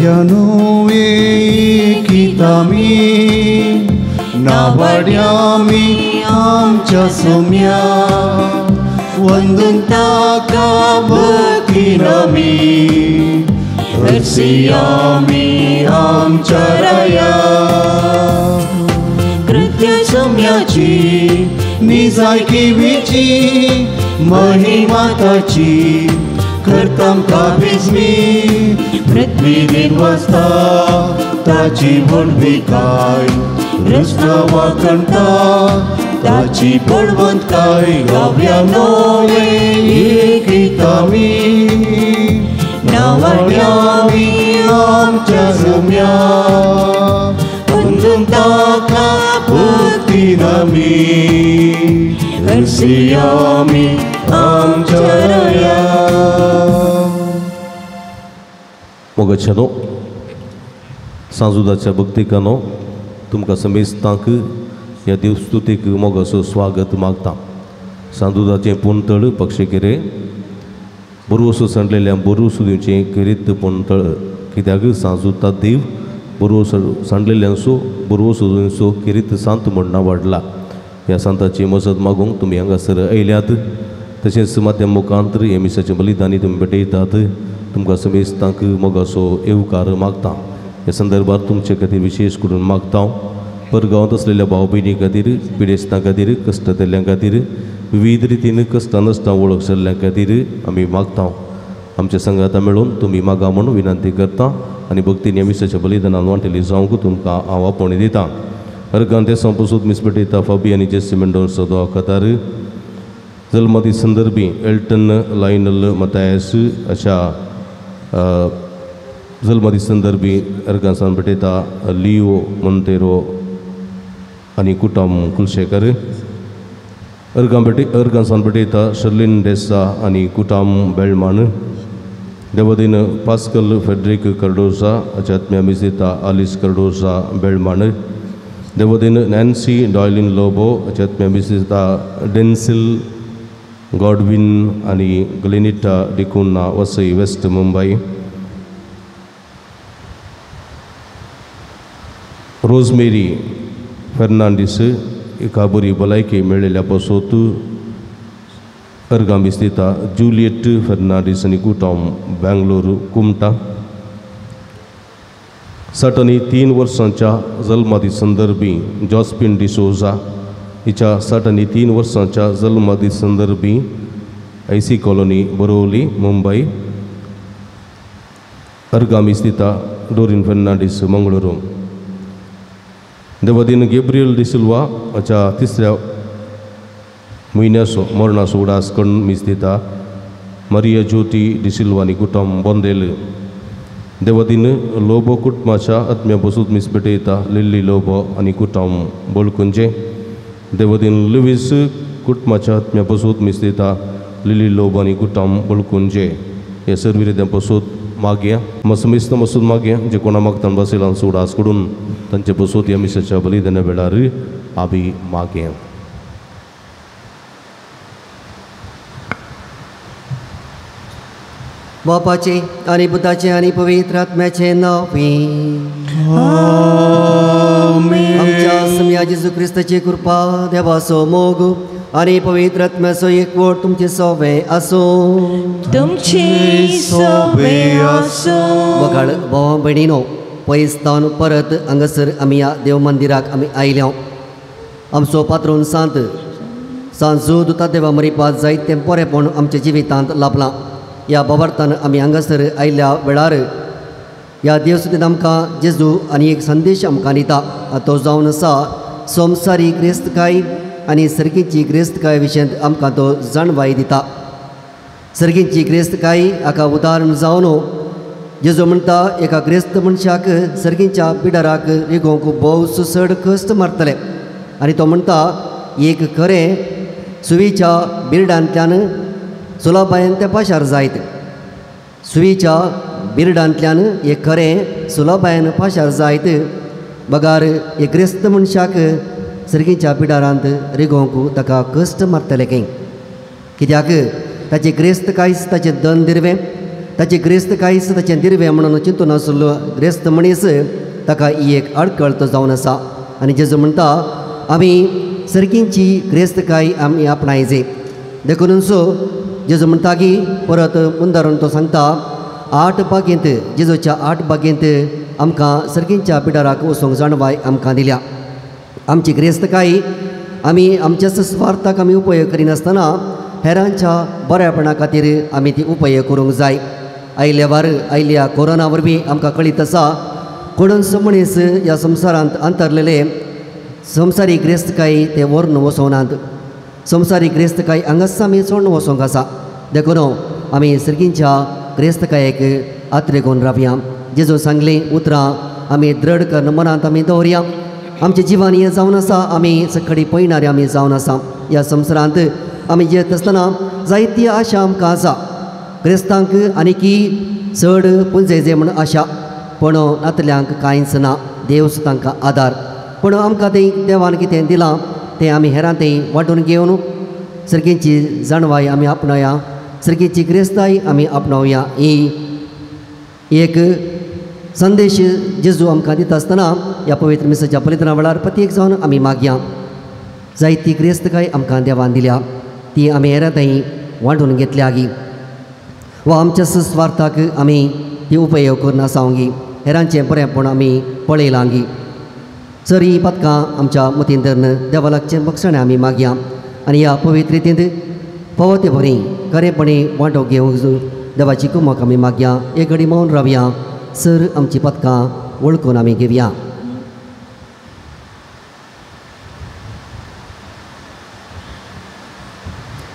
गाव्यानो एकितामी नावाड्यामी आमच्या सोम्या वंदून ताका भक्तीन आमी हरसियामी आमच्या राया कृत्य सोम्याची निजायकीची महिमा ताची करताम काबीज मी पृथ्वी निर्वस्ता ताची व्हडविकाय रस्ता वाकणता ताची बळवंतकाय गाव्यानो एकितामी नावाड्यामी आमच्या जम्या वंदून ताका भक्तीन आमी हरसियामी आमच्या राया. मोगाच्यानो सांजुदाच्या भक्तिकानो तुमकां समेस्तांक ह्या देवस्तुतीक मोगाचो स्वागत मागता. सांजुदाचें पुणतळ पक्षेकेरे बरवसो सांडलेल्या बरवसो दिवचें खेरीत पुणतळ कित्याक सांजुता देव बरवसो सांडलेल्यांचो बरवसो दिवचो खेरीत सांत म्हण वाडला. ह्या सांताची मजत मागूंक तुमी हांगासर आयल्यात तशेंच माध्यम मुखांतर हे मिसाचें बलिदानी तुमी भेटयतात. तुमकां समेस्तांक मोगाचो येवकार मागता. ह्या संदर्भात तुमचे खातीर विशेश करून मागता परगांवांत आसलेल्या भाव भयणी खातीर पिडेस्तां खातीर कश्टतल्यां खातीर विविध रितीन कश्टां नश्टां वळख जाल्ल्या खातीर आमी मागता. आमच्या संगाता मेळून तुमी मागा म्हूण विनंती करता आनी भक्तीन ह्या मिसाच्या बलिदानान वांटेली जावंक तुमकां हांव आपोवणी दिता. अर्गान ते संपसूत मिस भेटयता फाबी आनी जेसी मेंडोन्सा दोआ कतार जल्मदी संदर्भी एल्टन लायनल मतायस अशा जल्मदी संदर्भी अर्गांसान भेटयता लिओ मोंतेरो आनी कुटम कुलशेकर. अर्गांसान भेटयता शर्लिन डेसा आनी कुटाम बेळमान. देवदीन पास्कल फेड्रिक कर्डोसा अच्यात्म्या मिसिता आलिस कर्डोसा बेळमान. देवदीन नॅन्सी डॉयलिन लोबो अच्यात्म्या मिसिता डेन्सिल गॉडविन आनी ग्लेनिटा डिकुन्ना वसई वेस्ट मुंबई. रोजमेरी फेर्नांडीस एका बरी भलायकी मेळिल्ल्या पासत अर्गां मिस्तिता जुलियट फेर्नांडीस आनी कुटम बेंगलोर कुमटा. 63 वर्सांच्या जल्मादी संदर्भी जॉस्पिन डिसोजा हिच्या 63 वर्सांच्या जल्मादी संदर्भी आयसी colony Borivali Mumbai. अर्गां मिस्तिता Dorian Fernandes Mangaluru. देवदीन Gabriel D'Silva हाच्या तिसऱ्या म्हयन्याचो मरणाचो उडास करून मिस्तिता मारिया ज्योती डिसिल्वा आनी कुटम बोंदेल. देवदीन लोबो कुटुंबाच्या आत्म्या बसूत मिस भेटयता लिल्ली लोबो आनी कुटम बोळकुंजे. देवदीन लुवीस कुटुंबाच्या आत्म्या बसूत मिस्तिता लिली लोबो आनी कुटम बोळकुंजे. हे सर्विरिद्या बसूत मागया मसमिस्त मसूद मागया जे कोणा मागतान बसयलांचो उडास करून तांचे बसूत ह्या मिसाच्या बलिदाना वेळार आमी मागया. बापाचे आनी पुताचे आनी पवित्र आत्म्याचे नांव. आमच्या सम्या जेजू क्रिस्ताची कृपा देवाचो मोग आनी पवित्र आत्म्याचो एकवट तुमचे सोवे आसूं. तुमचे सोवे आसूं. बघाळ भावा भयणीनो पयस तावन परत हांगासर आमी ह्या देव मंदिराक आमी आयल्या. आमचो पात्रोन सांत सांजू दुता देवा मरिपात जायतें बरेंपण आमच्या जिवितांत लाभलां. ह्या बाबार्थान आमी हांगासर आयिल्ल्या वेळार ह्या देवसुतीन आमकां जेजू आनी एक संदेश आमकां दिता. तो जावन आसा संवसारी ग्रेस्तकाय आनी सर्गीची ग्रेस्तकाय विशयांत आमकां तो जाणवाय दिता. सर्गीची ग्रेस्तकाय हाका उदाहरण जावन जेजू म्हणटा एका ग्रेस्त मनशाक सर्गीच्या पिडाराक रिगोवंक भोव चड कश्ट मारतले. आनी तो म्हणटा एक खरें सुवीच्या बिरडांतल्यान सुलाबायन तें पाशार जायत. सुवीच्या बिरडांतल्यान एक खरें सुलाबायन पाशार जायत बगार एक ग्रेस्त मनशाक सर्गीच्या पिडारांत रिगोवंक ताका कश्ट मारतले खंय. कित्याक ताचे ग्रेस्त कांयच ताचें दन दिरवें ताची ग्रेस्तकायच ताचें दिर्वें म्हणून चिंतून आशिल्लो ग्रेस्त मनीस ताका ही एक आडखळ तो जावन आसा. आनी जेजू म्हणटा आमी सर्गींची ग्रेस्तकाय आमी आपणायचे. देखून सो जेजू म्हणटा की परत मुंदारून तो सांगता 8 बागेंत जेजूच्या 8 बागेंत आमकां सर्गींच्या पिडाराक वचूंक जाणवाय आमकां दिल्या. आमची ग्रेस्तकाय आमी आमच्याच स्वार्थाक आमी उपयोग करिनासतना हेरांच्या बऱ्यापणा खातीर आमी ती उपयोग करूंक जाय. आयल्या वार आयल्या कोरोना वरवीं आमकां कळीत आसा कोणूच मनीस ह्या संवसारांत अंतरलेले संवसारीक ग्रेस्तकाय ते व्हरून वचोनात. संवसारीक ग्रेस्तकाय हांगाच आमी सोडून वचोंक आसा. देखून आमी सर्गींच्या ग्रेस्तकायेक आत्रेगून रावया. जेजू सांगलीं उतरां आमी दृढ करून मनांत आमी दवरया. आमचें जिवन हें जावन आसा आमी सकाळी पळयणारे आमी जावन आसा. ह्या संवसारांत आमी जियेत आसतना जायती आशा आमकां आसा. क्रिस्तांक आनीकी चड पुंजयजे म्हूण आशा, पूण नातल्यांक कांयच ना. देवच तांकां आदार. पूण आमकां तें देवान कितें दिलां तें आमी हेरां तें वांटून घेवन सर्गींची जाणवाय आमी आपणाया, सर्गींची ग्रेस्ताय आमी आपणावया. ही एक संदेश जेजू आमकां दिता आसतना ह्या पवित्र मिसाच्या पलितना वेळार प्रत्येक जावन आमी मागया. जायती ग्रेस्तकाय आमकां देवान दिल्या ती आमी हेरां थंय वांटून घेतल्या गी वा आमच्या स्वार्थाक आमी ती उपयोग करून आसावंगी हेरांचें बरेंपण आमी पळयलां गी. सर ही पदकां आमच्या मतीन धरून देवा लागचें बक्षणें आमी मागया आनी ह्या पवित्र रितींत फावो ते बरी खरेपणी वांटो घेवंक देवाची कुमक आमी मागया. एक घडी मौन रावया सर आमची पदकां वळखून आमी घेवया.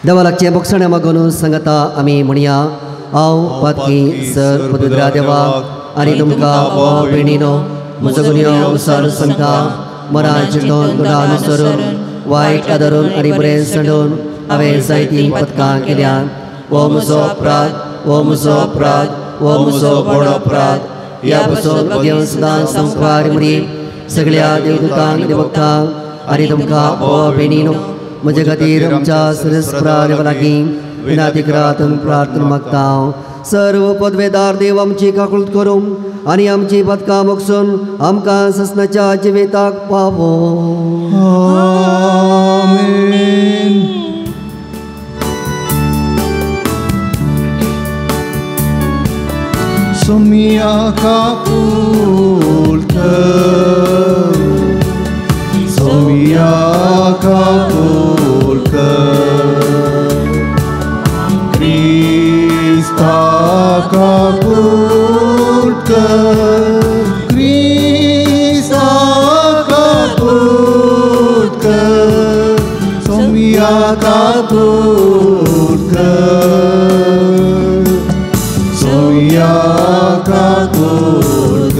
देवा लागचें बक्षणें मागून सांगता आमी म्हणया. हांव पातकी सर पवित्र देवा आनी तुमकां भाव भयणीनो म्हजो गुन्यांव सर सांगता. मना चिंतून तोंडान अनुसरून वायट आदरून आनी बरें सांडून हांवें जायतीं पदकां केल्यात. हो म्हजो अपराध, हो म्हजो अपराध, हो म्हजो व्हड अपराध. ह्या पसून घेवन सदां संस्कार मुरी सगळ्या देवदूतांक देवभक्तांक आनी तुमकां भाव भयणीनो म्हजे खातीर आमच्या सरस्परा देवा लागीं विनाती करात प्रार्थना मागता. सर्व पदवेदार देव आमची काकूळत करूं आनी आमची पदकां मोगसून आमकां ससनाच्या जिविताक पावो. आमेन. सोमिया काकूळत, सोमिया काकूळत, क्रिस्ता काकूळत, क्रिस्ता काकूळत, सोमिया काकूळत, सोमिया काकूळत.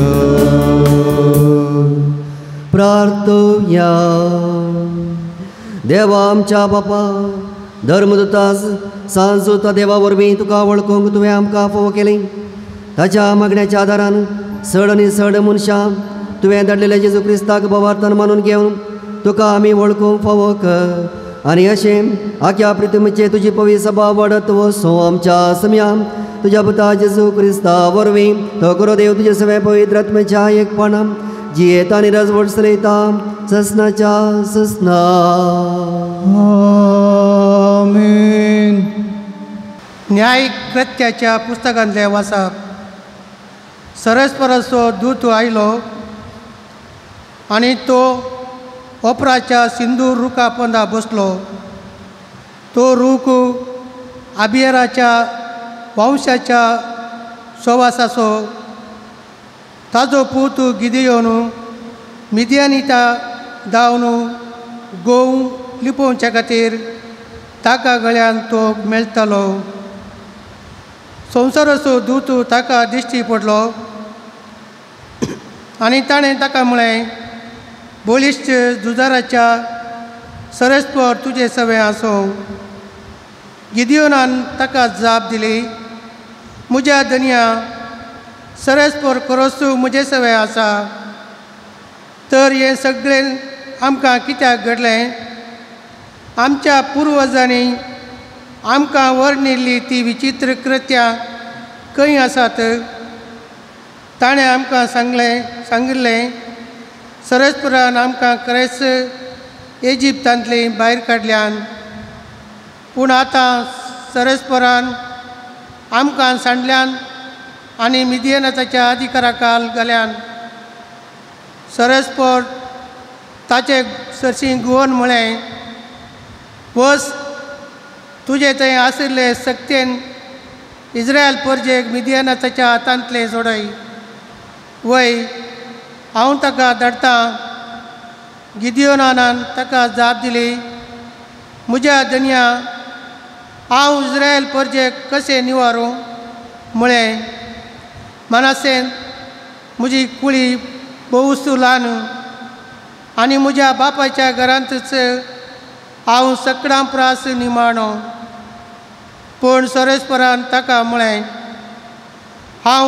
प्रार्थुया. देवा आमच्या बापा धर्मदूतास सांजूता देवा वरवीं तुका वळखूंक तुवें आमकां फावो केलें. ताच्या मागण्याच्या आदारान चड आनी चड मनशां तुवें धाडलेल्या जेजू क्रिस्ताक भावार्थान मानून घेवन तुका आमी वळखूंक फावो कर आनी अशें आख्या प्रितमीचे तुजी पवी सभा वाडत वचूं. आमच्या सम्या तुज्या पुता जेजू क्रिस्ता वरवीं तो गुरुदेव तुजे सगळ्या पवित्र आत्म्याच्या एकपणान जियेता आनी राजवट चलयता ससनाच्या ससना. आमेन. न्याय कृत्याच्या पुस्तकांतलें वाचप. सरस्परसो दूत आयलो आनी तो ओपराच्या सिंदूर रुखा पोंदा बसलो. तो रूख आबियराच्या वंशाच्या सोवासाचो. ताजो पूत गिदियोन मिदियानिता धांवन गोव लिपोवच्या खातीर ताका गळ्यान तो मेळटालो. संवसाराचो दूत ताका दिश्टी पडलो आनी ताणें ताका म्हळें, बळिश्ट झुजाराच्या सरस्पर तुजें सवें आसूं. गिदियोनान ताका जाप दिली, म्हज्या धनया, सरस्पर खरोच म्हजें सवें आसा, तर हें सगळें आमकां कित्याक घडलें? आमच्या पुर्वजांनी आमकां वर्णिल्ली ती विचित्र कृत्यां खंय आसात? ताणें आमकां सांगिल्लें सरस्परान आमकां खरेंच इजिप्तांतली भायर काडल्यान, पूण आतां सरस्परान आमकां सांडल्यान आनी मिदियनाच्या अधिकाराखाल घाल्यान। सरस्पर ताचे सरशीं गुवन म्हळें, वच तुजे थंय आशिल्ले सक्तेन इस्रायल परजेक मिदियनाच्या हातांतलें सोडय। वय हांव ताका धाडटां। गिदियोनान ताका जाप दिली, म्हज्या धनया, हांव इस्रायल परजेक कशें निवारूं? म्हळें, मनासेन म्हजी कुळी भोवूच ल्हान आनी म्हज्या बापायच्या घरांतच हांव सकडां प्रास निमाणो। पूण सरस्परान ताका म्हळें, हांव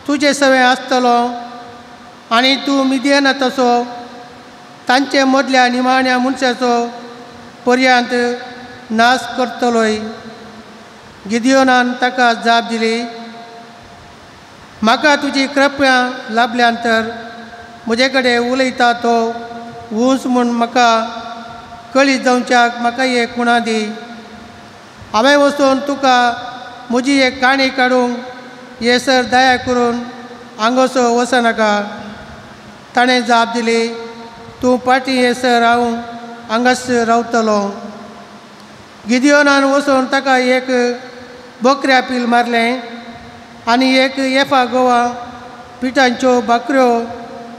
तुजे सवें आसतलो आनी तूं मिदियनाचो तांचे मदल्या निमाण्या मनशाचो पर्यांत नाश करतलोय। गिदियोनान ताका जाप दिली, म्हाका तुजी कृपा लाभल्यान तर म्हजे कडेन उलयता तो ऊंच म्हूण म्हाका कळीत जावच्याक म्हाका एक खुणा दी। हांवें वचून तुका म्हजी एक काणी काडूंक येसर दया करून हांगासो वचनाका। ताणें जाप दिली, तूं पाटी येसर हांव हांगाच रावतलो। गिदियोनान वचून ताका एक बकऱ्या पील मारलें आनी एक एफा गोवा पिठांच्यो भाकऱ्यो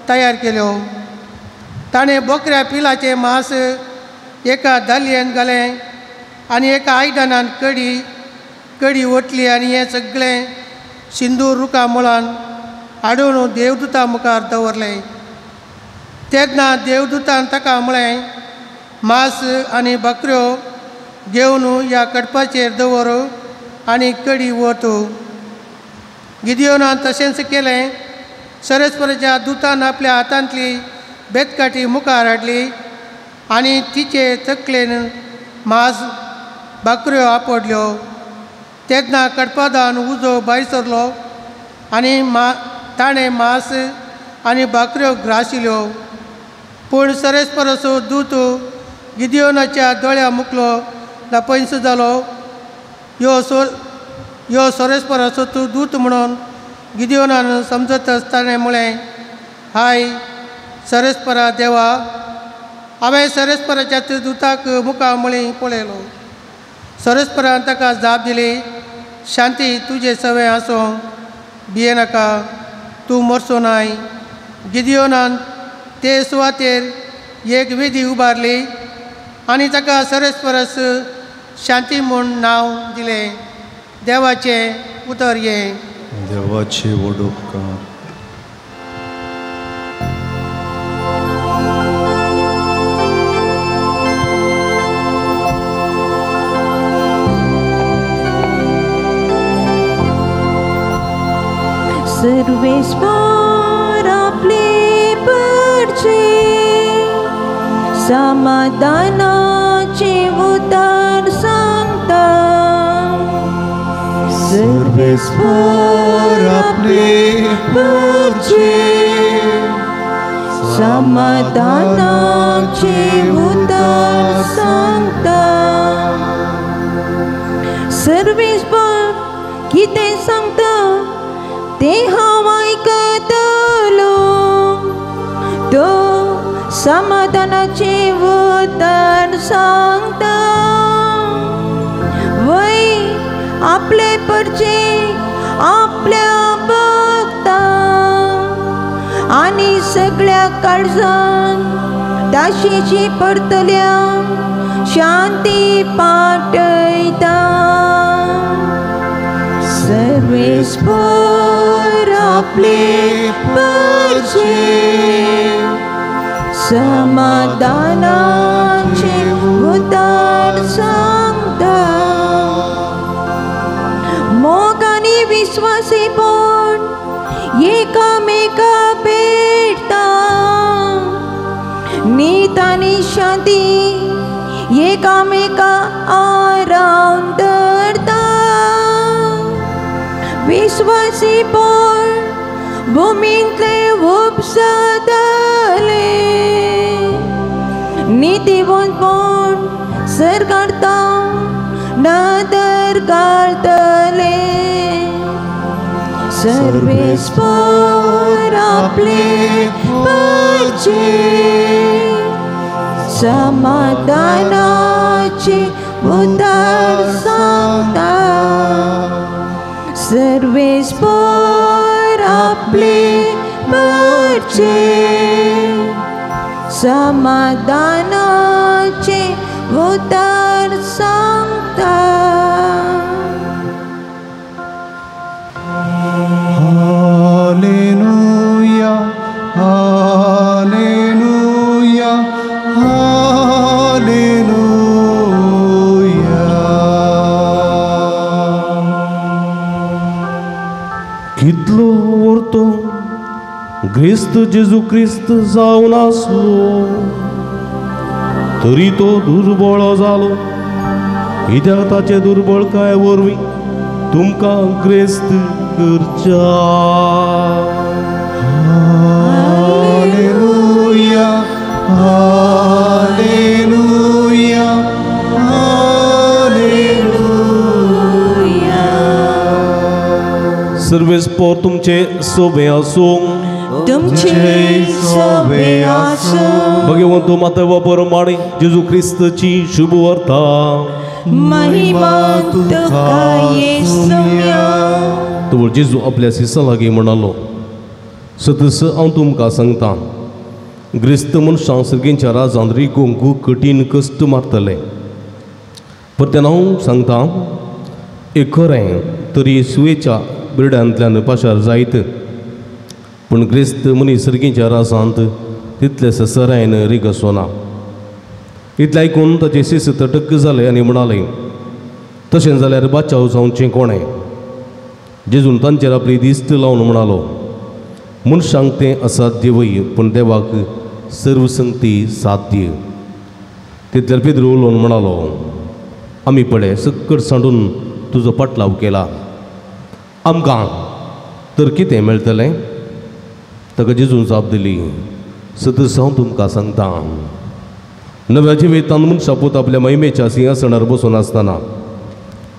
तयार केल्यो। ताणें बकऱ्या पिलाचें मांस एका दालयेन घालें आनी एका आयदनान कडी ओतली आनी हें सगळें सिंदूर रुखा मुळान हाडून देवदूता मुखार दवरलें। तेन्ना देवदूतान ताका म्हळें, मांस आनी भाकऱ्यो घेवन ह्या कडपाचेर दवर आनी कडी वत। गिदियोनान तशेंच केलें। सरस्पराच्या दुतान आपल्या हातांतली बेतकाठी मुखार हाडली आनी तिचे तकलेन मांस भाकऱ्यो आपडल्यो। तेन्ना कडपादान उजो भायर सरलो आनी ताणें मांस आनी भाकऱ्यो ग्राशिल्यो। पूण सरस्पराचो दूत गिदियोनाच्या दोळ्या मुखलो लपयस जालो। यो सरस्पराचो तूं दूत म्हणून गिदियोनान समजतच ताणें म्हळें, हाय सरस्परा देवा, हांवें सरस्पराच्या दुताक मुखा मुळी पळयलो। सरस्परान ताका जाप दिली, शांती तुजे सवें आसूं, भियेनाका, तूं मरचो नाय। गिदियोनान ते सुवातेर एक वेदी उबारली आनी ताका सरस्परस शांती म्हूण नांव दिलें। देवाचें उतर हें। देवाचे व्हड उपकार। सर्वेस्पर आपले परचे समाधानाचे उतर सांगता। सर्वेस्पर आपले परचे समाधानाचे उतर सांगता। सर्वेस्पर कितें सांगता तें हांव आयकतलो, तो समाधानाचें उतर सांगता। वय आपले परचे आपल्या भक्ता आनी सगळ्या काळजान ताशीची परतल्या शांती पाठयता। सर्वेस्पर आपले परचे समाधानाचे उतर सांगता। मोग आनी विस्वासीपण एकामेका भेटता, नीत आनी शांती एकामेका आरावन धरता। विश्वासीपण भुमींतले उपसतले नितीवंतपण सरकारतां नदर घालतले सर्वेस्पर आपले परचे समाधानाचे उतर सांगता सर्वेस्पर आपले परचे समाधानाचे उतर सांगता. Hallelujah hallelujah hallelujah. कितलो वर्तो ग्रेस्त जेजू क्रिस्त जावन आसलो तरी तो दुर्बळ जालो कित्याक ताचे दुर्बळकाय वरवीं तुमकां ग्रेस्त करच्या. Hallelujah hallelujah hallelujah. सर्वेस्पर तुमचे सोबे आसूं तुमचे सोबे आसूं. भगवंत माता परमाणे जेजू क्रिस्तची शुभ वार्ता. महिमा तुका येसुया. तवळ जेजू आपल्या शिसां लागीं म्हणालो, सतस हांव तुमकां सांगता ग्रिस्त मनशां सर्गींच्या राजांत रिगोवंक कठीण कश्ट मारतले. परत्यान हांव सांगता एक खरें तरी सुयेच्या बिरड्यांतल्यान पाशार जायत पूण ग्रेस्त मनीस सर्गींच्या राजांत तितले सरायन रिगसो ना. इतलें आयकून ताचे शिस तटक जाले आनी म्हणाले, तशें जाल्यार बाचाव जावचें कोणें? जेजून तांचेर आपली दिश्ट लावन म्हणालो, मनशांक तें असाध्य वय पूण देवाक सर्वसंगती साध्य. तितल्यार पेद्रू उलोवन म्हणालो, आमी पळय सक्कड सांडून तुजो पाटलाव केला, आमकां तर कितें मेळटलें? ताका जेजून जाप दिली, सतस हांव तुमकां सांगता नव्या जिवितान मनशां पूत आपल्या महिमेच्या सिंहासनार बसून आसतना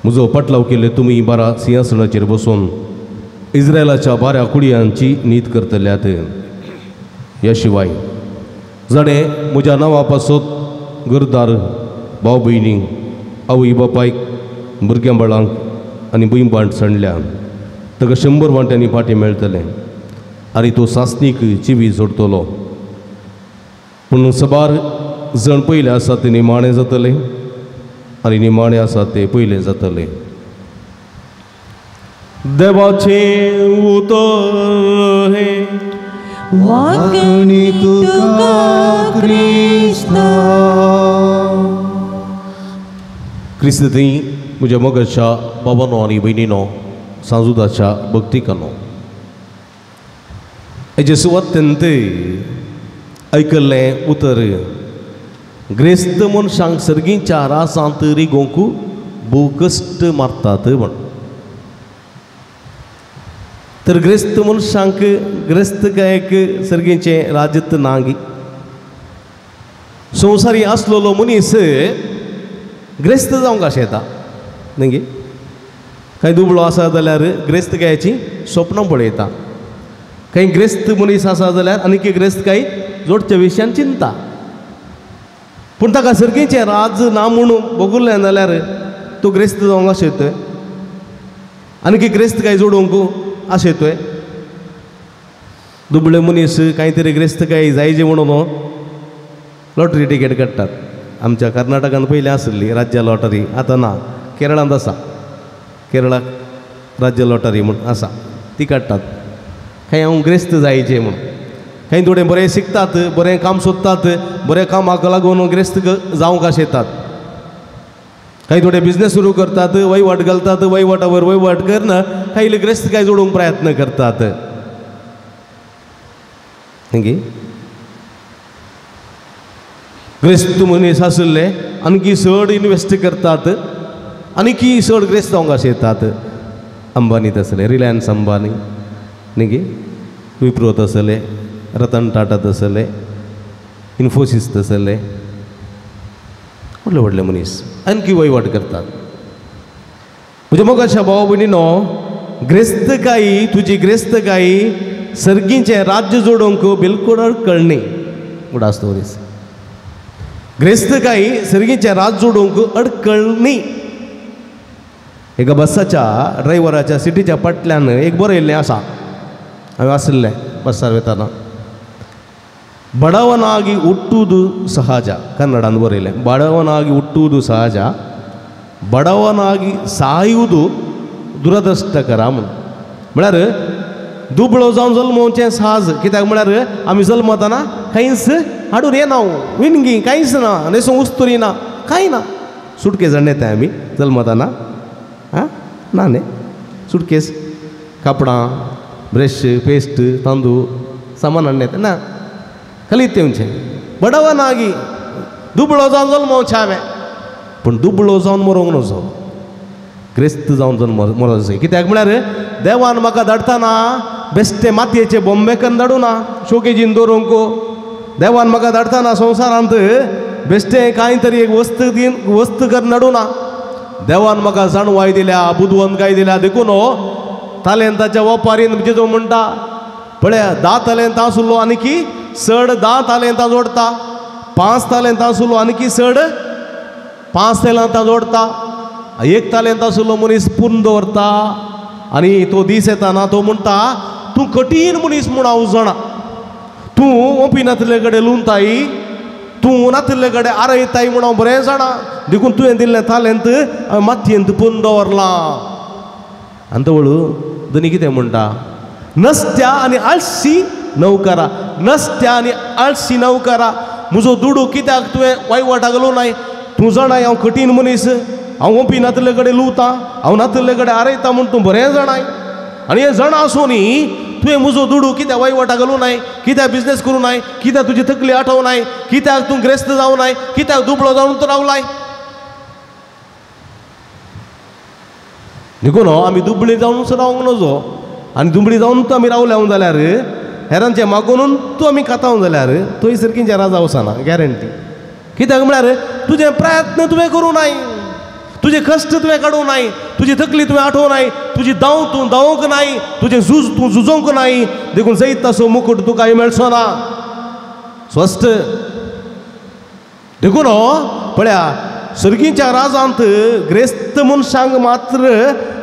म्हजो पाटलाव केल्ले तुमी 12 सिंहासनाचेर बसून इस्रायलाच्या 12 कुडयांची नीत करतल्यात. ह्या शिवाय जाणें म्हज्या नांवा पासत घरदार भाव भयणी आवय बापायक भुरग्यां बाळांक आनी भुंयबांट सांडल्या ताका 100 वांट्यांनी फाटीं मेळटलें आनी तो सासणीक जिवी जोडटलो. पूण सबार जण पयले आसा ते निमाणे जातले आनी निमाणे आसा ते पयले जातले. देवाचें उतर हें. वागणी तुका क्रिस्ता. क्रिस्त थंय म्हज्या मोगाच्या बाबानो आनी भयणीनो सांजुदाच्या भक्तिकानो हेजे सुवातेंत आयकल्लें उतर ग्रेस्त मनशांक सर्गींच्या रासांत रिगोवंक भोव कश्ट मारतात म्हण. तर ग्रेस्त मनशांक ग्रेस्तकायेक सर्गींचें राज्यत नागी. संवसारी आसलेलो मनीस ग्रेस्त जावंक आशें येता न्ही गे. कांय दुबळो आसा जाल्यार ग्रेस्तकायेचीं सपनां पळयता, कांय ग्रेस्त मनीस आसा जाल्यार आनीक ग्रेस्तकाय जोडच्या विशयान चिंता. पूण ताका सर्गीचें राज ना म्हूण भोगुल्लें जाल्यार तूं ग्रेस्त जावंक आशेतय आनीक ग्रेस्तकाय जोडूंक आशेतय. दुबळे मनीस कांय तरी ग्रेस्तकाय जायजे म्हणून लॉटरी टिकेट काडटात. आमच्या कर्नाटकान पयलीं आसली राज्य लॉटरी, आतां ना, केरळांत आसा, केरळाक राज्य लॉटरी म्हूण आसा ती काडटात. कांय हांव ग्रेस्त जायचें म्हूण कांय थोडे बरें शिकतात, बरें काम सोदतात, बरें कामाक लागून ग्रेस्त जावंक आशेतात. कांय थोडे बिजनेस सुरू करतात, वयवाट घालतात, वयवाटावर वयवाट करना कांय ग्रेस्त काय जोडूंक प्रयत्न करतात. न्ही ग्रेस्त मनीस आशिल्ले आणखी चड इनवेस्ट करतात, आणखी चड ग्रेस्त जावंक आशेतात. अंबानी तसले, रिलायन्स अंबानी न्ही, विप्रो तसले, रतन टाटा तसले, इन्फोसिस तसले, व्हडले व्हडले मनीस आणखी वहिवाट करतात. म्हज्या मोगाच्या भाव भयणीनो, ग्रेस्तकाय तुजी ग्रेस्तकाय सर्गीचें राज्य जोडूंक बिलकूल अडकळ न्ही. उडास दवरीस, ग्रेस्तकाय सर्गीचें राज्य जोडूंक अडकळ न्ही. एका बसाच्या ड्रायव्हराच्या सिटीच्या फाटल्यान एक बरयल्लें आसा, हांवें वाचिल्लें बसार वतना, ಬಡವನಾಗಿ ಹುಟ್ಟುವುದು ಸಹಜ, ಕನ್ನಡ ಬರೆಯಲೆ, ಬಡವನಾಗಿ ಹುಟ್ಟುವುದು ಸಹಜ, ಬಡವನಾಗಿ ಸಾಯುವುದು दुरदृश्टकर. म्हळ्यार दुबळो जावन जल्मोवचें सहज, कित्याक म्हळ्यार आमी जल्मतना कांयच हाडून येना, विणगी कांयच ना, न्हेसूंक उस्तुरी ना, कांय ना, सुटकेस हाडून येता आमी जल्मतना, आं ना न्ही, सुटकेस कापडां, ब्रश, पेस्ट, तांदूळ सामान हाडून येता ना, कलीत तेवचें. बडवनागी दुबळो जावन जल्मोवचें हांवें, पूण दुबळो जावन मरोंक नजो, क्रिस्त जावन जल्म मरोंक जाय. कित्याक म्हळ्यार देवान म्हाका धाडटना बेश्टे मातयेचे बॉम्बे कन्न धाडूना शोकेजीन दवरूंक. देवान म्हाका धाडटना संवसारांत बेश्टे कांय तरी एक वस्त दीन वस्त करून धाडूना. देवान म्हाका जाणवाय दिल्या, बुदवंतकाय दिल्या, देखून तालेंताच्या वपारीन जेजू म्हणटा, पळया 10 तालेंतां आसलो आनी की चड 10 तालेंतां जोडटा, 5 तालेंतां आसलो आनी की चड 5 तालेंतां जोडटा, 1 तालेंत आसलो मनीस पूर्ण दवरता. आनी तो दीस येताना तो म्हणटा, तूं कठीण मनीस म्हूण हांव जाणा, तूं ओपी नातिल्ले कडेन लुंताय, तूं नातिल्ले कडेन आरयताय म्हूण हांव बरें जाणा, देखून तुवें दिल्लें तालेंत हांवें मातयेंत पूर्ण दवरलां. आनी तवळ धनी कितें म्हणटा, नसत्या आनी आळशी नवकरा, नसत्या आनी आळशी नवकरा, म्हजो दुडू कित्याक तुवें वायवाटाक घालूं नाय, तूं जाणाय हांव कठीण मनीस, हांव ओपी नातिल्ले कडेन लुवतां, हांव नातिल्ले कडेन आरयतां म्हूण तूं बरें जाणाय, आनी हें जाणा आसूनय तुवें म्हजो दुडू कित्याक वायवाटाक घालूं नाय, कित्याक बिजनेस करूं नाय, कित्याक तुजी तकली आठोवं नाय, कित्याक तूं ग्रेस्त जावं नाय, कित्याक दुबळो जावन तूं रावलाय. देखून आमी दुबळी जावनूच रावंक नजो, आनी दुबळी जावन तूं आमी रावल्या जाल्यार हेरांचें मागून तूं आमी खाताव जाल्यार थंय सारकींच्या राजा वचना गॅरंटी. कित्याक म्हळ्यार तुजें प्रयत्न तुवें करूं नाय, तुजे कश्ट तुवें काडूंक नाय, तुजी तकली तुवें आठोवंक नाय, तुजी धांव तूं धांवंक नाय, तुजें झूज तूं झुजोवंक नाय, देखून जैत तसो मुकूट तुका मेळचो ना स्वस्थ. देखून पळया सर्गीच्या राजांत ग्रेस्त मनशांक मात्र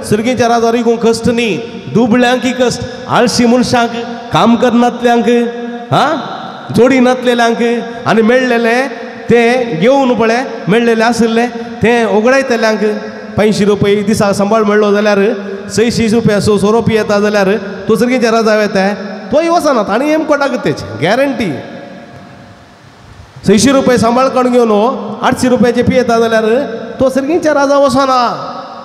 सर्गीच्या राजार रिगूंक कश्ट न्ही, दुबळ्यांकी कश्ट, आळशी मनशांक, काम करनातल्यांक, आं जोडी नातलेल्यांक, आनी मेळ्ळेले ते घेवन पळय मेळ्ळेले आशिल्ले ते उगडायतल्यांक. 500 रुपये दिसा सांबाळ मेळ्ळो जाल्यार 600 रुपया सोरो पियेता जाल्यार तो सर्गीच्या राजा येता, तोय वचना, ताणें एम कोटाक तेचे गॅरंटी. 600 रुपये सांबाळ काडून घेवन 800 रुपयाचे पियेता जाल्यार तो सर्गीच्या राजा वचना.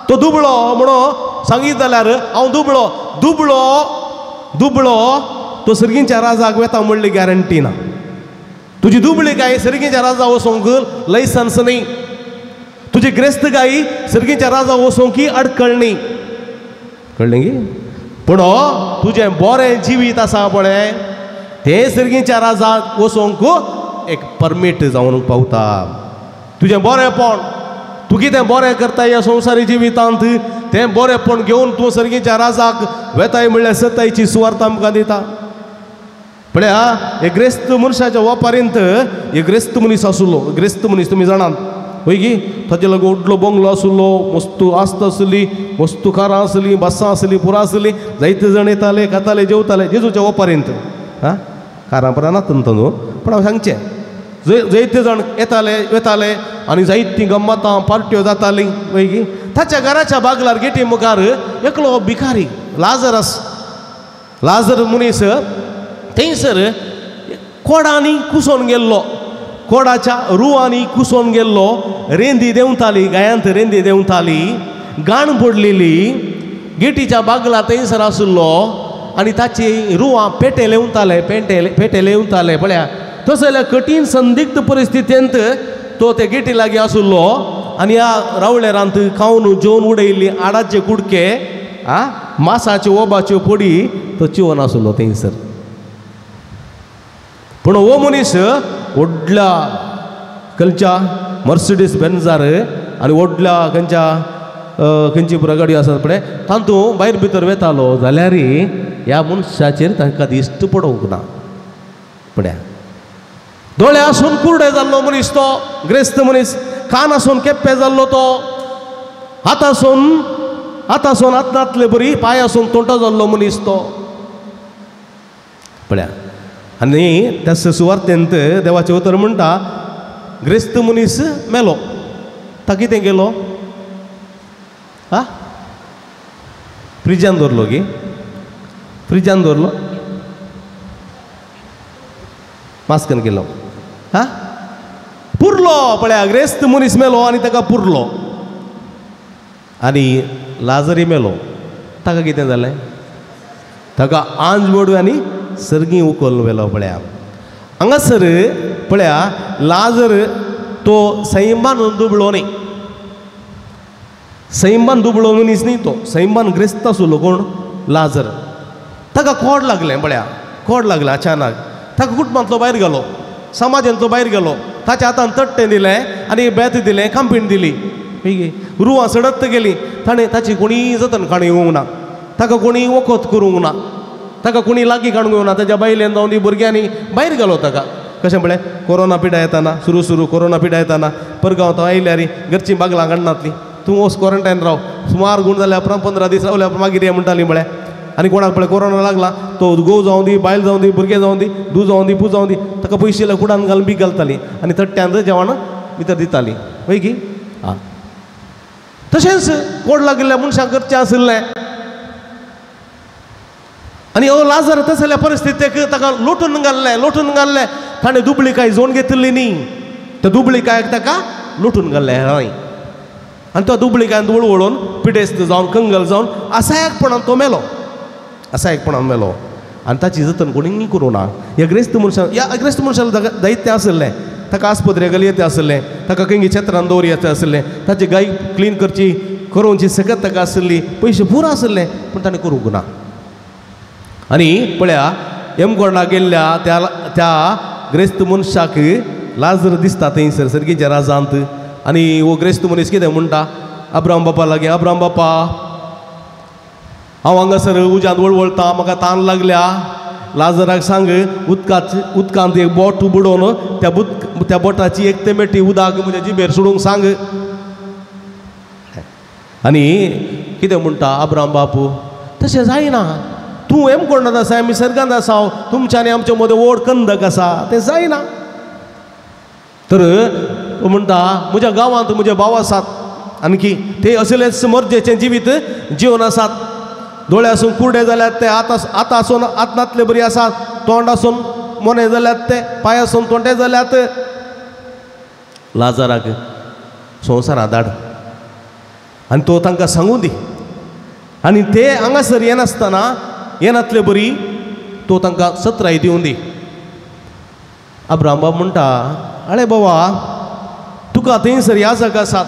तो दुबळो म्हणून सांगीत जाल्यार हांव दुबळो, दुबळो दुबळो तो सर्गीच्या राजाक वेता म्हणली गॅरंटी ना. तुजी दुबळी गाय सर्गीच्या राजा वचोंक लायसन्स न्ही, तुजी ग्रेस्त गाय सर्गीच्या राजा वचोंक अडकळ न्ही, कळ्ळें गी? पूण तुजें बरें जिवीत आसा पळय तें सर्गीच्या राजा वचोंक एक परमीट जावन पावता. तुजें बरेंपण, तूं कितें बरें करता ह्या संवसारी जिवितांत तें बरेंपण घेवन तूं सर्गीच्या राजाक वेताय म्हणल्यार सतायची सुवार्थ आमकां दिता. पळया एक ग्रेस्त मनशाच्या वपारींत एक ग्रेस्त मनीस आसलो, ग्रेस्त मनीस तुमी जाणात हय की, ताजे लागून व्हडलो बंगलो आसलो, मस्तू आस्त आसली, मस्तू कारां आसली, बसां आसली, पुरां आसली, जायते जाण येताले, खाताले, जेवताले जेजूच्या वपारींत. आं कारां परां नात न्हू, पूण हांव सांगचें जायते जाण येताले वेताले आनी जायतीं गम्मतां पार्ट्यो जाताली हय की. ताच्या घराच्या बागलार गेटी मुखार एकलो भिकारी लाजरस, लाजर मनीस थंयसर कोडांनी कुसोन गेल्लो, कोडाच्या रुवांनी कुसोन गेल्लो, रेंदी देंवताली, गायांत रेंदी देंवताली, घाण पडलेली, गेटीच्या बागला थंयसर आशिल्लो आनी ताची रुवां पेटे लेवताले, पेटे लेवताले. पळया तसल्या कठीण संदिग्ध परिस्थितींत तो ते गेटी लागीं आशिल्लो आनी ह्या रावळेरांत खावन जेवन उडयल्ली आडाचे कुडके आ मासाच्यो ओबाच्यो पोडी तो चिवन आसलो थंयसर. पूण हो मनीस व्हडल्या खंयच्या मर्सिडीस बेन्जार आनी व्हडल्या खंयच्या खंयची पुरा गाडी आसात पळय तातूंत भायर भितर वेतालो जाल्यार ह्या मनशाचेर तांकां दिश्ट पडोवंक ना. पळया दोळे आसून कुर्डे जाल्लो मनीस तो ग्रेस्त मनीस, कान आसून केप्पे जाल्लो तो, हात आसून हात नातले बरी, पांय आसून तोंटो जाल्लो मनीस तो. पळया आनी त्या सुवार्तेंत देवाचें उतर म्हणटा ग्रेस्त मनीस मेलो. ताका कितें केलो? हा फ्रिजान दवरलो गी, फ्रिजान दवरलो, मास्कन केलो, हा पुरलो. पळया ग्रेस्त मनीस मेलो आनी ताका पुरलो. आनी लाजरी मेलो, ताका कितें जालें? ताका आंज मोडू आनी सर्गी उखल व्हेलो. पळया हांगासर पळया लाजर तो सैमान दुबळो न्ही, सैमान दुबळो मनीस न्ही तो, सैमान ग्रेस्त आसलो. कोण? लाजर. ताका कोड लागलें. पळया कोड लागलें अचानक, ताका कुटुंबांतलो भायर गेलो, समाजांतलो भायर गेलो, ताच्या हातान तट्टें दिलें आनी बेत दिलें, कांपीण दिली, रुवां सडत गेली. ताणें ताची कोणी जतन काडूंक येवंक ना, ताका कोणी वखद करूंक ना, ताका कोणी लागीं काडूंक येवना. ताच्या बायलेन जावन ती भुरग्यांनी भायर गेलो ताका. कशें म्हळ्यार कोरोना पिडा येताना, सुरू सुरू कोरोना पिडा येताना परगांव तो आयल्यार घरचीं बागलां काडनातलीं, तूं वच क्वॉरंटायन राव, सुमार गूण जाल्या उपरांत 15 दीस रावल्या उपरांत मागीर ये म्हणटालीं. म्हळ्यार आनी कोणाक पळय कोरोना लागला तो घोव जावं दी, बायल जावं दी, भुरगें जावं दी, धूव जावं दी, पूत जावं दी, ताका पयशे कुडान घालून बीक घालतालीं आनी तट्ट्यांत जेवण भितर दितालीं. वय की आं तशेंच कोड लागिल्ल्या मनशांक करचें आशिल्लें. आनी हो लाजर तसल्या परिस्थितीक ताका लोटून घाल्लें, लोटून घाल्लें. ताणें दुबळीकाय जोन घेतिल्ली न्ही, त्या दुबळीकायक ताका लोटून घाल्लें हेरांनी. आनी तो दुबळीकायन वळवळून पिडेस्त जावन कंगल जावन असायकपणान तो मेलो, असायकपणान मेलो. आनी ताची जतन कोणीय करूं ना. ह्या ग्रेस्त मनशान, ह्या ग्रेस्त मनशाक दायित्य आशिल्लें, ताका आस्पत्रे घालयें आशिल्लें, ताका खंय क्षेत्रान दवरयें आशिल्लें, ताची गाय क्लीन करची करोवची सकत ताका आशिल्ली, पयशे पुरो आशिल्ले, पूण ताणें करूंक ना. आनी पळया यमकोर्णा गेल्ल्या त्या त्या ग्रेस्त मनशाक लाजर दिसता थंयसर सर्गीच्या राजांत. आनी हो ग्रेस्त मनीस कितें म्हणटा अब्राम बापा लागीं, अब्राम बापा हांव हांगासर उज्यांत वळवळटा, म्हाका तान लागल्या, लाजराक सांग उदकांत एक बोट बुडोवन त्या बोटाची एक तेमेटी उदक म्हज्या जिबेर सोडूंक सांग. आनी कितें म्हणटा अब्राम बापू, तशें जायना, तूं हेमकोंडांत आसा, आमी सर्गांत आसा, तुमच्या आनी आमच्या मदें व्हड कंदक आसा, तें जायना. तर तो म्हणटा म्हज्या गांवांत म्हजे भाव आसात आणखी ते असलेच मर्जेचें जिवीत जिवन आसात, दोळे आसून कुर्डे जाल्यात ते, आतां आसून आत नातले बरी आसात, तोंड आसून मोने जाल्यात ते, पांय आसून तोंडे जाल्यात. लाजराक संवसारांत धाड आनी तो तांकां सांगूं दी. आनी ते हांगासर येनासतना येनातले बरी तो तांकां सत्राय दिवन दी. अब्राम बाब म्हणटा, आरे बाबा तुका थंयसर याजक आसात,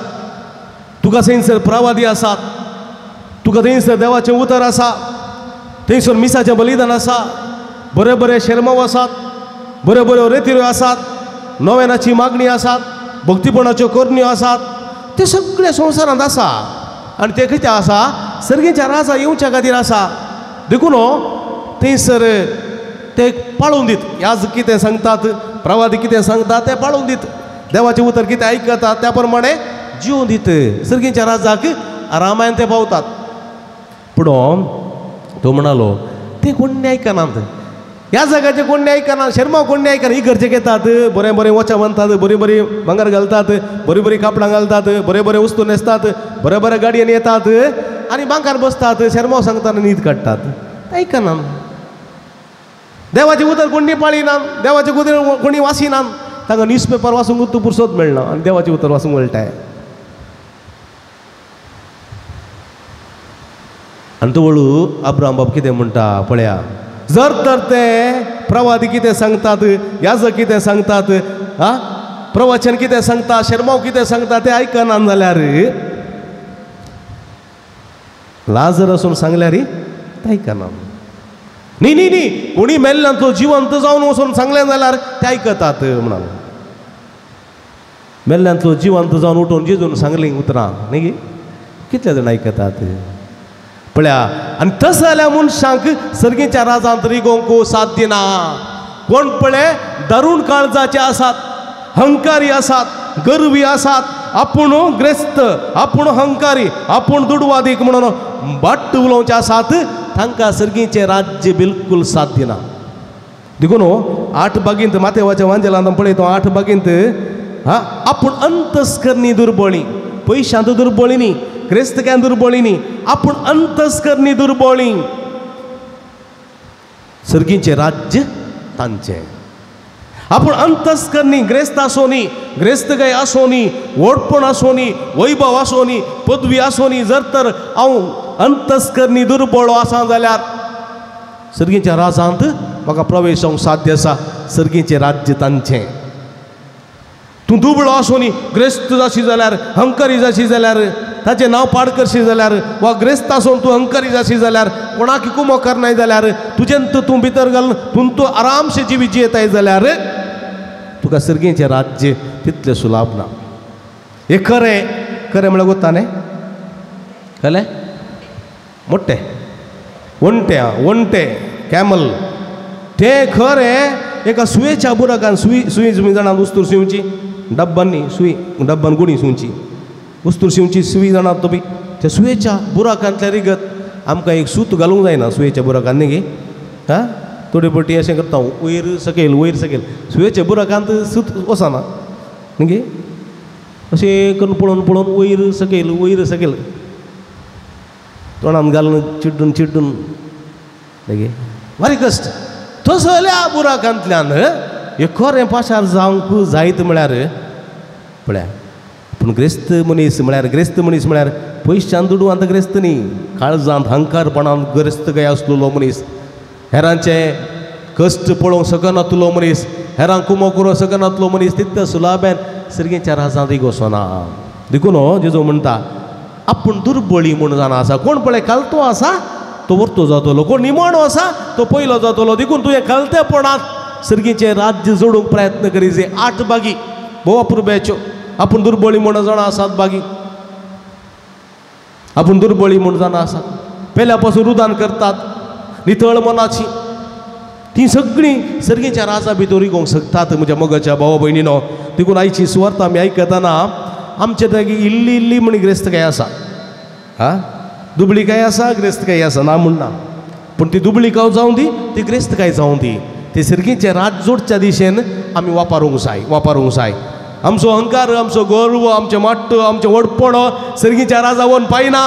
तुका थंयसर प्रवादी आसात, तुका थंयसर देवाचें उतर आसा, थंयसर मिसाचें बलिदान आसा, बरे बरे शेरमाव आसात, बऱ्यो बऱ्यो रेतिऱ्यो आसात, नव्यानाची मागणी आसात, भक्तीपणाच्यो करण्यो आसात, ते सगळे संवसारांत आसा. आनी ते कितें आसा, सर्गीच्या राजा येवच्या खातीर आसा. देखून थंयसर ते पाळून दीत, याज कितें सांगतात, प्रवादी कितें सांगतात ते पाळून दीत, देवाचें उतर कितें आयकतात त्या प्रमाणे जिवन दीत, सर्गीच्या राजाक आरामायन ते पावतात. पूण तो म्हणालो ते कोण आयकनात, ह्या जाग्याचे कोण आयकना, शर्मा कोण आयकना, ही गरजेक येतात, बरें बरें वोचा बांदतात, बरीं बरीं भांगर घालतात, बरीं बरीं कापडां घालतात, बरें बरें वस्तू न्हेसतात, बरें बरें गाडयेन येतात आनी बांकार बसतात, शर्मा सांगतात न्हीद काडटात, आयकना. देवाचें उतर कोणी पाळिना, देवाचें उतर कोणी वाचिना, तांकां न्यूज पेपर वाचूंक तूं पुरसोत मेळना आनी देवाचें उतर वाचूंक मेळटाय. आनी तो वळू अब्राम बाब कितें म्हणटा पळया, जर तर ते प्रवादी कितें सांगतात, याजक कितें सांगतात, आ प्रवचन कितें सांगता, शेरमाव कितें सांगता ते आयकना जाल्यार लाजर आसून सांगल्यार ते आयकना. न्ही न्ही न्ही कोणी मेल्ल्यान तो जिवंत जावन वचून सांगलें जाल्यार ते आयकतात म्हणालो. मेल्ल्यांतलो जिवंत जावन उठून जेजून सांगलीं उतरां न्ही गे, कितले जाण आयकतात पळया. आनी तस जाल्यार मनशांक सर्गीच्या राजांत रिगोवंक साथ दिना. कोण पळय दारूण काळजाचे आसात, हंकारी आसात, गर्वी आसात, आपूण ग्रेस्त, आपूण हंकारी, आपूण दुडवादीक म्हणून बाट्ट उलोवचे आसात, तांकां सर्गीचें राज्य बिलकूल साथ दिना. देखून 8 बागींत मातेवाच्या वांजेलांत पळयतो 8 बागींत हा आपूण अंतस्करणी दुर्बळी, पयशांत दुर्बळी न्ही, ग्रेस्तकान दुर्बळी न्ही, आपूण अंतस्करणी दुर्बळी, सर्गीचें राज्य तांचें. आपूण अंतस्करणी ग्रेस्त आसो न्ही, ग्रेस्तकाय आसो न्ही, व्हडपण आसो न्ही, वैभव आसो न्ही, पदवी आसो न्ही, जर तर हांव अंतस्करणी दुर्बळो आसा जाल्यार सर्गीच्या राजांत म्हाका प्रवेश जावंक साध्य आसा. सर्गीचें राज्य तांचें. तूं दुबळो आसो न्ही, ग्रेस्त जाशी जाल्यार, हंकारी जाशी जाल्यार, ताचें नांव पाड करशी जाल्यार, वा ग्रेस्त आसून तूं हंकारी जाशी जाल्यार, कोणाक कुमो करनाय जाल्यार, तुजेंत तूं भितर घालून तूं तूं आरामशे जिवीत जियेताय जाल्यार तुका सर्गीचें राज्य तितलें सुलाभ ना. हें खरें खरें म्हळ्यार गोत्ता न्ही, कळ्ळें? मोट्टें वणटे वणटे कॅमल तें खरें एका सुयेच्या बुराकान सुई सुई तुमी जाणां उस्तूर शिंवची डब्बांनी सुई डब्बान गुणी शिंवची उस्तूर शिंवची सुई जाणां तुमी त्या सुयेच्या बुराकांतल्या रिगत आमकां एक सूत घालूंक जायना सुयेच्या बुराकान न्ही गे. हां थोडे पटी अशें करता वयर सकयल वयर सकयल सुयेच्या बुराकांत सूत वचना न्ही गे, अशें करून पळोवन पळोवन वयर सकयल वयर सकयल तोंडान घालून चिड्डून चिड्डून गे बारीक कश्ट. तसल्या बुराकांतल्यान हें खरें पाशार जावंक जायत म्हळ्यार पळया. पूण ग्रेस्त मनीस म्हळ्यार ग्रेस्त मनीस म्हळ्यार पयशान दुडवांत ग्रेस्त न्ही, काळजांत हंकारपणान ग्रेस्त काय आसलेलो मनीस, हेरांचे कश्ट पळोवंक शकनातलो मनीस, हेरांक कुमो करूंक शकनातलो मनीस तितल्या सुलाब्यान सर्गीच्या राजांत वचना. देखून जेजू म्हणटा आपूण दुर्बळी म्हूण जाणा आसा. कोण पळय कालतो आसा तो वर्तो जातलो, कोण निमाणो आसा तो पयलो जातलो. देखून तुवें कालतेपणांत सर्गीचें राज्य जोडूंक प्रयत्न करी जे 8 बागी भोव अपुरबायेच्यो. आपूण दुर्बळी म्हूण जाणा आसात बागी, आपूण दुर्बळी म्हूण जाणा आसात, पेल्या पासून रुदान करतात नितळ मनाची, ती सगळीं सर्गीच्या राजा भितर रिगोवंक शकतात म्हज्या मोगाच्या भावा भयणीनो. देखून आयची सुवार्थ आमी आयकतना आमचे जागी इल्ली इल्ली म्हण ग्रेस्तकाय आसा, हा दुबळी काय आसा ग्रेस्तकाय आसा ना म्हण ना, पूण ती दुबळी काय जावं दी ती ग्रेस्तकाय जावं दी, ती सर्गीचें राज जोडच्या दिशेन आमी वापरूंक जाय वापरूंक जाय. आमचो अहंकार, आमचो गर्व, आमचें माट्ट, आमचें व्हडपण सर्गीच्या राजा वोन पायना.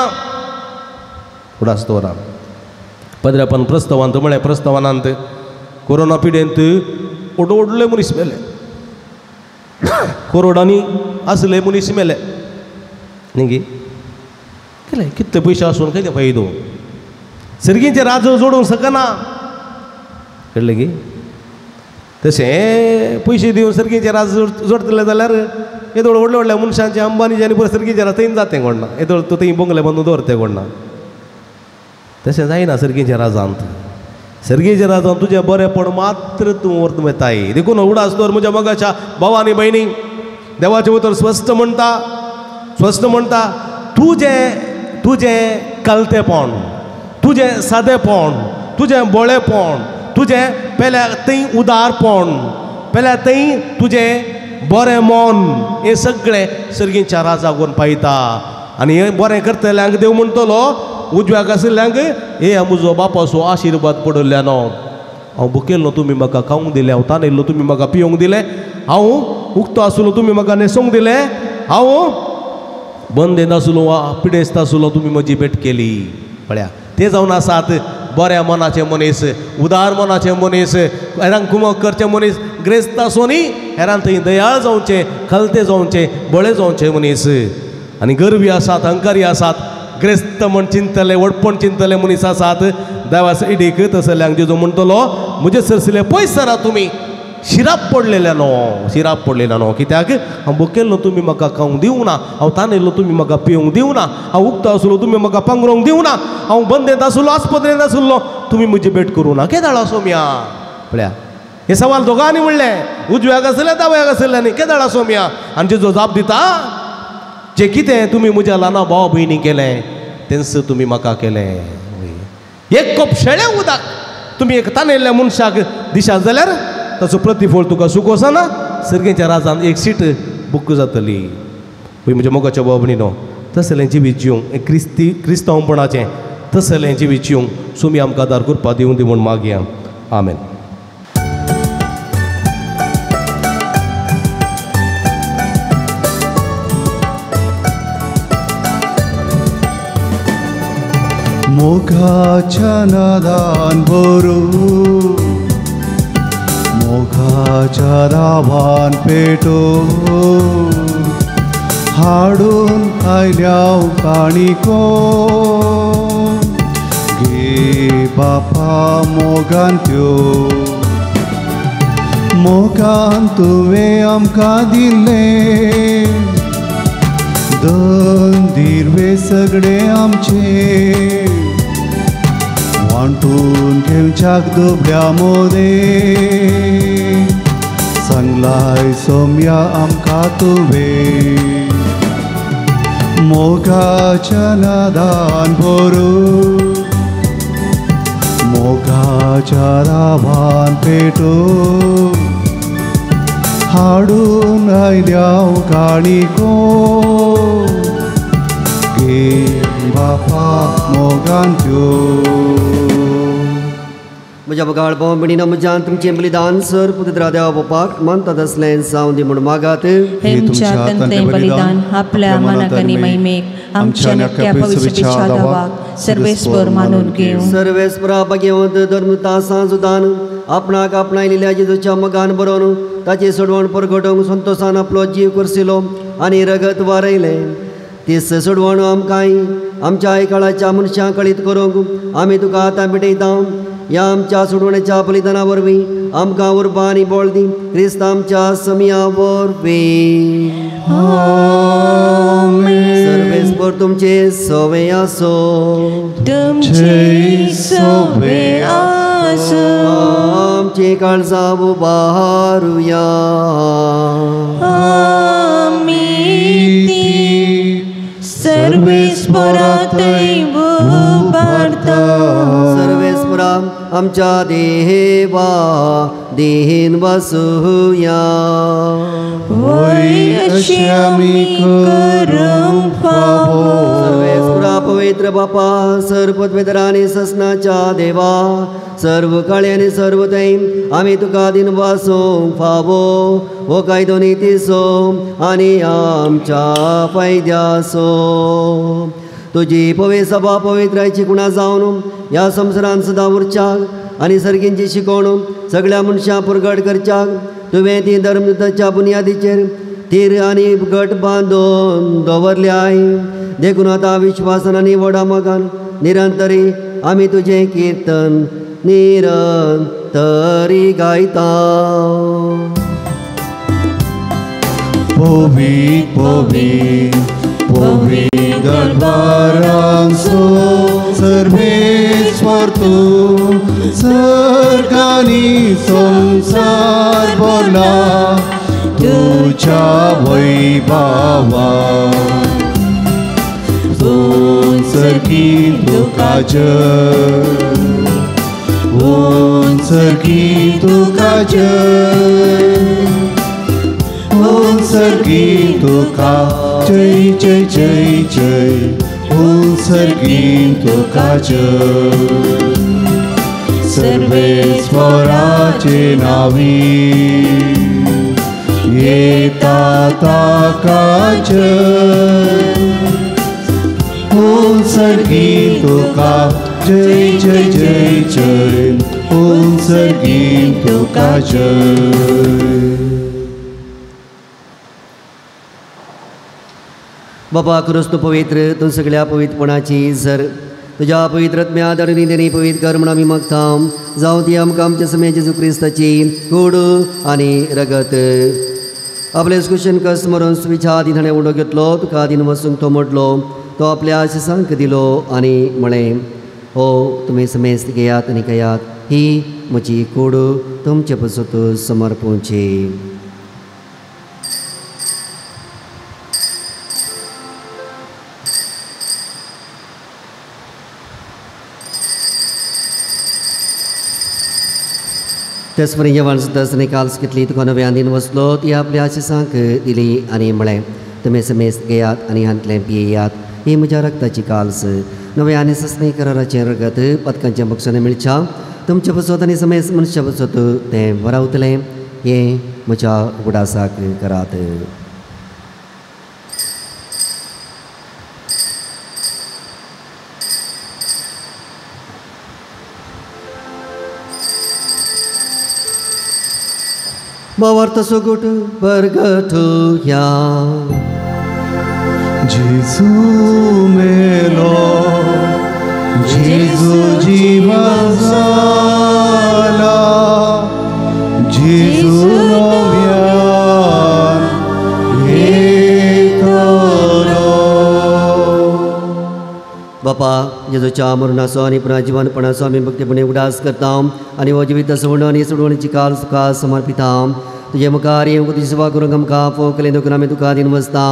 उडास दवरा पदरापन प्रस्तावांत म्हळें प्रस्तावानांत कोरोना पिडेंत व्हड व्हडले मनीस मेले, करोडांनी आसले मनीस मेले न्ही गे. केले कितले पयशे आसून कितें फायदो, सर्गीचें राज जोडूंक शकना कळ्ळें गे. तशें पयशे दिवन सर्गीचें राज जोडटले जाल्यार येदोळ व्हडल्या व्हडल्या मनशांचे अंबानीचे आनी पुरो सर्गीचें राज थंय जातें कोण ना, येदोळ तूं थंय बंगले बांदून दवरतें कोण ना. तशें जायना सर्गीच्या राजांत. सर्गीच्या राजांत तुजें बरेंपण मात्र तूं व्हरत वताय. देखून उडास दवर म्हज्या मोगाच्या भावा आनी भयणी, देवाचें उतर स्पश्ट म्हणटा स्पश्ट म्हणटा तुजें तुजें कलतेपण, तुजें सादेपण, तुजें बोळेपण, तुजें पेल्या थंय उदारपण, पेल्या थंय तुजें बरें मन, हें सगळें सर्गीच्या राजाक व्हरून पायता. आनी हें बरें करतल्यांक देव म्हणटलो उजव्याक आशिल्ल्यांक हे म्हजो बापाचो आशिर्वाद पडिल्ल्या न्हू, हांव भुकेल्लो तुमी म्हाका खावंक दिलें, हांव तानेल्लो तुमी म्हाका पिवंक दिलें, हांव उक्तो आसलो तुमी म्हाका न्हेसोवंक दिलें, हांव बंदेन आसलो वा पिडेस्त आसलो तुमी म्हजी भेट केली. पळया ते जावन आसात बऱ्या मनाचे मनीस, उदार मनाचे मनीस, हेरांक कुमक करचे मनीस, ग्रेस्त आसूं न्ही हेरांक थंय दयाळ जावचें, खलते जावचें, बळे जावचें मनीस. आनी गर्वी आसात, अहंकारी आसात, ग्रेस्त म्हण चिंतले, व्हडपण चिंतले मनीस आसात. देवा सायडीक तसल्यांक जेजू म्हणटलो म्हजे सरसले पयस सरा तुमी, शिराप पडलेल्या न्हू, शिराप पडलेल्या न्हू. कित्याक हांव भुकेल्लो तुमी म्हाका खावंक दिवंक ना, हांव तानेल्लो तुमी म्हाका पिवंक दिवंक ना, हांव उक्तो आसलो तुमी म्हाका पांगरूंक दिवंक ना, हांव बंदेंत आसलो आस्पत्रेंत आसलो तुमी म्हजी भेट करूं ना. केदाळ सोम्या पळया हे सवाल दोगांनी म्हणलें, उजव्याक आसलें दाव्याक आसलें न्ही. केदाळ सोम्या आनी जेजू जाप दिता, जें कितें तुमी म्हज्या ल्हाना भाव भयणी केलें तेंच तुमी म्हाका केलें. एक कोप शेळें उदक तुमी एक तानेल्ल्या मनशाक दिशात जाल्यार ताचो प्रतिफळ तुका सूख वचना, सर्गेच्या राजान एक सीट बूक जातली. म्हज्या मोगाच्या भाव भयणीनो, तसलें जिवीत जिवंक क्रिस्ती क्रिस्तांवपणाचें तसलें जिवीत जिवंक सुमी आमकां आदार करपा दिवं दी म्हूण मागया. आमेन. मोगाच्या नादान भरू, मोगाच्या रावान पेटो, हाडून आयल्या काणिको गे बापा मोगान त्यो. मोगान तुवें आमकां दिल्लें दोन दिर्वे सगळे आमचे, वांटून घेवच्याक दुबळ्या मोदे सांगलाय सोम्या आमकां तुवें. मोगाच्या नादान भरू, मोगाच्या रावान पेटो, हाडून आयल्या काणिको गे बापा मोगान त्यो. म्हज्या बगाळ भाव भयणीनो, म्हज्यान तुमचें बलिदान सर पुत्र देवा बापाक मानता तसलें जावं दी म्हूण मागात. हे तुमच्या हातांतलें बलिदान आपल्या मनाक आनी महिमेक आमच्या नक्क्या पवित्र दावाक सर्वेस्पर मानून घेवं. सर्वेस्परा भाग्यवंत धर्मता सांजुदान आपणाक आपणायलेल्या जेजूच्या मोगान बरोवन ताची सोडवण परगटोवंक संतोशान आपलो जीव करसिलो आनी रगत वारयलें. तीस सोडवण आमकांय आमच्या काळाच्या मनशांक कळीत करूंक आमी तुका आतां भेटयता. ह्या आमच्या सोडवणेच्या बलिदाना वरवीं आमकां उर्बा आनी बळ दी, क्रिस्त आमच्या समिया वरवीं. सर्वेस्पर तुमचे सवे आसो, तुमचे सवे आसो. आमची काळजां उबारुया, आमी सर्वेस्परा थंय उबारता. सर्वेस्परा आमच्या देवा देहीन वसुया, वय अशें आमी करूंक फावो. सर्वेस्परा पवित्र बापा, सर्व पवित्र आनी ससनाच्या देवा, सर्व काळे आनी सर्व थंय आमी तुका दिन वासूंक फावो. हो कायदो नितीचो आनी आमच्या फायद्याचो. तुजी पवित्र सभा पवित्रायची गुणा जावन ह्या संवसारान सदां उरच्याक आनी सर्गींची शिकवण सगळ्या मनशां पुरगट करच्याक तुवें ती धर्मदूताच्या बुन्यादीचेर तीर आनी गट बांदून दवरल्याय. देखून आतां विश्वासान आनी व्हडा मोगान निरंतरी आमी तुजें किर्तन निरंतरी गायता. पवित्र पवित्र पवित्र दरबारांचो सर्वेस्पर तूं, सर्गांनी संवसार भरला तुज्या वैभवान. उंचगी तुका जय, उंचगी तुका जय, उंचगी तुका जय जय जय जय, उंचगी तुका जय. सर्वेस्पराचे नावी येता ताका जय, उंचगी तुका जय जय जय जय, उंचगी तुका जय. बाबा क्रिस्त पवित्र तूं सगळ्या पवित्रपणाची जर तुज्या पवित्र आत्म्या धाडून तेणी पवित्र कर म्हूण आमी मागता. जावं ती आमकां आमच्या समय जेजू क्रिस्ताची कूड आनी रगत. आपले कुशन कस मरून सुविच्या आदी ताणें उडो घेतलो, तुका आदीन वचूंक तो मोडलो, तो आपल्या शिसांक दिलो आनी म्हळें, हो तुमी समेस्त घेयात आनी खायात, ही म्हजी कूड तुमचे पसत समर्पूची. तेच परी जेवण सुद्दां काल्स घेतली, तुका नव्या दिन वसलो, ती आपल्या आशिसांक दिली आनी म्हळें, तुमी समेस्त घेयात आनी हांतलें पियेयात, ही म्हज्या रक्ताची काल्स, नव्या आनी सस्नी कराराचें रगत पदकांच्या बक्षांनी मेळच्या तुमचे पसत आनी समेस्त मनशा पसत तें वरावतलें. हें म्हज्या उगडासाक करात. भावार्थ सुगुट बरगठुया. जेजू मेलो, जेजू जिवन जाला, जेजू नव्यान येतलो. बापा, जेजूच्या मरणाचो आनी पुनर्जीवनपणाचो आमी भक्तीपणे उगडास करता आनी हो जिवीत सोडून आनी सोडवणीची काल तुका समर्पिता. तुजे मुखार येवंक तुजी सेवा करूंक आमकां फोकले देखून आमी तुका दिन वसता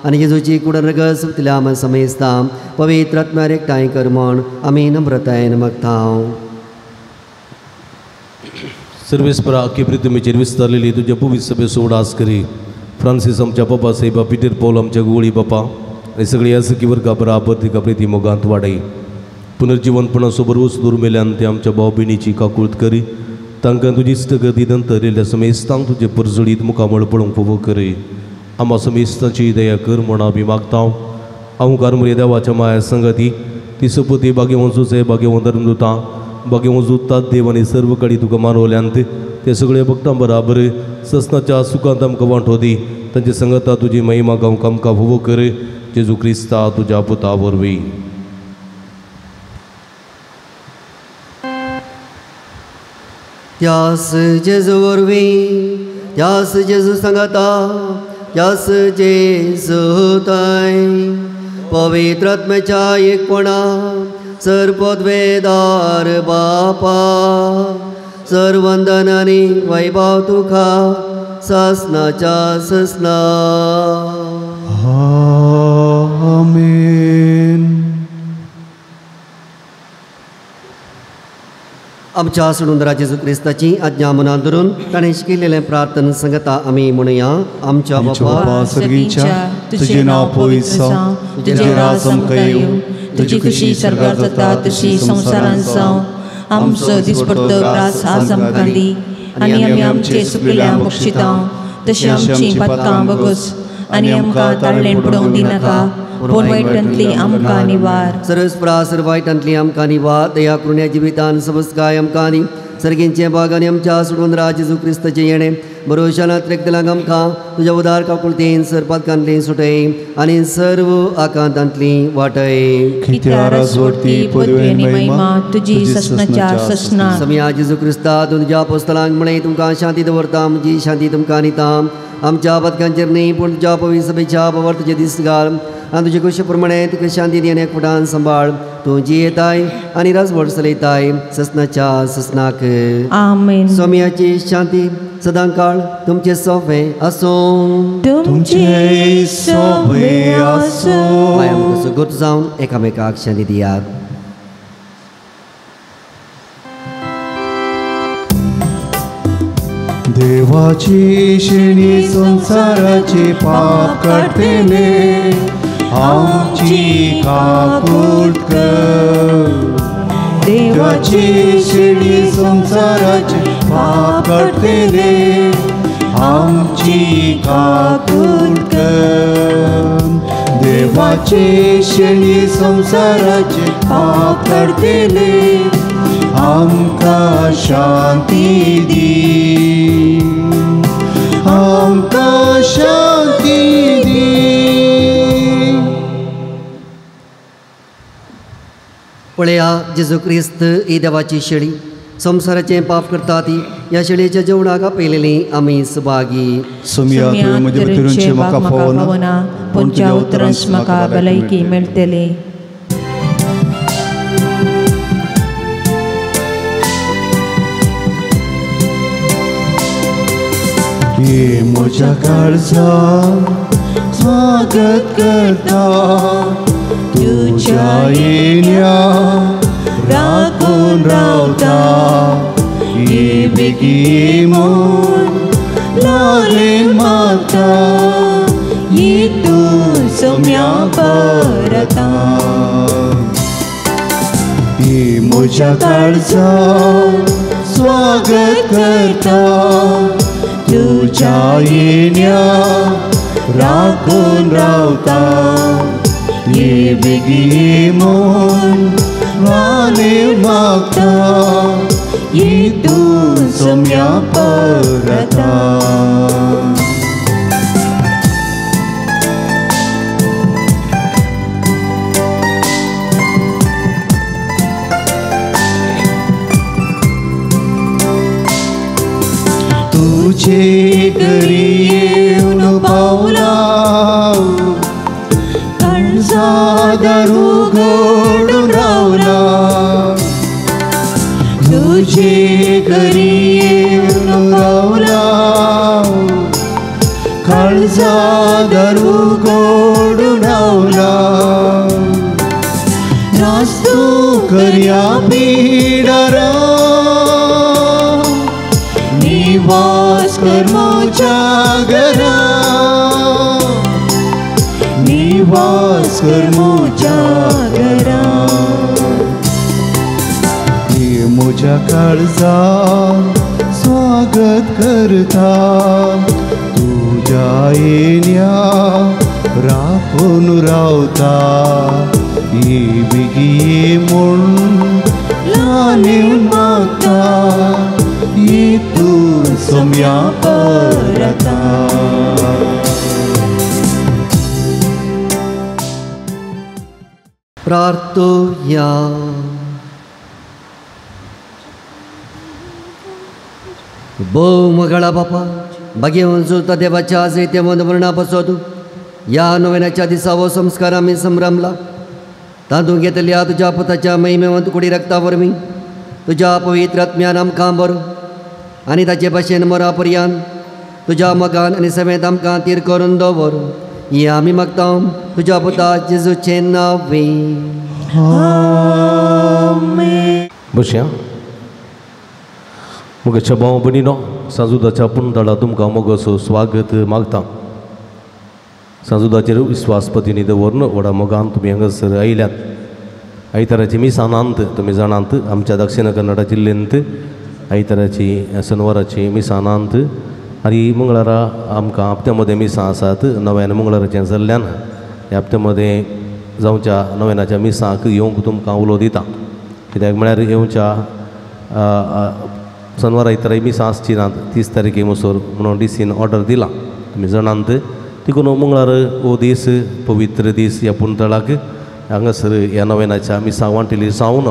आनी जेजूची कुडन रगत सोंपतल्या आमी समेजता. पवित्र आत्म्यार एकठांय कर म्हूण आमी नम्रतायेन मागता. सर्वेस्परा आखी प्रितमेचेर विस्तारलेली तुज्या पवित्र सभेचो उगडास करी. फ्रांसीस आमच्या बाबा साहेबा, पिटर पॉल आमच्या गोळी बापा आनी सगळी यासकी वर्गा बराबर तिका प्रिती मोगांत वाडय. पुनर्जीवनपणाचो बरोच दूर मेल्यान ते आमच्या भाव भयणीची काकूळत करी. तांकां तुजी इश्टगती नंतर येयल्ल्या समेस्तांक तुजे परजळीत मुखामळ पळोवंक फावो करी. आमा समेस्तांची दया कर म्हूण आमी मागता. हांव मुरे देवाच्या माया संगती ती सपती बागेवन सुसे बागेवन धर्मदुतां बागेवन जुतात देव आनी सर्व कडेन तुका मानवल्यान ते सगळे भक्तां बराबर ससनाच्या सुखांत आमकां वांटो दी. तांचे संगता तुजी महिमा गावंक आमकां फावो कर. जेजू क्रिस्ता तुज्या पुता वरवीं. त्यास जेजू वरवीं, त्यास जेजू सांगाता, त्यास जेजू ताय पवित्र आत्म्याच्या एकपणा सर्वपदवेदार बापा, सर्वंदन आनी वैभव तुका सासनाच्या ससना. आमेन. आमच्या सोडून जेजू क्रिस्ताची आज्ञा मनात धरून ताणें शिकयलेलें प्रार्थना संगता आमी म्हणुया. आमच्या बापा सर्गीच्या, तुजें नांव पवित्र जावं, तुजें राज आमकां येवं, तुजी खुशी स्वर्गार जाता तशी संवसारांत जावं. आमचो दिसपडतो ग्रास आज आमकां दी आनी आमी आमचे चुकलेल्यांक बक्षिता तशी आमची पातकां बगस आनी आमकां ताळलेण पडोवंक दिनाका, पूण वायटांतली आमकां निवार. सर्वस्प्रा सर्व वायटांतली आमकां निवार. दया करुण्या जिवितान सबस्काय आमकां दी. सर्गींचे भाग आनी आमच्या सोडून राज जेजू क्रिस्ताचें येणें बरोशानात रेखतल्यांक आमकां तुज्या उदार काकुळतेन सर्पातकांतली सुटय आनी सर्व आकांतांतली वाटय. तुजी ससनाच्या ससना. समया जेजू क्रिस्ता तुज्या पोस्तलांक म्हळें, तुमकां शांती दवरता, म्हजी शांती तुमकां दिता. आमच्या पदकांचेर न्ही पूण तुज्या पवित्र सभेच्या पवर तुजे दीस घाल आनी तुजे कुशे प्रमाणे तुका शांती दी आनी एकवटान सांबाळ. तूं जियेताय आनी राजवट चलयताय ससनाच्या ससनाक. आमेन. स्वामियाची शांती सदांकाळ तुमचे सोफे आसूं. तुमचे सोफे आसूं. आमकां सुगूत जावन एकामेकाक शांती दियात. देवाची शेणी संसाराचे पाप काडटले, आमची काकूट कर. देवाची शेणी संसाराचे पाप काडटले, आमची काकूट कर. देवाची शेणी संसाराचे पाप काडटले, आमकां शांती दी, आमकां शांती दी. पळया जेजू क्रिस्त ही देवाची शेळी संवसाराचें पाप करता ती ह्या शेळयेच्या जेवणाक आपयलेली आमी सुभागी. सोमया तुवें म्हजे भितरूनचें म्हाका पावना, पूण तुज्या उतरांच म्हाका भलायकी मेळटली. ये म्हज्या काळजा स्वागत करता, तुज्या येण्या राखून रावता. ये बेगी म्हूण लागेन मागता, ये तूं सोम्या परता. ये म्हज्या काळजा स्वागत करता, तुज्या येण्या राखून रावता. ये बेगी म्हूण वाले मागता, ये तूं सोम्या परता. तुझे घरी येवन पावला, काळजा उगडून रावला. तुझे घरी येवन रावला, काळजा उगडून रावला. नास्तू करया पिडारा, निवास कर म्हज्या घरा, निवास कर म्हज्या घरा. ये म्हज्या काळजा स्वागत करता, तुज्या येण्या राखून रावता. ये बेगी म्हूण लानेवन मागता, ये तूं सोम्या परता. प्रार्थोया. भोव मगळा बापा भाग्यवंत जुलता देवाच्या जैत्यवंत मरणा पासत ह्या नोवेनाच्या दिसा हो संस्कार आमी संभ्रमला. तातूंत घेतल्या तुज्या पुताच्या महिमेवंत कुडी रक्ता वरवीं तुज्या पवित्र आत्म्यान आमकां बरो आनी ताचे भाशेन मरा पर्यान तुज्या मोगान आनी समेत आमकां तीर करून दवर. ही आमी मागता तुज्या पुता जेजूचें नांव. बसया. म्हज्या भाव भयणीनो, सांजुदाच्या पुनताळा तुमकां मोगाचो स्वागत मागता. सांजुदाचेर विस्वास पतीनी दवरून व्हडा मोगान तुमी हांगासर आयल्यात. आयताराची मिसानांत तुमी जाणांत आमच्या दक्षिण कन्नडा जिल्ल्यांत आयताराची शनवाराची मिसानांत आनी मंगळारा आमकां हप्त्या मदें मिसां आसात. नव्यान मंगळाराचें जाल्ल्यान ह्या हप्त्या मदें जावच्या नव्यानाच्या मिसांक येवंक तुमकां उलो दिता. कित्याक म्हळ्यार येवच्या शनवारा आयतारा मिसां आसची नात 30 तारखे मोसोर म्हणून डीसीन ऑर्डर दिला तुमी जाणांत. देखून मंगळार हो दीस पवित्र दीस ह्या पुनतळाक हांगासर ह्या नव्यानाच्या मिसां वांटिल्ली जावन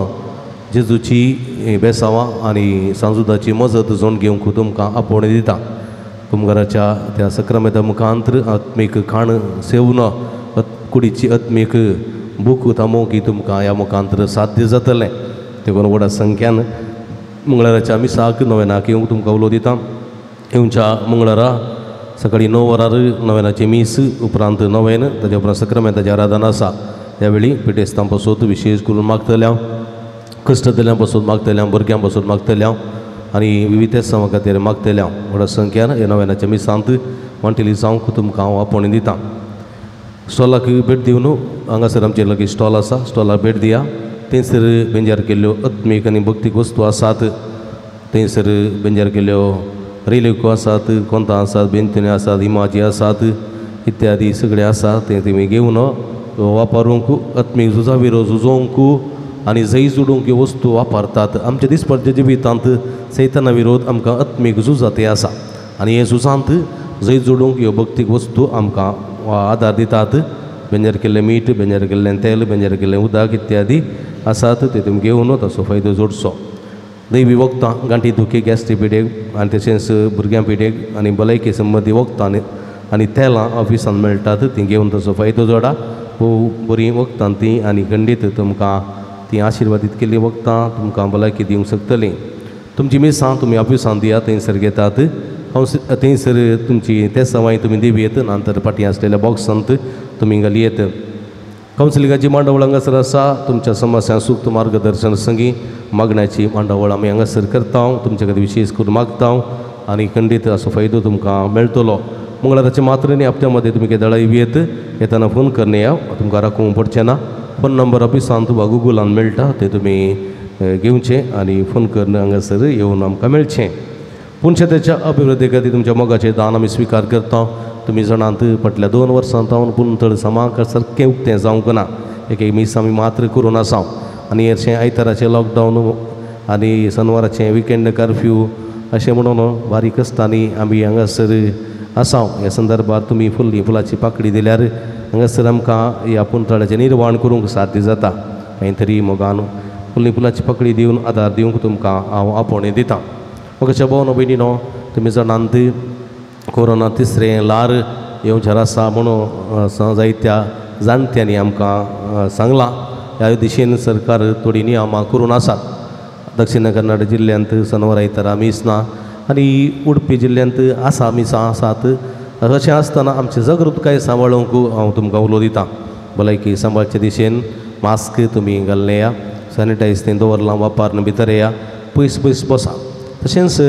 जेजूची बेसांवां आनी सांजुदाची मजत जोड घेवंक तुमकां आपोवणें दिता. कुमगाराच्या त्या सक्रामेता मुखांतर आत्मीक खाण सेवन कुडीची आत्मीक भूक थांबोवंक तुमकां ह्या मुखांतर साध्य जातलें. देखून व्हडा संख्यान मंगळाराच्या मिसाक नव्यानाक येवंक तुमकां उलो दिता. येवच्या मंगळारा सकाळीं 9 वरार नव्यानाचें मीस, उपरांत नवेन, ताच्या उपरांत सक्रामेंताचें आराधन आसा. ह्या वेळी पिटेस्तां पासत विशेश करून मागतले हांव, कश्टतल्यां पासून मागतले हांव, भुरग्यां पासून मागतले हांव आनी विविध समां खातीर मागतले हांव. व्हडा संख्यान ह्या नव्यानाच्या मिसांत वांटिल्ली जावंक तुमकां हांव आपोवणें दिता. स्टॉलाक भेट दिवन हांगासर आमचें लागीं स्टॉल आसा, स्टॉलाक भेट दिया. थंयसर बेंजार केल्ल्यो आत्मीक आनी भक्तीक वस्तू आसात. थंयसर बेंजार केल्ल्यो रेलिको आसात, कोंतां आसात, बेंतुन्यो आसात, इमाजी आसात इत्यादी सगळें आसा. तें तुमी घेवन वापरूंक आत्मीक झुजा विरोध झुजोवंक आनी जैत जोडूंक ह्यो वस्तू वापरतात. आमच्या दिसपडच्या जिवितांत सैताना विरोध आमकां आत्मीक झुजां तें आसा आनी हे झुजांत जैत जोडूंक ह्यो भक्तीक वस्तू आमकां आदार दितात. बेंजर केल्लें मीठ, बेंजर केल्लें तेल, बेंजर केल्लें उदक इत्यादी आसात ते तुमी घेवन ताचो फायदो जोडचो. दैवी वखदां गांठी दुखी गॅस्ट्री पिडेक आनी तशेंच भुरग्यां पिडेक आनी भलायकी संबंदी वखदां आनी तेलां ऑफिसान मेळटात तीं घेवन ताचो फायदो जोडा. भोव बरीं वखदां तीं आनी खंडीत तुमकां तीं आशिर्वादीत केल्लीं वखदां तुमकां भलायकी दिवंक शकतलीं. तुमची मिसां तुमी ऑफिसान दियात, थंयसर घेतात थंयसर तुमची ते सवाय तुमी दिवयेत, नंतर फाटीं आसलेल्या बॉक्सांत तुमी घालयेत. कावन्सिलिंगाची मांडावळ हांगासर आसा. तुमच्या समस्या सूक्त मार्गदर्शन संगी मागण्याची मांडावळ आमी हांगासर करता, तुमच्या खातीर विशेश करून मागता आनी खंडीत असो फायदो तुमकां मेळटलो. मंगळाराचे मात्र न्ही, हप्त्या मदें तुमी केदळाय येत येतना फोन करणे या, तुमकां राखूंक पडचें ना. फोन नंबर ऑफिसांत वा गुगलान मेळटा, ते तुमी घेवचे आनी फोन करून हांगासर येवन आमकां मेळचें. पुनशेताच्या अभिवृद्धी खातीर तुमच्या मोगाचें दान आमी स्विकार करता. तुमी जाणांत फाटल्या 2 वर्सां जावन पुनतळ समाक सारकें उक्तें जावंक ना, एक एक मीस आमी मात्र करून आसा आनी अशें आयताराचें लॉकडावन आनी शनवाराचें विकेंड कर्फ्यू अशें म्हणून बारीक आसतानी आमी हांगासर आसा. ह्या संदर्भार तुमी फुल्ली फुलाची पाकडी दिल्यार हांगासर आमकां ह्या पुनतळाचें निर्वाण करूंक साध्य जाता. कांय तरी मोगान फुल्ली फुलाची पाकडी दिवन आदार दिवंक तुमकां हांव आपोवणें दितां. म्हाका भोवन भयणीनो, तुमी जाणांत कोरोना तिसरें ल्हार येवचें आसा म्हणून जायत्या जाणट्यांनी आमकां सांगलां. ह्या दिशेन सरकार थोडीं नियमां करून आसात. दक्षिण कन्नड जिल्ल्यांत शनवार आयतारा मीस ना आनी उडपी जिल्ल्यांत आसा मिसां आसात. अशें आसतना आमची जागृतकाय सांबाळूंक हांव तुमकां उलो दितां. भलायकी सांबाळचे दिशेन मास्क तुमी घालणे या, सॅनिटायज तें दवरलां वापरून भितर येया, पयस पयस बसा. तशेंच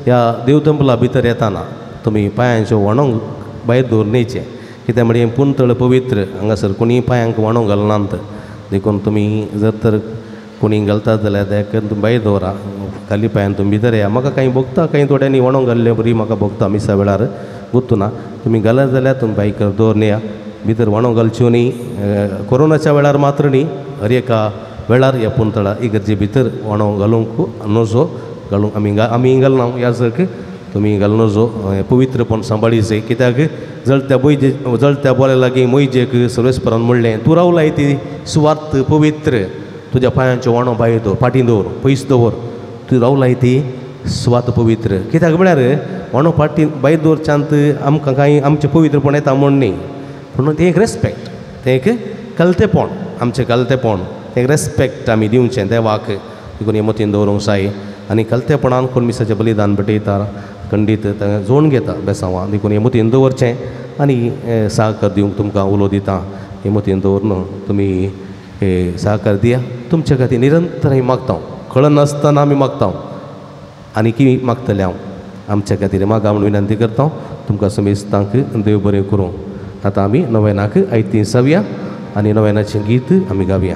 ह्या देवतंपला भितर येताना तुमी पांयांच्यो व्हाणोंक भायर दवरून येचें, कित्याक म्हणजे पुनतळ पवित्र, हांगासर कोणीय पांयांक व्हाणोंक घालनात. देखून तुमी जर तर कोणी घालतात जाल्यार तेका तुमी भायर दवरा, खाली पांयान तुमी भितर येया. म्हाका कांय भोगता, कांय थोड्यांनी व्हाणोंक घाल्ले बरी म्हाका भोगता मिसा वेळार गुत्तू ना. तुमी घालत जाल्यार तुमी बायक दवरून येया, भितर व्हाणोंक घालच्यो न्ही. कोरोनाच्या वेळार मात्र न्ही, हर एका वेळार ह्या पुनतळा इगर्जे भितर व्हाणोंक घालूंक नजो, घालूंक आमी घालना ह्या जग तुमी घालूं नजो. पवित्रपण सांबाळी जाय, कित्याक जळत्या बोयजे जळत्या बोल्या लागीं मोयजेक सर्वेस्परान म्हणलें, तूं रावलाय ती सुवार्थ पवित्र, तुज्या पांयांच्यो व्हाणो भायर दवर, फाटीं दवर, पयस दवर, तूं रावलाय ती सुवात पवित्र. कित्याक म्हळ्यार व्हाणो फाटीं भायर दवरच्यांत आमकां कांय आमचें पवित्रपण येता म्हूण न्ही, पूण तें एक रेस्पेक्ट, तें एक कलतेपण, आमचें कलतेपण, तें एक रेस्पेक्ट आमी दिवचें देवाक. देखून हें मतीन दवरूंक जाय आनी कलतेपणान कोण मिसाचें बलिदान भेटयता खंडीत जोड घेता बेसांवां. देखून हें मतीन दवरचें आनी सहकार दिवंक तुमकां उलो दिता. हें मतीन दवरून तुमी सहकार दिया. तुमच्या खातीर निरंतर आमी मागता, कळनासतना आमी मागता आनी की मागतले हांव आमच्या खातीर मागा म्हूण विनंती करता. तुमकां समेस्तांक देव बरें करूं. आतां आमी नवेनाक आयती जावया आनी नवेनाचें गीत आमी गावया.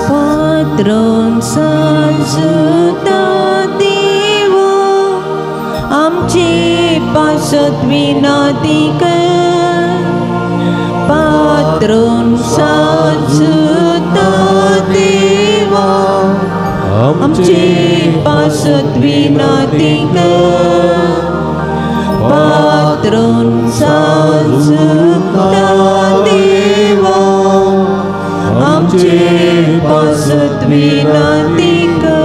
पात्रोन सांजुता देवो आमचे पासत विनंती कर, पात्रोन सांजुता देवो आमचे पासत विनंती कर, पात्रोन सांजुता देवो आमचे पासत विनंती कर.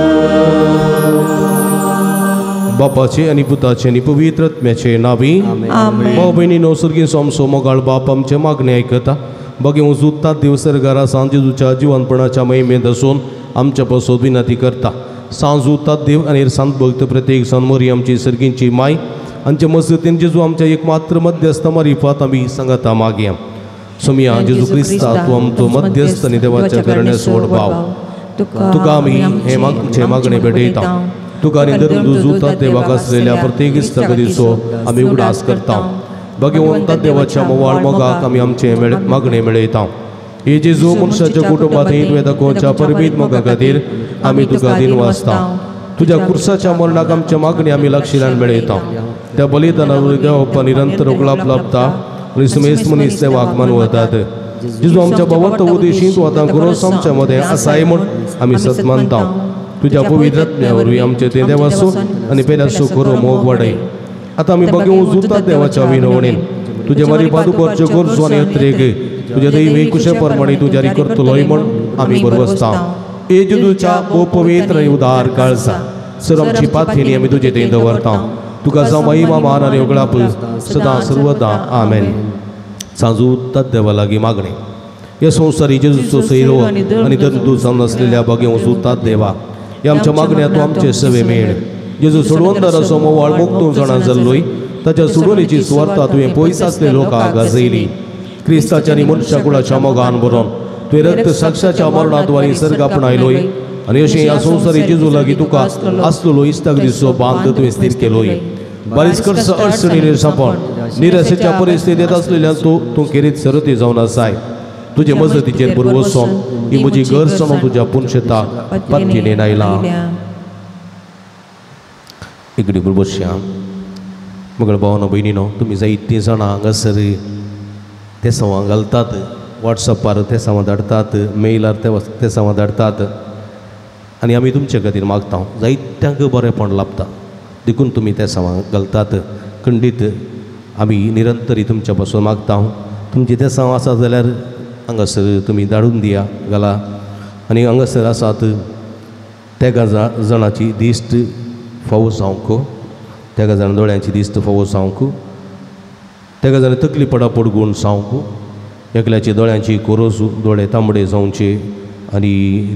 बापाचे आनी पुताचे आनी पवित्र आत्म्याचे नांवी आमेन. भाव भयणीनो, सर्गीं आमचो मोगाळ बाप आमचें मागणें आयकता. बगे उजुत्तात देव सरकारा सांजेजूच्या जिवनपणाच्या महिमेंत आसून आमच्या पासत विनंती करता. सांजुतात देव आनी सांत भक्त प्रत्येक सान मोरी आमची सर्गींची माय आमचे मजतीन जेजू आमच्या एक मात्र मध्यस्थ मारिफात आमी सांगता मागया. सोमिया जेजू क्रिस्ता, तूं आमचो मध्यस्थ आनी देवाच्या करण्या सोड भाव, तुका आमी हें आमचें मागणें भेटयता. तुका आनी धरून जुता देवाक आसलेल्या प्रत्येक इश्टागतीचो आमी उगडास करता. भगवंता देवाच्या मोवाळ मोगाक आमी आमचें मागणें मेळयता. हे जेजू, मनशाच्या कुटुंबात तुवें दाखोवच्या परबीत मोगा खातीर आमी तुका दिन वाचता. तुज्या कुर्साच्या मरणाक आमच्या मागणी आमी लक्षिल्यान मेळयता. त्या बलिदाना देव निरंतर उगडाप लाभता आनी सुमेस मनीस देवाक मानवतात. जेजू, आमच्या भावार्थ उद्देशीं तूं आतां गोरोस आमच्या मदें आसाय म्हूण आमी सत मानता. तुज्या पवित्र आत्म्या वरवीं आमचे ते देवाचो आनी पेल्याचो खरो मोग वाडय. आतां आमी बघूं जुतात देवाच्या विनवणेन तुजे वरी पादुकोरच्यो गरजो आनी अत्रेक तुज्या दैवी कुशे प्रमाणे तूं जारी करतलोय म्हूण आमी बरवसता. ए जेजूच्या भोव पवित्र आनी उदार काळजा सर आमची पाथेनी आमी तुजे थंय दवरता. तुका जावं महिमा मान आनी उगडाप सदां सर्वदां. आमेन. सांजू देवा लागीं मागणें. ह्या संवसारी जेजूचो सैरो आनी दंदू जावन आसलेल्या बागें वचूतात देवा, ह्या आमच्या मागण्या तूं आमचे सवे मेळ. जेजू सोडवंदाराचो मोवाळ मुक्त जाणा जाल्लोय ताच्या सोडवणेची सुवार्ता तुवें पयस आसले लोकांक गाजयली. क्रिस्ताच्या आनी मनशा कुळाच्या मोगान बरोवन तुवें रक्त साक्षाच्या मरणाद्वारे सर्ग आपणायलोय आनी अशें ह्या संवसारी जेजू लागीं तुका आसलेलो इश्टागतीचो बांद तुवें स्थीर केलोय. बारीस खर्च अडचणी निरसापण निराशेच्या परिस्थितींत आसलेल्यान तूं खेरीत सरती जावन आसाय. तुजे मजतीचेर पुरवसोन ही म्हजी गरज जावन तुज्या पुनशेता पातयेन आयला. इकडे बसया मगळ भावना भयणीनो, तुमी जायतीं जाणां हांगासर तेसांवां घालतात, वॉट्सॅपार तेसांवां धाडटात, मेलार तेसांवां धाडटात आनी आमी तुमचे खातीर मागता. जायत्यांक बरेंपण लाभता देखून तुमी तेसांवां घालतात. खंडीत आमी निरंतरी तुमच्या पासून मागता. तुमचें तेसांव आसा जाल्यार हांगासर तुमी धाडून दिया घाला. आनी हांगासर आसात तेगा जाणाची दिश्ट फावो जावंक, तेगा जाण दोळ्यांची दिश्ट फावो जावंक, तेगा जाण तकली पडापड गूण जावंक, एकल्याची दोळ्यांची कोरोज दोळे तांबडे जावचे आनी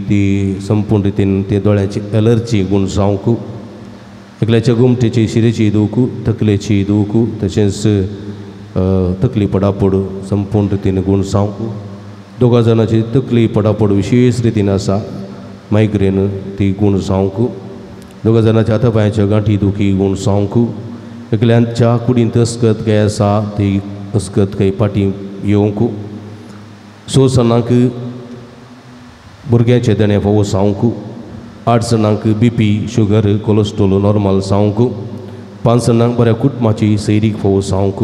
ती संपूर्ण रितीन ते दोळ्यांची एलर्जी गूण जावंक, एकल्याच्या गोमटेची शिरेची दूख, तकलेची दूख, तशेंच तकली पडापड संपूर्ण रितीन गूण जावंक, दोगा जाणाची तकली पडापड विशेश रितीन आसा मायग्रेन ती गूण जावंक, दोगा जाणाच्या हाता पांयाच्या गांठी दुखी गूण जावंक, एकल्यांच्या कुडींत अस्कत काय आसा ती अस्कत काय पाटी येवंक, स जाणांक भुरग्यांचे देणें फावो जावंक, 8 जाणांक बीपी शुगर कोलेस्ट्रॉल नॉर्मल जावंक, 5 जाणांक बऱ्या कुटुंबाची सैरीक फावो जावंक,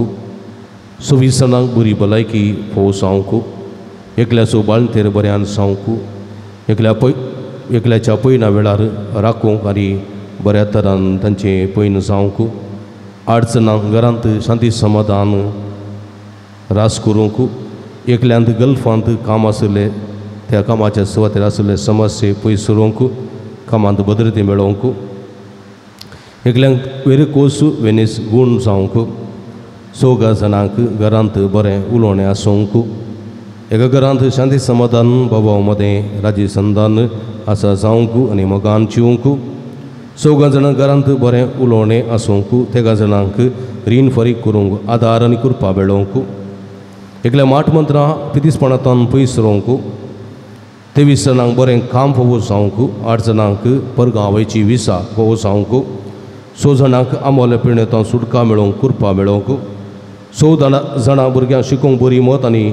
26 जाणांक बरी भलायकी फावो जावंक, एकल्याचो बाळंतेर बऱ्यान जावंक, एकल्याच्या पयना वेळार राखूंक आनी बऱ्या तरान तांचें पयन जावंक, 8 जाणांक घरांत शांती समाधान रास करूंक, एकल्यांत गल्फांत काम आशिल्लें त्या कामाच्या सुवातेर आशिल्ले समस्ये पयस सरूंक, कामांत भद्रते मेळोवंक, एकल्यांक वेरकोस वेनीस गूण जावंक, 4 जाणांक घरांत बरें उलोवणें आसूंक, एका घरांत शांती समाधान बाबा मदें राजी संदान आसा जावंक आनी मोगान जिवंक, 4 जाणां घरांत बरें उलोवणें आसूंक, 3 जाणांक रीण फारीक करूंक आदार आनी कृपा मेळोवंक, एकल्या माठ मंत्रां पितीसपणांतल्यान पयस रोवंक, 23 जाणांक बरें काम फावो जावंक, 8 जाणांक परगांव वयची विसा फावो जावंक, 6 जाणांक आमोले पिणेंतल्यान सुटका मेळोवंक कृपा मेळोवंक, 6 जाणां भुरग्यांक शिकोवंक बरी मत आनी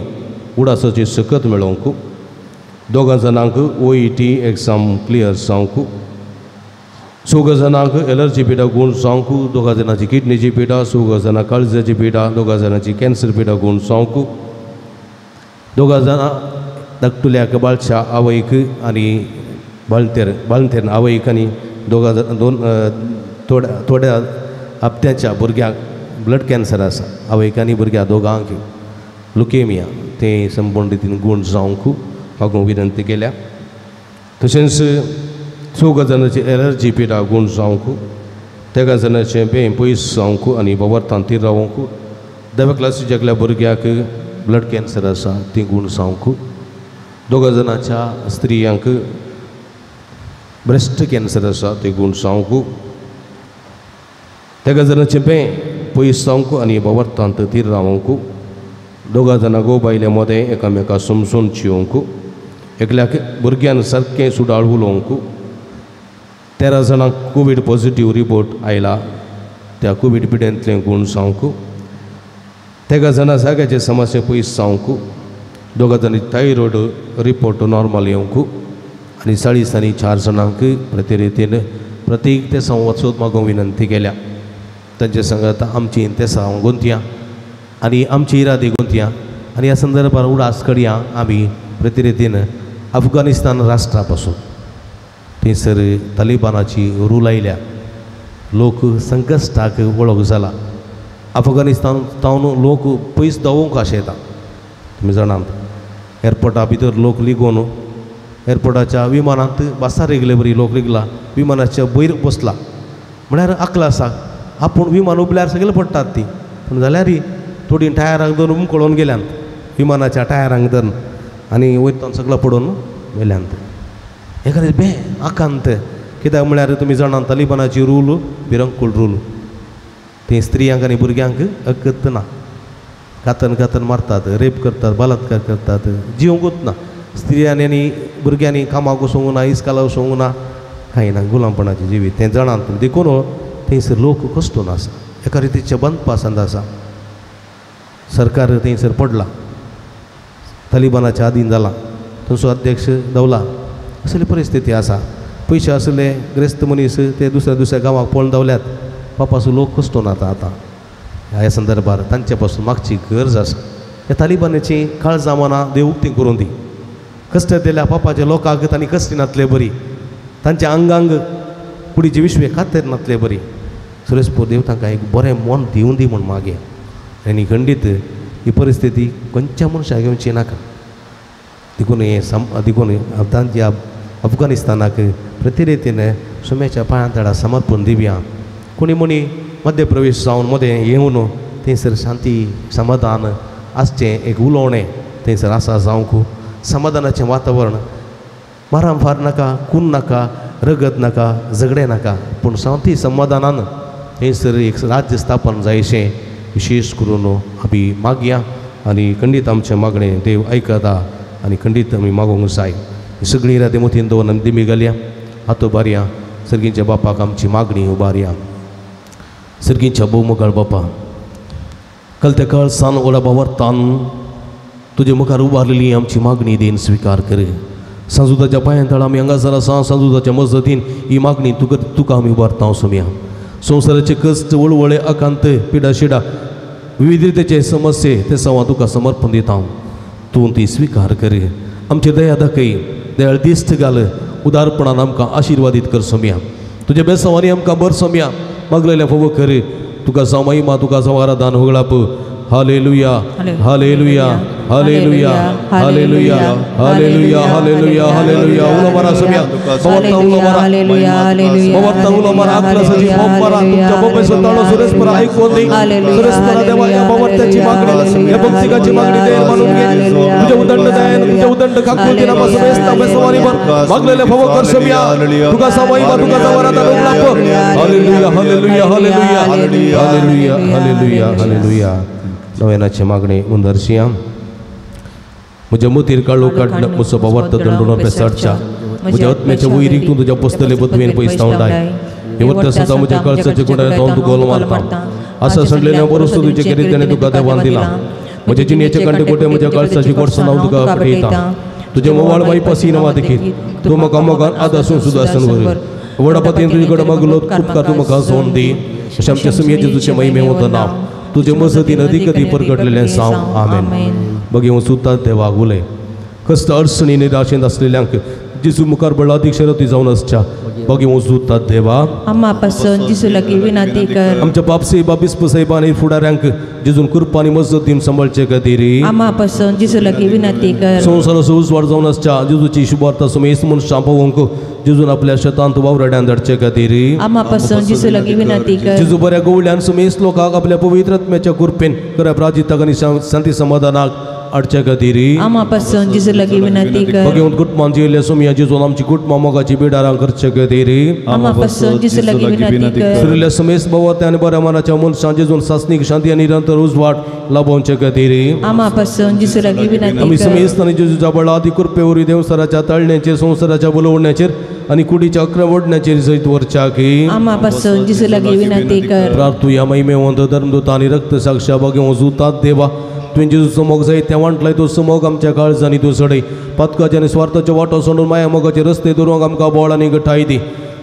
उडासाची सकत मेळोवंक, 2 जाणांक OET exam clear जावंक, 6 जाणांक एलर्जी पिडा गूण जावंक, 2 जाणांची किडनीची पिडा, 6 जाणां काळजाची पिडा, 2 जाणांची कॅन्सर पिडा गूण जावंक, 2 जाणां धाकटुल्याक बाळच्या आवयक आनी बाळंतेर आवयक आनी 2 थोड्या हप्त्याच्या भुरग्यांक ब्लड कॅन्सर आसा, आवयक आनी भुरग्या दोगांक लुकेमिया तें संपूर्ण रितीन गूण जावंक मागूंक विनंती केल्या. तशेंच 4 जाणांची एलर्जी पिडा गूण जावंक, 3 जाणांचें बें पयस जावंक आनी बवरतान तीर रावंक, 10व्या क्लासीच्या एकल्या भुरग्याक ब्लड कॅन्सर आसा ती गूण जावंक, 2 जाणांच्या स्त्रियांक ब्रेस्ट कॅन्सर आसा ते गूण जावंक, 3 जाणांचें बें पयस जावंक आनी बवरतांत तीर रावंक, 2 जाणां घोव बायले मदें एकामेका समजून जिवंक, एकल्याक भुरग्यान सारकें सुडाळ उलोवंक, 13 जाणांक कोवीड पॉझिटीव रिपोर्ट आयला त्या कोवीड पिडेंतलें गूण जावंक, 3 जाणां जाग्याचे समस्या पयस जावंक, 2 जाणांची थायरॉयड रिपोर्ट नॉर्मल येवंक आनी 40 आनी 4 जाणांक प्रतिरितीन प्रत्येक तेसांव वचत मागूंक विनंती केल्या. तांचे सांगात आमची तेसांव गुंतया आनी आमची इरादी गुंतया आनी ह्या संदर्भार उडास करया आमी प्रतिरितीन अफगाणिस्तान राष्ट्रा पासून थंयसर तालिबानाची रूल आयल्या, लोक संकश्टाक वळख जाला. अफगाणिस्तान तावन लोक पयस धांवूंक आशेता. तुमी जाणात एअरपोर्टा भितर लोक लिगोन एअरपोर्टाच्या विमानांत बसार रिगले बरी लोक रिगला, विमानाच्या वयर बसला. म्हळ्यार आकल आसा आपूण विमान उबल्यार सगळे पडटात ती, पूण जाल्यार थोडीं टायरांक धरून उमकळोन गेल्यांत, विमानाच्या टायरांक धरून आनी वयतान सगळो पडून गेल्यांत. हे खातीर बे आकांत. कित्याक म्हळ्यार तुमी जाणात तालिबानाची रूल भिरंकूळ रूल, थंय स्त्रियांक आनी भुरग्यांक हकत ना, कातन कातन मारतात, रेप करतात, बलात्कार करतात, जिवंकूच ना. स्त्रियांनी आनी भुरग्यांनी कामाक वचूंक ना, इस्काला वचूंक ना, कांय ना, गुलामपणाचें जिवीत तें जाणात. देखून थंयसर लोक कश्टून आसा, एका रितीचें बंदपासंद आसा. सरकार थंयसर पडलां, तालिबानाच्या आदीन जालां, थंयचो अध्यक्ष दवला. असली परिस्थिती आसा. पयशे आसले ग्रेस्त मनीस ते दुसऱ्या दुसऱ्या गांवाक पळोवन धांवल्यात. बापाचो लोक कश्टून आतां आतां ह्या संदर्भार तांचे पासून मागची गरज आसा. ह्या तालिबानाची काळजां मनां देव उक्ती करून दी. कश्ट दिल्या पापाच्या लोकांक तांणी कश्टी नातले बरी, तांच्या आंगांग कुडीचे विश्वे खातेर नातले बरी. सुरेशपूर देव तांकां एक बरें मन दिवन दी म्हूण मागे. आनी खंडीत ही परिस्थिती खंयच्या मनशाक येवची नाका. देखून हें देखून तांच्या अफगाणिस्तानाक प्रतिरेतीन सुम्याच्या पांयां तडा समर्पण दिवया. कोणी म्हणी मध्य प्रवेश जावन मदें येवन थंयसर शांती समाधान आसचें एक उलोवणें थंयसर आसा जावंक, समाधानाचें वातावरण. मारामफार नाका, खून नाका, रगत नाका, झगडें नाका, पूण शांती समाधानान थंयसर एक राज्य स्थापन जायशें विशेश करून आमी मागया. आनी खंडीत आमचें मागणें देव आयकता आनी खंडीत आमी मागोवंक जाय. सगळीं इरादे मतीन दवरून आमी दिमी घालया, हात उबारया, सर्गींच्या बापाक आमची मागणी उबारया. सर्गींच्या भोवमुखाळ बापा, कल त्या काळ सान ओला बावरतान तुजे मुखार उबारलेली आमची मागणी देन स्विकार कर. सांजुदाच्या पांयां तळा आमी हांगासर आसा, सांजुदाच्या मजतीन ही मागणी तुका तुका आमी उबारता सोमया. संवसाराचे कश्ट, वळवळे, आकांत, पिडा शिडा, विविध रितीचे समस्ये ते सवां तुका समर्पण दिता. तूं ती स्विकार कर. आमची दया दाखय, दयाळ दिश्ट घाल, उदारपणान आमकां आशिर्वादीत कर सोमया. तुज्या बेसांवांनी आमकां बर सोमया. मागलेल्या फोव कर. तुका जावं महिमा, तुका जावं आराधन होगळाप. Hallelujah, hallelujah, hallelujah, hallelujah, hallelujah, hallelujah, hallelujah. उलो मारा सोमया, भवता उलो मारा, भवता उलो मारा. आकलासाची बोंब मारा. तुमच्या बोंबेचो ताळो सुरेशपरा आयकून दी. सुरेशपरा देवा, ह्या भवत्याची मागणी, ह्या भक्तिकाची मागणी देव मानून घे. तुझ्या उदंड दयेन, तुझ्या उदंड काकुळतीन आमकां समेस्त बेसवानी भर. मागलेले फोव कर सोमया. तुका जावं महिमा, तुका जावं आराधन होगळाप. Hallelujah, hallelujah, hallelujah, hallelujah, hallelujah, hallelujah. नव्यानाचे मागणे मुंदरशिया. म्हज्या मोतीर काळो काडण म्हजो बावर्त दंडून पेसाडच्या म्हज्या आत्म्याच्या वयरीक तूं तुज्या पसतले बदवेन पयस धांवडाय. हे वर्त सदां म्हज्या कळसाचे कुडार धांवन तुका गोल मारता. आसा सडलेल्या बरोसो तुजे केरीत ताणें तुका देवान दिला. म्हज्या जिणेचे कांटे कोटे म्हज्या कळसाची गोडसाण हांव तुका पटयता. तुजें मोवाळ बाई पसीन वा देखीत तूं म्हाका मोगान आदासून सुदासन वर. व्हडा पतीन तुजे कडेन मागलो उपकार तूं म्हाका सोन दी. अशें आमच्या सुमयेचें तुजें महिमे वता नांव तुजे मजतीन अदीक अदीक परगटलेलें साव. आमेन. बघ सुद्दां देवाक उलय. कश्ट अडचणी निराशेंत आसलेल्यांक जेजू मुखार बळादीक शरती जावन आसच्या बघ सुद्दां देवा आम्हा पासून जेजू लागीं विनंती कर. आमच्या बापसाहेबा बिस्प साहेबा आनी फुडाऱ्यांक जेजून कृपा आनी मजत दिवन सांबाळचे खातीर आम्हा पासून जेजू लागीं विनंती कर. संवसाराचो उजवाड जावन आसच्या जेजूची शुभवार्ता समेस्त मनशां पावोवंक जेजून आपल्या शेतांत वावराड्यान धाडचे खातीर आम्हा पासून जेजू लागीं विनंती कर. जेजू बऱ्या गवळ्यान समेस्त लोकांक आपल्या पवित्र आत्म्याच्या कृपेन खऱ्या प्राजिताक आनी शांती समाधानाक हाडचे खातीर आम्हा पासून जेजू लागीं विनंती कर. भगवंत कुटुंबान जियेल्ल्या सोमया जेजून आमची कुटुंबां मोगाची बिडारां करचे खातीर आम्हा पासून जेजू लागीं विनंती कर. सुरिल्ल्या समेस्त भावार्थ आनी बऱ्या मनाच्या मनशां जेजून सासणीक शांती आनी निरंतर उजवाड लाभोवचे खातीर आम्हा पासून जेजू लागीं विनंती कर. आमी समेस्त आनी जेजूच्या बळादी कृपे वरवीं देवसराच्या ताळण्याचेर, संवसाराच्या बोलवण्याचेर आनी कुडीच्या अकरा ओडण्याचेर जैत व्हरच्या की आम्हा पासून जेजू लागीं विनंती कर. प्रार्थुया. महिमेवंत धर्मदूत आनी रक्त साक्षा भगवंत जुतात देवा, तुवें जेजूचो मोग जायत त्या वांटलाय तो मोग आमच्या काळजांनी तूं सडय. पातकाचे आनी स्वार्थाचे वाटो सोडून माया मोगाचे रस्ते दवरूंक आमकां बळ आनी गठाय दी.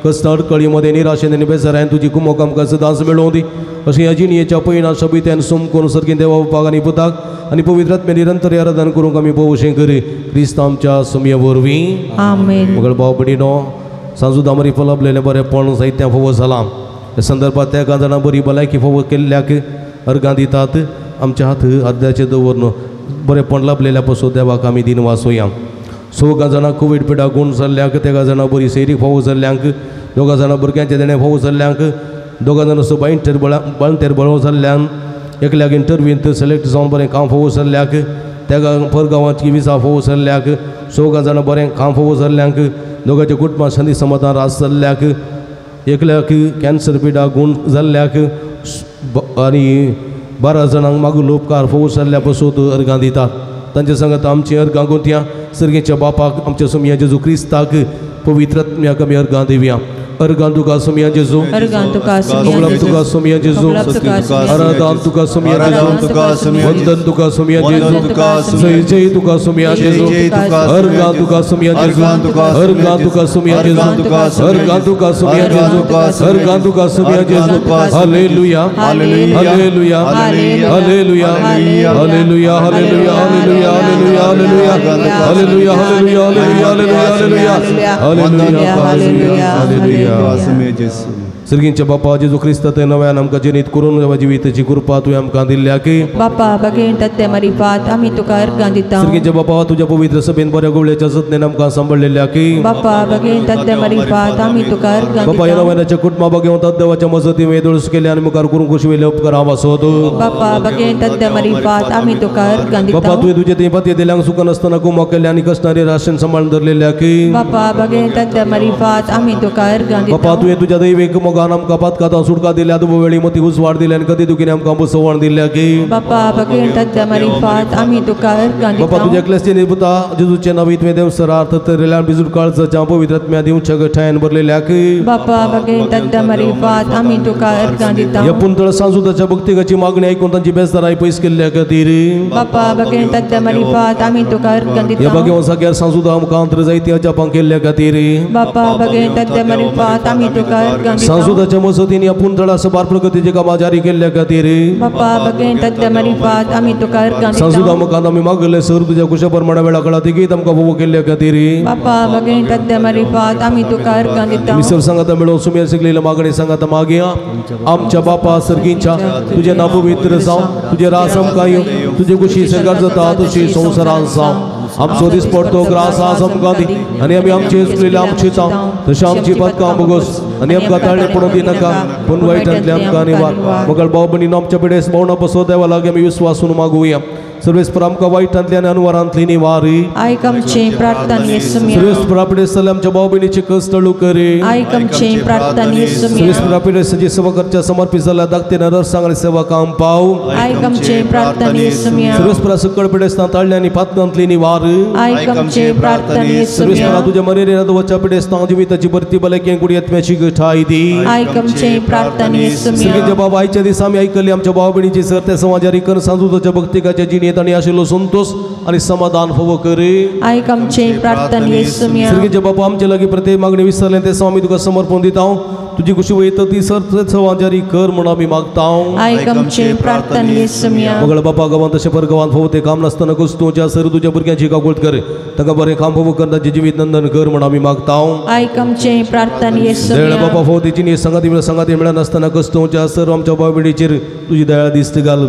कश्ट अडकळी मदें निराशेन आनी बेजारान तुजी कुमोक आमकां सदांच मेळोवं दी. अशें ह्या जिणयेच्या पयणां शबित्यान सोमकून सर्गीं देवा बापाक आनी पुताक आनी पवित्र आत्म्या निरंतर आराधन करूंक आमी भोवशें करी. क्रिस्त आमच्या सुमये वरवीं. आमेन. मगळ भाव भयणीनो, सांजू दामरी फलबलेलें बरेंपण जायतें फावो जालां. ह्या संदर्भात त्या जाणां बरी भलायकी फावो केल्ल्याक अर्गां दितात. आमच्या हात आद्याचेर दवरून बरेंपण लाभलेल्या पसून देवाक आमी दिनवासोया. 6 जाणां कोवीड पिडा गूण जाल्ल्यांक, 3 जाणां बरी सैरीक फावो जाल्ल्यांक, 2 जाणां भुरग्यांचें देणें फावो जाल्ल्यांक, 2 जाणां सो बांयटेर बाळंतेर बळो जाल्ल्यान, एकल्याक इंटरव्यूंत सिलेक्ट जावन बरें काम फावो जाल्ल्याक, त्या परगांवाची विजा फावो जाल्ल्याक, 6 जाणां बरें काम फावो जाल्ल्यांक, दोगांच्या कुटुंबां शांती समाधान रास जाल्ल्याक, एकल्याक कॅन्सर पिडा गूण जाल्ल्याक आनी 12 जाणांक मागून उपकार फावो जाल्ल्या पसून अर्गां दितात. तांचे सांगात आमची अर्गां गुंतया सर्गेच्या बापाक, आमच्या सोमया जेजू क्रिस्ताक, पवित्र आत्म्याक आमी अर्गां दिवया. अर्गां तुका सोमया जेजू, कबलाप तुका सोमया जेजू, आराधन तुका सोमया जेजू, वंदन तुका सोमया जेजू, जय जय तुका सोमया जेजू, अर्गां तुका सोमया जेजू, अर्गां तुका सोमया जेजू, अर्गां तुका सोमया जेजू, अर्गां तुका सोमया जेजू. Hallelujah, hallelujah, hallelujah, hallelujah, hallelujah, hallelujah, hallelujah, hallelujah, hallelujah, hallelujah, hallelujah, hallelujah, hallelujah. सर्गींच्या बापा जेजू क्रिस्ता ते नव्यान आमकां जनीत करून जिविताची कृपा तुवें आमकां दिल्ल्या की बापा बगेन तत्ते मरिफात आमी तुका अर्गां दिता. सर्गींच्या बापा तुज्या पवित्र सभेन बऱ्या गोवळ्याच्या जतनेन आमकां सांबाळलेल्या की बापा बगेन तत्ते मरिफात आमी तुका अर्गां दिता. बापा ह्या नव्यानाच्या कुटुंबा बगेवन देवाच्या मजती वेदोळस केले आनी मुखार करूंक कुशवेले उपकार हांव आसत. बापा बगेन तत्ते मरिफात आमी तुका अर्गां दिता. बापा तुवें तुजे थंय पत्ये दिल्यांक सुखान आसतना गुमो केले आनी कश्टांनी राशन सांबाळून धरलेल्या की बापा बगेन तत्ते मरिफात आमी तुका अर्गां दिता. बापा तुवें तुज्या दैवेक मोगान आमकां पातकातां सुटका दिल्या, दुबो वेळी मती उजवाड दिल्या आनी कदी दुखीन आमकां बसवण दिल्या की बापा बगेन तत्ते मरिफात आमी तुका अर्गां दिता. बापा तुज्या क्लेस्तीन पुता जेजूचे नांव तुवें देवसरार्थ तरल्यान बिजूर काळजाच्या पवित्र आत्म्या दिवच्या गठायन भरलेल्या की बापा बगेन तत्ते मरिफात आमी तुका अर्गां दिता. ह्या पुंतळ सांजुदाच्या भक्तिकाची मागणी आयकून तांची बेजदाराय पयस केल्ल्या खातीर बापा बगेन तत्ते मरिफात आमी तुका अर्गां दिता. ह्या बागेवन साग्यार सांजुदा आमकां अंतर जायती अजापां केल्ल्या खातीर बापा बगेन तत्ते मरिफात आमी तुका अर्गां दिता. सांजुदाच्या मजतीन ह्या पुंतळा सबार प्रगतीचे कामां जारी केल्ल्या खातीर बापा बगेन तत्ते मरिफात आमी तुका अर्गां दिता. सांजुदा मुखान आमी मागले सर तुज्या कुशा प्रमाण वेळा काळा तिगीत आमकां फावो केल्ल्या खातीर बापा बगेन तत्ते मरिफात आमी तुका अर्गां दिता. मिसर सांगाता मेळोवन सुमेर शिकलेल्या मागणी सांगाता मागया. आमच्या बापा सर्गींच्या तुजें नांव पवित्र जावं, तुजें रास आमकां येवं, तुजे कुशी सरकार जाता तशी संवसारान जावं. आमचो दिसपडतो ग्रास आज आमकां दी आनी आमी आमचे चुकलेले आमचे जावं तशें आमची पदकां बोगस आनी आमकां ताळणे पडूं दिनाका पूण वायटांतले आमकां निवार. मगळ भाव भयणीनो आमच्या पिडेस भोवणा बसो देवा लागीं आमी विस्वासून मागुया. सर्वेस्पर आमकां वायटांतली आनी अनवरांतली निवारी. आयक आमचें प्रार्थना येसुम्या. सर्वेस्पर पिडेस जाल्ल्या आमच्या भाव भयणीचे कश्ट हळू करी. आयक आमचें प्रार्थना येसुम्या. सर्वेस्पर पिडेसाची सेवा करच्या समर्पित जाल्ल्या धाकटे नरसांग आनी सेवा काम पाव. आयक आमचें प्रार्थना येसुम्या. सर्वेस्पर सकळ पिडेस्तां ताळणे आनी पातकांतली निवार. आयक आमचें प्रार्थना येसुम्या. सर्वेस्पर तुज्या मरेरे वच्या पिडेस्तां जिविताची भरती भलायकी कुडी आत्म्याची गठाय दी. आयक आमचें प्रार्थना येसुम्या. सर्गीच्या बाबा आयच्या दिसा आमी आयकल्ली आमच्या भाव भयणीची सर त्या समाजारी कर सांजुदाच्या भक्तिकाच्या जिणेंत आनी आशिल्लो संतोष आनी समाधान फावो करी. आयक आमचें प्रार्थना येसुम्या. सर्गीच्या बापा आमचे लागीं प्रत्येक मागणी विसरलें ते आमी तुका समर्पण दिता. तुजी खुशी वयता ती सर जारी कर म्हणून आमी मागता. आयक आमचें प्रार्थना येसुम्या. मगळ बापा गांवांत तशें पर गांवांत फावो तें काम नासतना कस्तूच्या सर तुज्या भुरग्यांची काकुळट कर, तांकां बरें काम फावो कर, तांचें जिवीत नंदन कर म्हणून आमी मागता. आयक आमचें प्रार्थना येसुम्या. बापा फावो ती जिणी सांगाती मेळ सांगाती मेळनासतना कस्तूच्या सर आमच्या भाव भयणीचेर तुजी दया दिस्त घाल,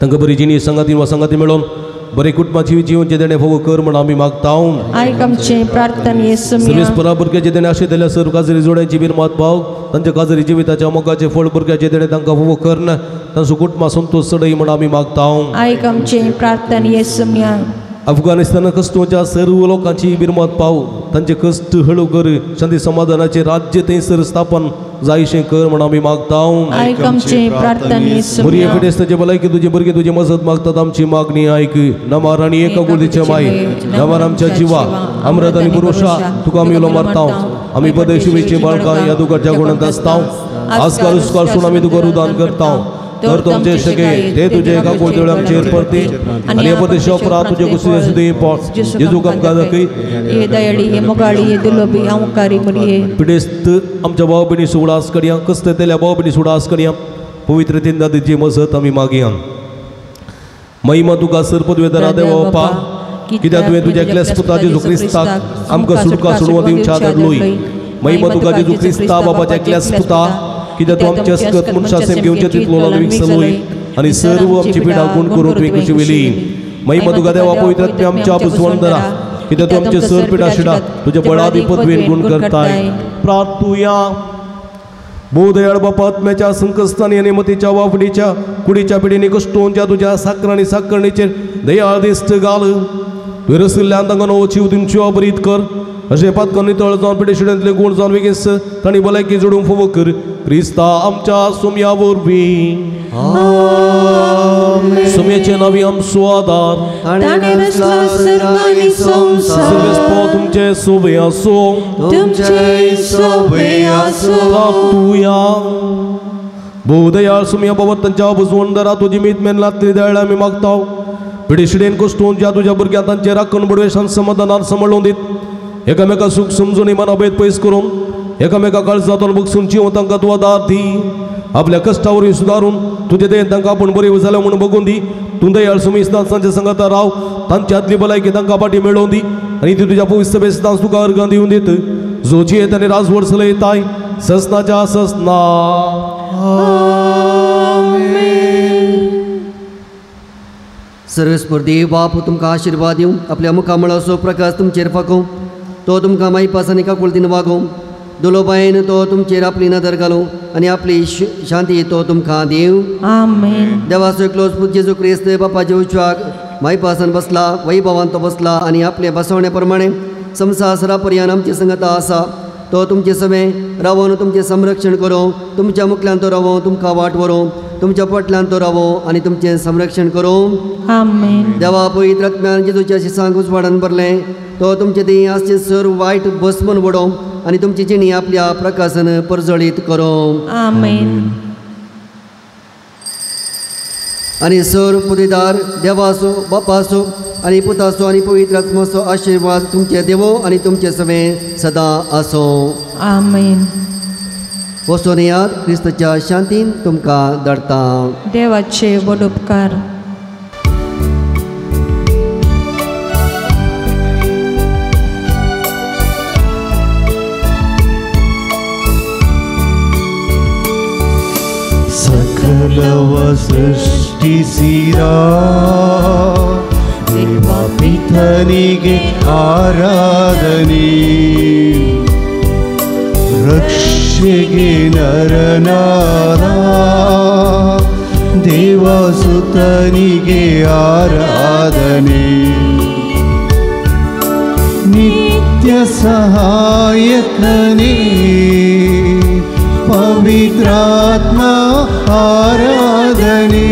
तांकां बरी जिणी सांगाती वा सांगाती मेळोवन बरे कुटुंबाची जिवनचें देणें फावो कर म्हणून आमी मागता. आयक आमचें प्रार्थना येसुम्या. सर्वेस्परा भुरग्याचें देणें आशे दिल्या सर काजरी जोड्यांची बिरमात पाव, तांच्या काजरी जिविताच्या मोगाचें फळ भुरग्याचें देणें तांकां फावो कर, तांचो कुटुंबा संतोष चडय म्हणून आमी मागता. आयक आमचें प्रार्थना येसुम्या. अफगाणिस्तान कश्टोच्या सर्व लोकांची बिरमात पाव, तांचे कश्ट हळू कर, शांती समाधानाचे राज्य थंयसर स्थापन जायशें कर म्हणून आमी मागता. आयक आमचें प्रार्थना येसुम्या. मुरये पिडेस्ताचे भलायकी तुजे भुरगे तुजी मजत मागतात, आमची मागणी आयक. नमार आनी एका गुर्दीचे माय नमार आमच्या जिवा अमृत आनी पुरुषा तुका आमी उलो मारता. आमी पदेशिवेची बाळकां ह्या दुकाच्या गुणांत आसता. आजकाल उसकाल सून आमी तुका रुदान करता. तर तुमचे सगळे ते तुझे एका कोळदळ आमचेर परती आनी परदेशा उपरांत तुजे कुशी जेजू आमकां दाखय. हे दयाळी, हे मोगाळी, हे दुलोबी अंकारी मुरये पिडेस्त आमच्या भाव भयणी सुडास करया, कस्त तेल्या भाव भयणी सुडास करया. पवित्र तीन दादीची मजत आमी मागया. महिमा तुका सर पदवेदारा देवा बापा, कित्याक तुवें तुज्या एकल्याच पुता जेजू क्रिस्ताक आमकां सुटका सोडवा दिवच्या धाडलोय. महिमा तुका जेजू क्रिस्ता बाबाच्या एकल्याच पुता, कित्याक तूं आमच्या अस्कत मनशा सेम घेवचे तितलो लागवीक सलोय आनी सर्व आमची पिडा गुण करून तुवें कशी व्हेली. महिमा तुका देवा पवित्र आत्म्या आमच्या बुजवणदरा, कित्याक तूं आमचे सर पिडा शिडा तुज्या बळादी पदवेन गुण करताय. प्रार्थुया. भोवदयाळ बापा, आत्म्याच्या संकस्तानी आनी मतीच्या वाफडीच्या कुडीच्या पिडींनी कश्टोवच्या तुज्या साकर आनी साकरणीचेर दयाळ दिश्ट घाल. तुवें रसिल्ल्यान तांकां नवो जीव दिवची अबरीत कर. अशें पातकां नितळ जावन पिडे शिड्यांतले गुण जावन वेगीच तांणी भलायकी जोडूंक फावो कर. क्रिस्ता आमच्या सोम्या वरवीं. सोम्याचे नांवी आमचो आदार. तुमचे सोबे आसूं. प्रार्थुया. भोवदयाळ सुम्या बाबा, तांच्या बुजवणदारा तुजी मीत मेनलातली दयाळ आमी मागता. पिडेशिडेन कश्टोवन ज्या तुज्या भुरग्यांक तांचे राखण बडवेशान समाधानान सांबाळून दीत, एकामेका सूख समजून मनाभेद पयस करून एकामेका काळजांतून बगसून जिवन तांकां तूं आदार दी. आपल्या कश्टा वरवीं सुदारून तुजे दयेन तांकां आपूण बरी जाल्या म्हणून बगून दी. तूं दयाळ सुमी तांच्या संगाता राव, तांच्या आदली भलायकी तांकां फाटी मेळोवन दी आनी ती तुज्या पवित्र बेसतांस तुका अर्गां दिवन दीत, जो जियेत आनी राजवड चलयताय ससनाच्या ससना. सर्वेस्पर देव बाप तुमकां आशिर्वाद दिवं, आपल्या मुखामळाचो प्रकाश तुमचेर फाकोवं, तो तुमकां मायपास आनी काकुळतीन वागोवं, दुलोबायेन तो तुमचेर आपली नदर घालूं आनी आपली शांती तो तुमकां दिवं. आमेन. देवाचो एकलोच पूत जेजू क्रिस्त बापाच्या उजव्याक मायपासान बसला, वैभवान तो बसला आनी आपले बसवणे प्रमाणे संवसारा पर्यान आमची संगता आसा. तो तुमचे सवे रावोन तुमचें संरक्षण करूं, तुमच्या मुखल्यान तो रावो तुमकां वाट व्हरूं, तुमच्या पोटल्यान तो रावो आनी तुमचें संरक्षण करूं. आमेन. देवा पवित्र आत्म्यान जेजूच्या शिसांक उजवाडान भरलें, तो तुमचे ती आसचे सर्व वायट भस्मन वडोवं आनी तुमची जिणी आपल्या प्रकाशन परजळीत करूं. आमेन. आनी सर्व पुदेदार देवाचो बापाचो आनी पुताचो आनी पवित्र आत्माचो आशिर्वाद तुमचे देवो आनी तुमचे सवे सदां आसूं. आमेन. वचून याद क्रिस्ताच्या शांतीन तुमकां धाडटा. देवाचे व्हड उपकार. सकलव ಸೃಷ್ಟಿಸಿದ ದೇವ ಪಿತನಿಗೆ ಆರಾಧನೆ, ರಕ್ಷೆಗೆ ನರನಾದ ದೇವಸುತನಿಗೆ ಆರಾಧನೆ, ನಿತ್ಯ ಸಹಾಯಕನೇ ಪವಿತ್ರಾತ್ಮ ಆರಾಧನೆ,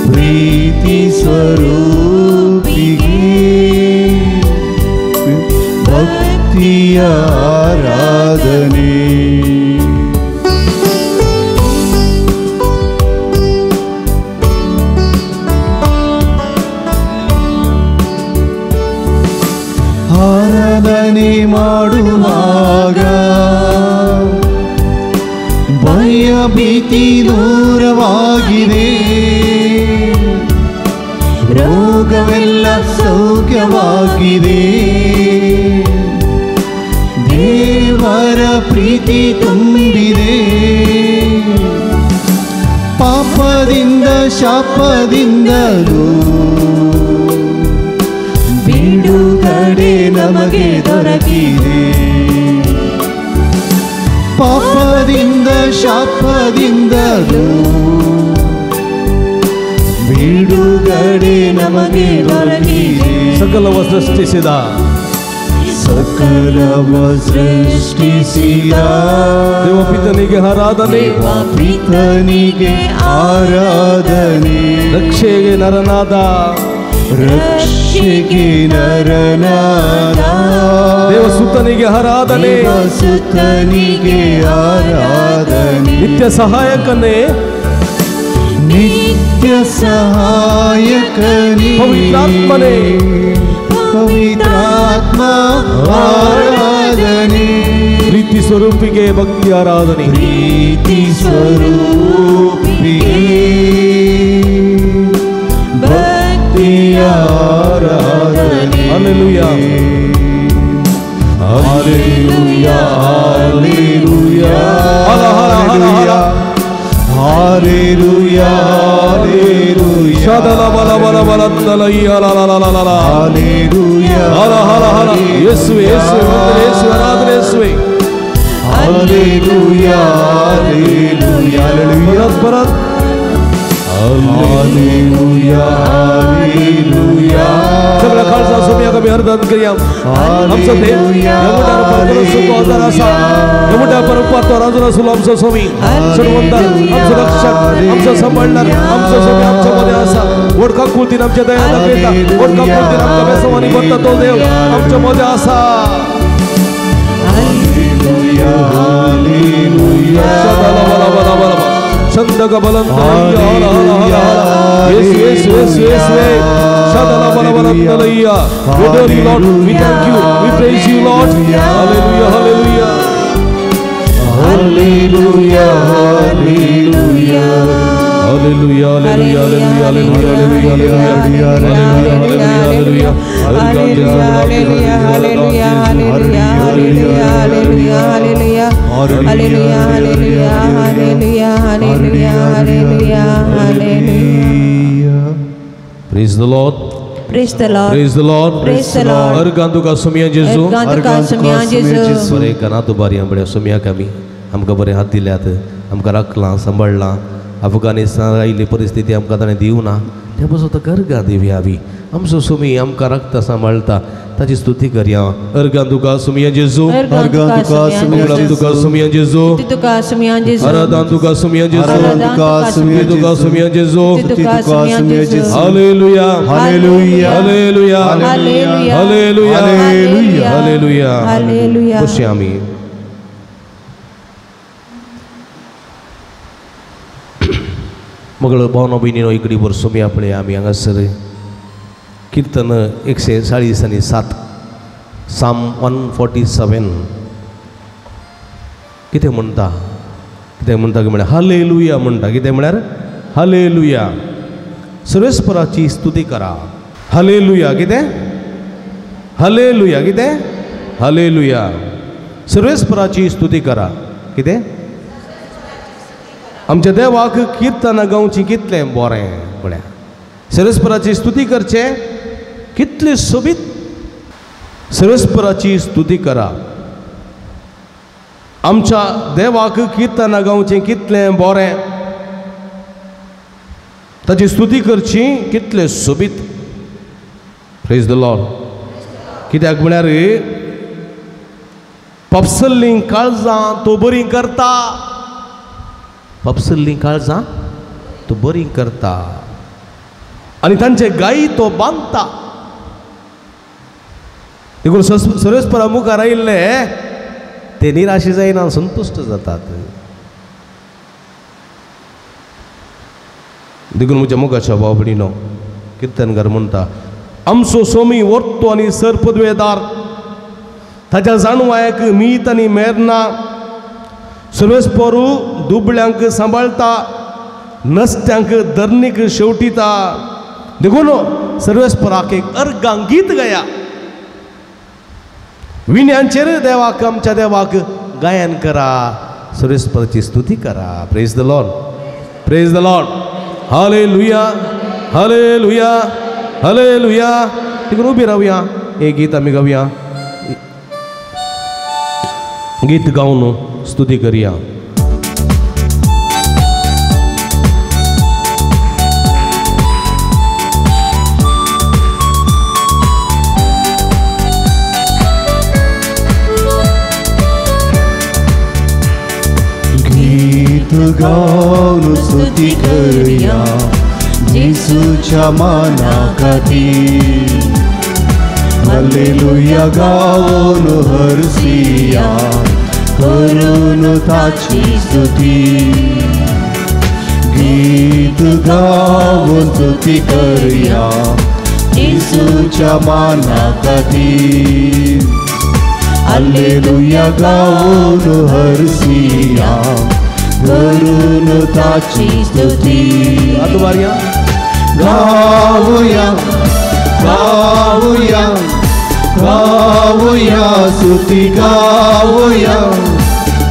ಪ್ರೀತಿ ಸ್ವರೂಪಿಗೆ ಭಕ್ತಿಯ ಆರಾಧನೆ. ಆರಾಧನೆ ಮಾಡುವಾಗ ಭಯ ಭೀತಿ ದೂರವಾಗಿದೆ, ರೋಗವೆಲ್ಲ ಸೌಖ್ಯವಾಗಿದೆ, ದೇವರ ಪ್ರೀತಿ ತುಂಬಿದೆ, ಪಾಪದಿಂದ ಶಾಪದಿಂದಲೂ ಬಿಡುಗಡೆ ನಮಗೆ ದೊರಕಿದೆ, ಪಾಪದಿಂದ ಶಾಪದಿಂದಲೂ ಬಿಡುಗಡೆ ನಮಗೆ ದೊರಕಿದೆ. ಸಕಲವ ಸೃಷ್ಟಿಸಿದ ಸಕಲವ ಸೃಷ್ಟಿಸಿದ ದೇವಪಿತನಿಗೆ ಆರಾಧನೆ, ಪಿತನಿಗೆ ಆರಾಧನೆ, ರಕ್ಷೆಗೆ ನರನಾದ ರಕ್ಷೆಗೆ ನರನಾದ ದೇವಸುತನಿಗೆ ಆರಾಧನೆ, ದೇವಸುತನಿಗೆ ಆರಾಧನೆ, ನಿತ್ಯ ಸಹಾಯಕನೇ ನಿತ್ಯ ಸಹಾಯಕನೇ ಪವಿತ್ರಾತ್ಮನೇ ಪವಿತ್ರಾತ್ಮ ಆರಾಧನೆ, ಪ್ರೀತಿ ಸ್ವರೂಪಿಗೆ ಭಕ್ತಿ ಆರಾಧನೆ, ಪ್ರೀತಿ ಸ್ವರೂಪಿಗೆ ಭಕ್ತಿಯ Hallelujah hallelujah hallelujah hallelujah hallelujah hallelujah शदला बला बला बला तलैया ला ला ला ला ला हालेलुया हला हला हला येसुवे येसुवे वंदन येसुवे आराधना येसुवे हालेलुया हालेलुया परत परत हालेलुया हालेलुया सगळ्या खालसा सोम्या कमी हरदान करूया आमचो देव यमुनार परमेश्वर आधार आसा यमुना परमात्मा राजून आसलो आमचो स्वामी सर्वंतार आमचो रक्षक आमचो सांबाळणार आमचो स्वामी आमच्या मध्ये आसा वडका कुलतीन आमच्या दया दाखयता वडका कुलतीन आमकां बेसवानी करता तो देव आमच्या मध्ये आसा हालेलुया हालेलुया छंद बलंत येसु येसु येसु येसु शदला बला बलंतलैया. We adore you, Lord. We thank you. We praise you, Lord. Hallelujah, hallelujah. Hallelujah, hallelujah. Hallelujah, hallelujah, hallelujah, hallelujah, hallelujah, hallelujah, hallelujah, hallelujah, hallelujah, hallelujah, hallelujah, hallelujah, hallelujah, hallelujah, hallelujah, hallelujah. Praise the Lord. Praise the Lord. Praise the Lord. Praise the Lord. अर्गांतुका सुमिया जेजू. अर्गांतुका सुमिया जेजू. बरें कनातु बारी आंबड्या सुमिया कमी आमकां बरें हात दिल्यात आमकां राखलां सांबाळ्ळां अफगाणिस्तान आयिल्ली परिस्थिती आमकां ताणें दिवना त्या पासून तो गर्गा दिवया बी आमचो सुमी आमकां राखता सांबाळटा ताची स्तुती करया. अर्गांतुका सुमिया जेजू. अर्गांतुका तुका सुमिया जेजू. तुका सुमिया जेजू. आराधान तुका सुमिया जेजू. तुका सुमिया तुका सुमिया जेजू. तुका सुमिया जेजू. Hallelujah hallelujah hallelujah hallelujah hallelujah hallelujah hallelujah hallelujah. बसया आमी. मगळ भावनो भयणीनो इकडे वर सुमिया पळय आमी हांगासर कीर्तन 147 साम 147 कितें म्हणटा कितें म्हणटा की म्हळ्यार हालेलुया म्हणटा कितें म्हळ्यार हालेलुया सर्वेस्पराची स्तुती करा. हालेलुया कितें हालेलुया कितें हालेलुया सर्वेस्पराची स्तुती करा. कितें आमच्या देवाक किर्तनां गावचीं कितलें बरें म्हळ्यार सर्वेस्पराची स्तुती करचें कितलें सोबीत. सर्वेस्पराची स्तुती करा. आमच्या देवाक किर्तनां गावचें कितलें बरें ताची स्तुती करची कितलें सोबीत. Praise the Lord. कित्याक म्हळ्यार पपसल्लीं काळजां तो बरीं करता पपसल्लीं काळजां तो बरीं करता आनी तांचे गायी तो बांदता. देखून सर्वेस्परा मुखार आयिल्ले ते निराशे जायना संतुश्ट जातात. देखून म्हज्या मुखाच्या भाव भयणीनो किर्तनकार म्हणटा आमचो सोमी वर्तो आनी सर पदवेदार ताच्या जाणवायक मीत आनी मेरना सर्वेस्परू दुबळ्यांक सांबाळटा नसत्यांक धरणीक शेवटिता. देखून सर्वेस्पराक एक अर्गां गीत गाया विण्यांचेर देवाक आमच्या देवाक गायन करा सर्वेस्पराची स्तुती करा. Praise the Lord. Praise the Lord. Hallelujah hallelujah hallelujah. तिकडून उबी रावया हे गीत आमी गावया गीत गावन स्तुती करया. गीत गाऊन स्तुती करूया जेजूच्या मानाखातीर. हालेलुया गाऊन हरसिया करून ताची स्तुती. गीत गाऊन स्तुती करूया जेजूच्या मानाखातीर. हालेलुया गाऊन हरसिया करून ताची स्तुती. गाऊया गाऊया गावया स्तुती गावया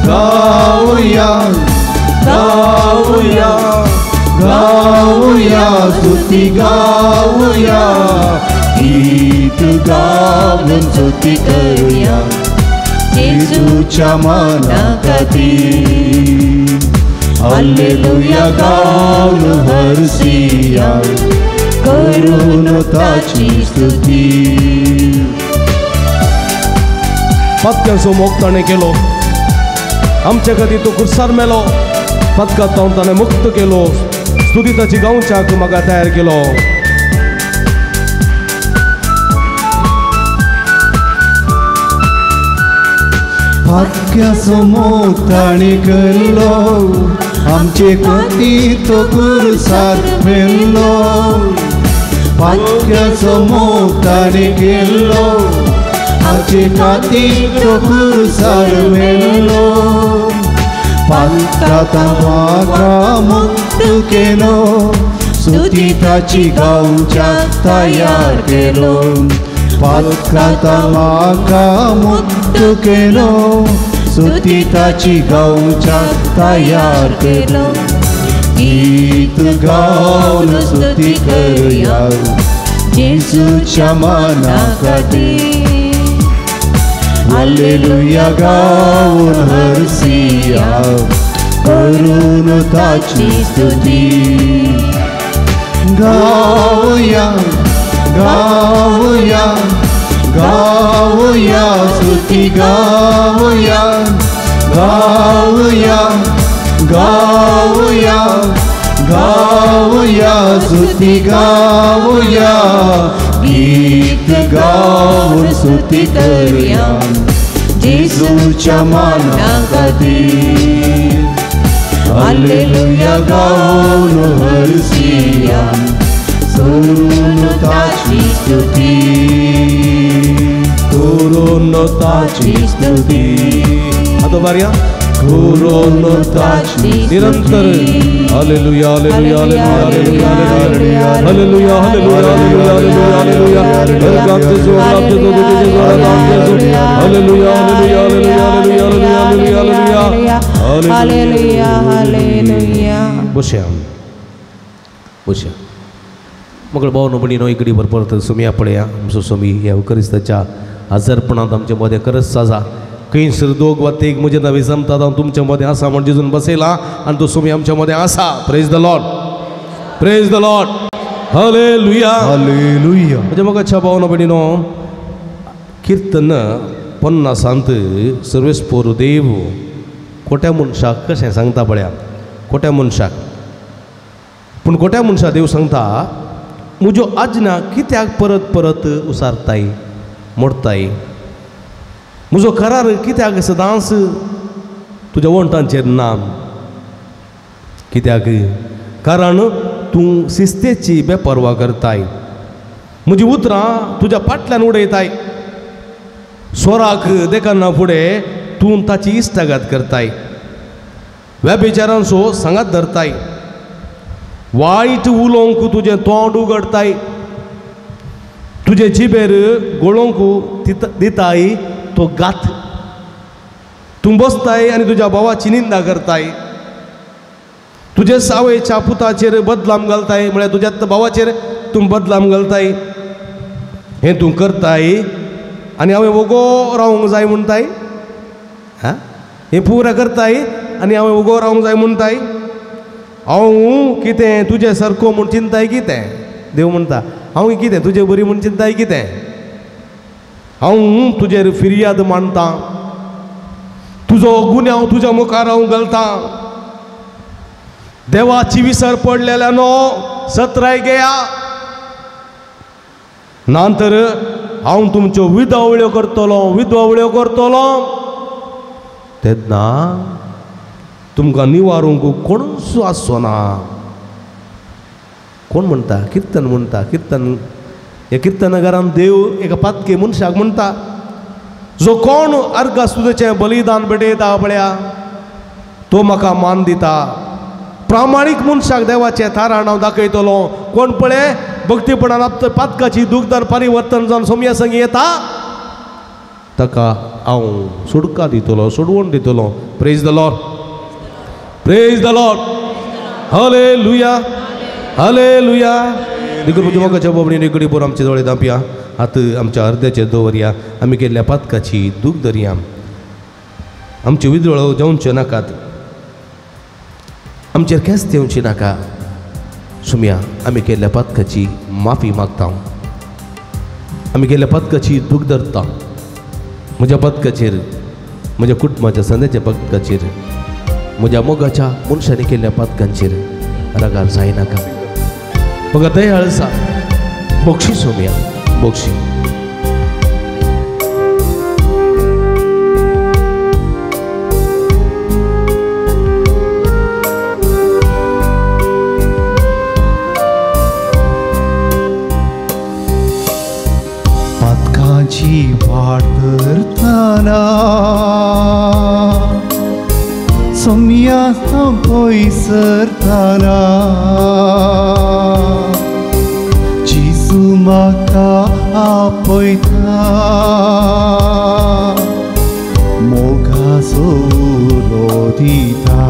गावया गावया गावया स्तुती गावया गीत गाऊन स्तुती करूया जेजूच्या माना खातीर. हालेलुया गाऊन हरसिया करून ताची स्तुती. पत्क्यांचो मोग ताणें केलो, आमच्या खातीर तो खुर्सार मेलो, पदकांत ताणें मुक्त केलो, स्तुती ताची गांवच्याक म्हाका तयार केलो. पातक्याचो मोग ताणें केल्लो, आमचे खातीर तो खुर्सार मेल्लो. पातक्याचो मोग ताणें केल्लो, आमचे खातीर तो खुर्सार मेल्लो. पातकांत म्हाका मुक्त केलो, स्तुती ताची गावच्याक तयार केलो. पातकांत म्हाका मुक्त केलो, स्तुती ताची गावच्याक तयार केलो. गीत गावन स्तुती करूया जेजूच्या माना खातीर. हालेलुया गावन हरसिया करून ताची स्तुती. गावया गावया गावया स्तुती गावया गावया गावया गावया स्तुती गावया गीत गाऊन स्तुती करूया जेजूच्या माना खातीर. हालेलुया गाऊन हरसिया करून ताची स्तुती. करून ताची स्तुती. आतां बारया करून ताची निरंतर. Hallelujah hallelujah hallelujah hallelujah hallelujah hallelujah hallelujah hallelujah hallelujah hallelujah. बसया बसया मगळ भावनो भयणीनो इकडे भरपूर सुमया पळया. आमचो सुमी ह्या क्रिस्ताच्या हजारपणांत आमच्या मदें खरंच साजा खंयसर दोग वा तेग म्हजे नवे जमतात हांव तुमच्या मदें आसा म्हण जेजून बसयला आनी तो सुमी आमच्या मदें आसा. Praise the Lord, praise the Lord, hallelujah hallelujah. म्हज्या मोगाच्या भावनो भयणीनो, किर्तन 50 सर्वेस्पोर देव खोट्या मनशाक कशें सांगता पळया. खोट्या मनशाक, पूण खोट्या मनशाक देव सांगता म्हज्यो आज्ञा कित्याक परत परत उसारताय मोडताय, म्हजो करार कित्याक सदांच तुज्या वण्टांचेर ना, कित्याक? कारण तूं शिस्तेची बेपर्वा करताय, म्हजी उतरां तुज्या फाटल्यान उडयताय, स्वराक देखना फुडें तूं ताची इश्टागत करताय, व्यभिचारांचो सांगात धरताय, वायट उलोवंक तुजें तोंड उगडताय, तुजे जिबेर गोळोवंक दिताय तो गात, तूं बसताय आनी तुज्या भावाची निंदा करताय, तुजे सावयच्या पुताचेर बदलाम घालताय, म्हळ्यार तुज्या भावाचेर तूं बदलाम घालताय. हें तूं करताय आनी हांवें वोगो रावंक जाय म्हणटाय, हां हें पुरा करताय आनी हांवें वोगो रावंक जाय म्हणटाय. हांव कितें तुजें सारको म्हूण चिंताय कितें? देव म्हणटा हांव कितें तुजे बरी म्हूण चिंताय कितें? हांव तुजेर फिर्याद मांडटा, तुजो गुन्यांव तुज्या मुखार हांव घालतां. देवाची विसर पडलेल्यानो सत्राय घेया, ना तर हांव तुमच्यो विधवळ्यो करतलो, विधवळ्यो करतलो. तेन्ना तुमकां निवारूंक कोणूच आसचो ना. कोण म्हणटा? किर्तन म्हणटा. किर्तन ह्या किर्तनकारान देव एका पातके मनशाक म्हणटा, जो कोण अर्घास्तुतेचें बलिदान भेटयता पळया तो म्हाका मान दिता. प्रामाणीक मनशाक देवाचें थाराण हांव दाखयतलो. कोण पळय भक्तीपणान आपल्या पातकाची दुखदान परिवर्तन जावन सोमया संगी येता ताका हांव सुडका दितलो, सोडवण दितलो. Praise the Lord, praise the Lord, hallelujah, hallelujah. देखून म्हज्या मोगाच्या बाबडीन घडी भर आमचे दोळे धांपया, हात आमच्या अर्द्याचेर दवरया, आमी केल्ल्या पातकाची दूख धरया, आमच्यो विदळो जावच्यो नाकात, आमचेर केस येवची नाका. सुमया आमी केल्ल्या पातकाची माफी मागता, आमी केल्ल्या पातकाची दूख धरता. म्हज्या पातकाचेर, म्हज्या कुटुंबाच्या संद्याच्या पातकाचेर, म्हज्या मोगाच्या मनशांनी केल्ल्या पातकांचेर रागार जायनाका. म्हाका दयाळ आसा, बक्षी सोम्या, बक्षी. पातकाची वाट धरतना सोम्या पयसरतना जेजू म्हाका आपयता, मोगाचो उलो दिता.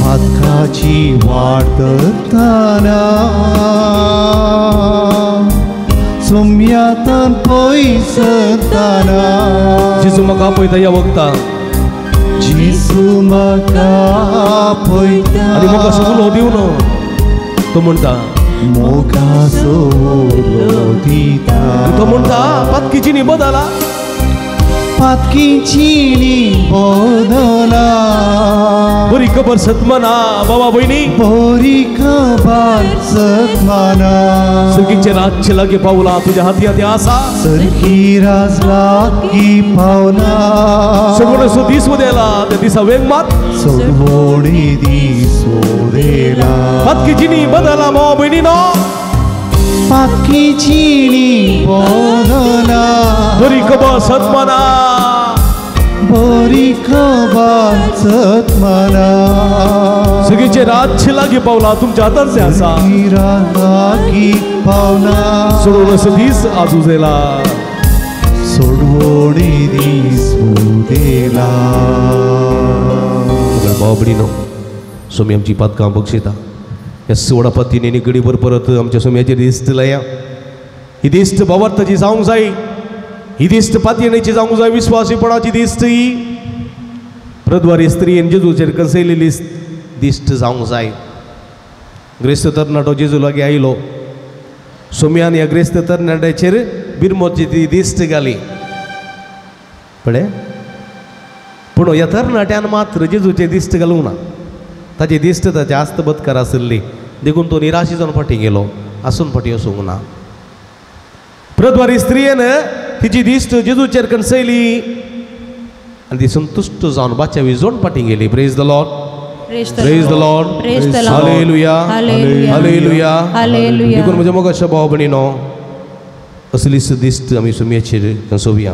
पातकाची वाट धरतना सोम्यातान पयसरतना जेजू म्हाका आपयता ह्या वखता, जेजू म्हाका आपयता आनी म्हाका सगळो दिवन तो म्हणटा मोगाचो उलो दिता. तो म्हणटा पातकीची न्ही बदला, पातकीची न्ही बदला, बरी खबर सतमना बाबा भयणी, बरी खबर सतमना. सर्गीचे राज्य लागीं पावला, तुज्या हाती हाती आसा, सर्गी राज लागीं पावला. सगळो दीस उदेला, त्या दिसा वेग मात सगळो दीस उदेला. पातकीची न्ही बदला बाबा भयणी नो, पातकीची न्ही बदला, बरी खबर सतमना, बरी खबर सतमना. सगळीचे राज्य लागीं पावला, तुमच्या हातांत आसा, लागीं पावला. सोडवण असो दीस आज उदेला, सोडवणी दीस उदेला. बाबडीनो सोमी आमची पातकां बक्षिता. ह्या 16 पातींनी घडीभर परत आमच्या सोम्याचेर दिस्त लाया. ही दिस्त भावार्थाची जावंक जाय, ही दिस्त पातयेची जावंक जाय, विस्वासीपणाची दिस्त ही प्रद्वारी स्त्रियेन जेजूचेर कसयलेली दिश्ट जावंक जाय. ग्रेस्त तरणाटो जेजू लागीं आयलो, सोम्यान ह्या ग्रेस्त तरणाट्याचेर बिरमोची ती दिश्ट घाली. पळय, पूण ह्या तरणाट्यान मात्र जेजूचे दिश्ट घालूंक ना. ताची दिश्ट ताच्या आस्त बदकार आशिल्ली, देखून तो निराशी जावन फाटीं गेलो, आसून फाटीं वचूंक ना. प्रद्वारी स्त्रियेन तिची दिश्ट जेजूचेर कणसयली आनी ती संतुश्ट जावन बाच्या विजोवन फाटीं गेली. Praise the Lord, praise the Lord, hallelujah, hallelujah. देखून म्हज्या मोगाच्या भाव भयणीनो, असलीच दिश्ट आमी सुम्याचेर कसोवया.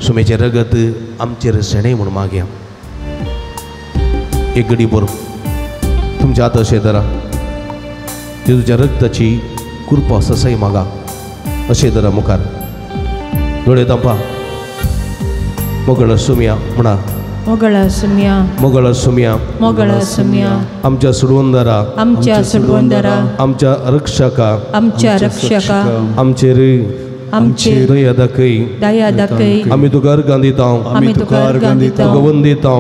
सुम्याचें रगत आमचेर शेणें म्हूण मागया. एक घडी भर तुमच्या हात अशें धरा, जेजूच्या रगताची कृपा ससाई मागा. अशें धरा मुखार, दोळे धांपा. मोगळ सुम्या म्हणा, मोगळ सुम्या, मोगळ सुम्या, मोगळ सुम्या. आमच्या सुडवंदरा, आमच्या सुडवंदरा, आमच्या रक्षका, आमच्या रक्षका, आमचेर आमचेर दया दाखय, दया दाखय. आमी तुका अर्गां दिता, आमी तुका अर्गां दिता, तुका वंदिता,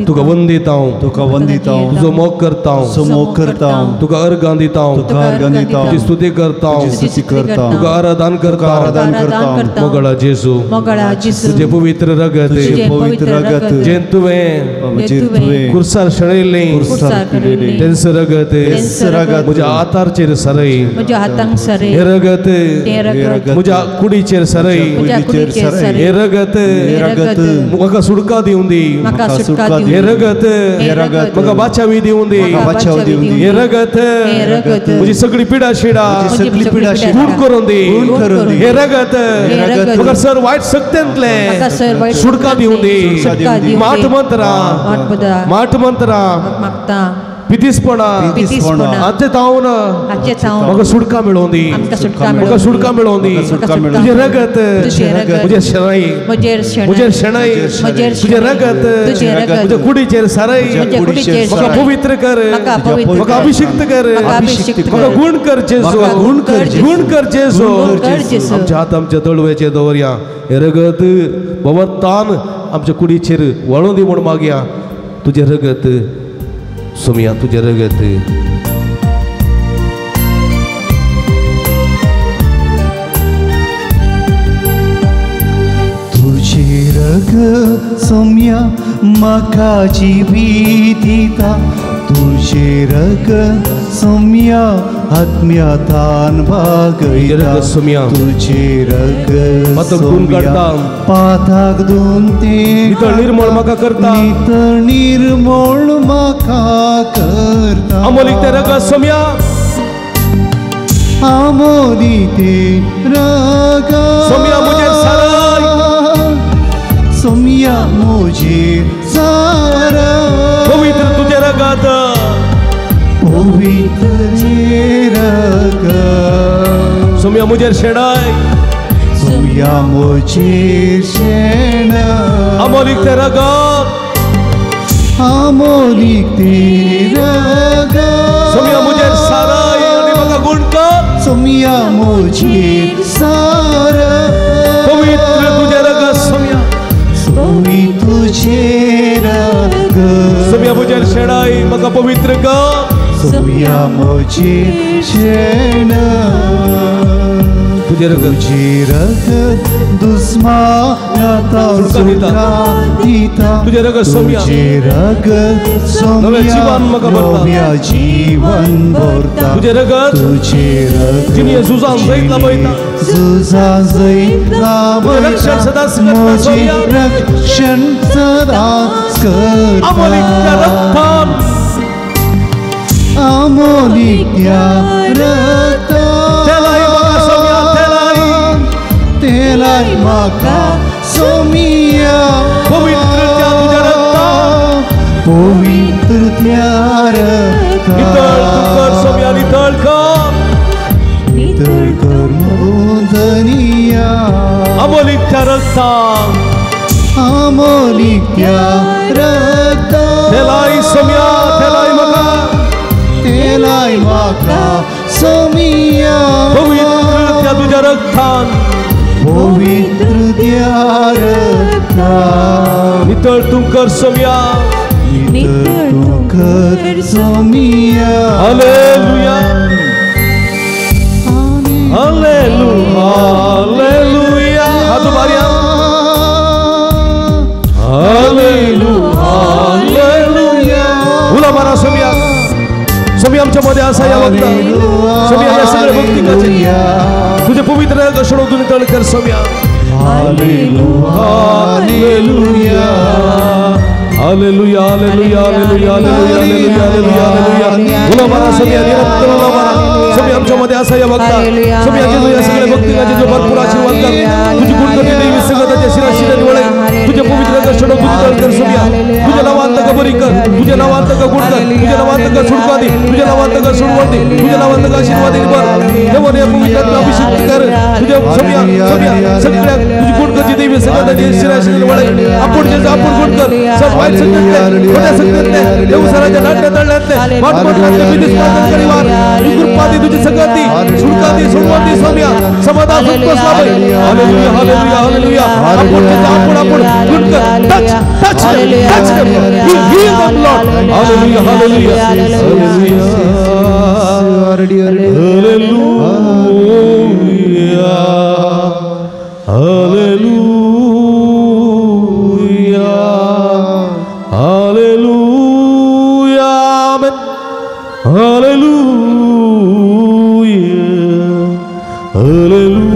तुका वंदिता, तुका वंदिता, तुजो मोग करता, तुजो मोग करता, तुका अर्गां दिता, तुका अर्गां दिता, तुजी स्तुती करता, तुजी स्तुती करता, तुका आराधन करता, आराधन करता. मोगळा जेजू, मोगळा जेजू, तुजें पवित्र रगत, तुजें पवित्र रगत, जें तुवें कुर्सार शेणयलें, तेंच रगत म्हज्या हाताचेर सरय, म्हज्या हातांक सरय, हें रगत म्हज्या कुडीचेर सरय, हे रगत म्हाका सुटका दिवन दी, हे रगत म्हाका बाचावी दिवन दी, हे रगत म्हजी सगळी पिडा शिडा दूर करून दी, हे रगत म्हाका सर वायट शक्तेंतले सुटका दिवन दी. माठ मंत्रा, माठ मंत्रा मागता. पितीसपणा हाचे तावन म्हाका सुटका मेळोवन दी, म्हाका सुटका मेळोवन दी. तुजें रगत म्हजेर शेणाय, म्हजेर शेणाय, तुजें रगत म्हज्या कुडीचेर सारय, म्हाका पवित्र कर, म्हाका अभिषिक्त कर, म्हाका गुण कर जेजू, गुण कर जेजू. आमच्या हात आमच्या तळव्याचेर दवरया, हें रगत भगवंतान आमच्या कुडीचेर वळोवन दी म्हूण मागया. तुजें रगत सोमया, तुजें रगत. तुजें रगत सोमया म्हाका जिवीत दिता, तुजें रगत सोमया आत्म्यातान भागयता, तुजें रगत सोमया पाताक दोन ते नितळ निर्मळ म्हाका करता, नितळ निर्मळ म्हाका करता. अमोलीक तें रगत सोमया, आमोली तें रगत सोमया म्हजेर सारय, सोमया म्हजेर सारय, पवित्र तुजें रगत, पवित्र रगत सोमया म्हजेर शेणाय, सोमया म्हजेर शेणाय. अमोलीक तें रगत, अमोलीक तें रगत सोमया म्हजेर सारय आनी म्हाका गुण कर, सोमया म्हजेर सारय, पवित्र तुजें रगत सोमया, सोमी तुजें रगत सोमया म्हजेर शेणाय म्हाका पवित्र कर, सोमया म्हजेर शेणाय. तुजें रगत, तुजें रगत दुस्मानाता सुटका दिता, तुजें रगत सोमया, तुजें रगत नवें जीवन म्हाका भरता, नव्या जीवन भरता, तुजें रगत तुजें रगत जिणें झुजान जैत लाभयता, झुजान जैत लाभयता, रक्षण सदांच करता, म्हजें रक्षण सदांच करता. अमोलीक त्या रगतान, अमोलीक त्या रगतान, तेलाय म्हाका सोमया, तेलाय, तेलाय म्हाका सोमया, पवित्र त्या तुज्या रगतान, पवित्र त्या रगतान, नितळ तूं कर सोमया, नितळ कर, नितळ कर धनिया, अमोलीक त्या रगतान, अमोलीक त्या रगतान, तेलाय सोमया, तेलाय म्हाका, तेलाय म्हाका सोमया, पवित्र त्या तुज्या रगतान, पवित्र त्या रगतान, नितळ तूं कर सोमया, नितळ तूं कर सोमया. Hallelujah, hallelujah, hallelujah. हात उबारया, हालेलुया, हालेलुया. उलो मारा सोमया, सोमया आमच्या मध्ये आसा ह्या वक्ता, सोमया ह्या सगळ्या भक्तिकाचे तुझे पवित्र रगत सोडून नितळ कर Somaiya. Hallelujah, hallelujah, hallelujah, hallelujah, hallelujah, hallelujah, hallelujah, hallelujah. उलो मारा सोमया, निरंतर उलो मारा सोमया आमच्या मध्ये आसा ह्या वक्ता, सोमया जेजू ह्या सगळ्या भक्तिकाचे जो भरपूर आशीर्वाद कर, तुझी गुणगती देवी सगळ्याच्या शिराशिराने वळय, तुझे पवित्र रगत सोडून नितळ कर सोमया. तुझ्या नावान ताका बरी कर, तुझ्या नावान ताका गुण कर, तुझ्या नावान ताका सुटका दी, तुझ्या नावान ताका सोडवण दी, तुझ्या नावान ताका आशीर्वाद भर. देवाने या पवित्र अभिषेक कर तुझ्या सोमया, सोमया सगळ्या तुझी गुणगती देवी सगळ्याच्या शिराशिराने वळय. आपण जेजू आपण गुण कर, सब वाईट संकटले, खोट्या संकटले, देवसराच्या नाट्य तळण्यातले माटमाटलातले विदेश परिवार कृपा दी, तुझी संगती सुटका दी, सोडवण दी सोमया, समाधान संतोष लाभय. Hallelujah, hallelujah, hallelujah. आपण जेजू आपण आपण गुण कर, touch touch touch them, you heal them Lord. Hallelujah, hallelujah, hallelujah, hallelujah, hallelujah, amen, hallelujah, hallelujah.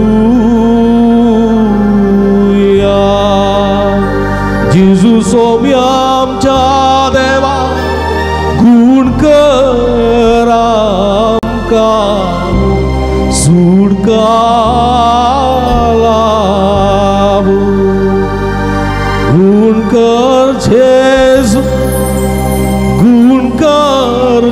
जेजू सोमया आमच्या देवा, गुण कर आमकां, सुटका लाभ. गुण कर जेजू, गुण कर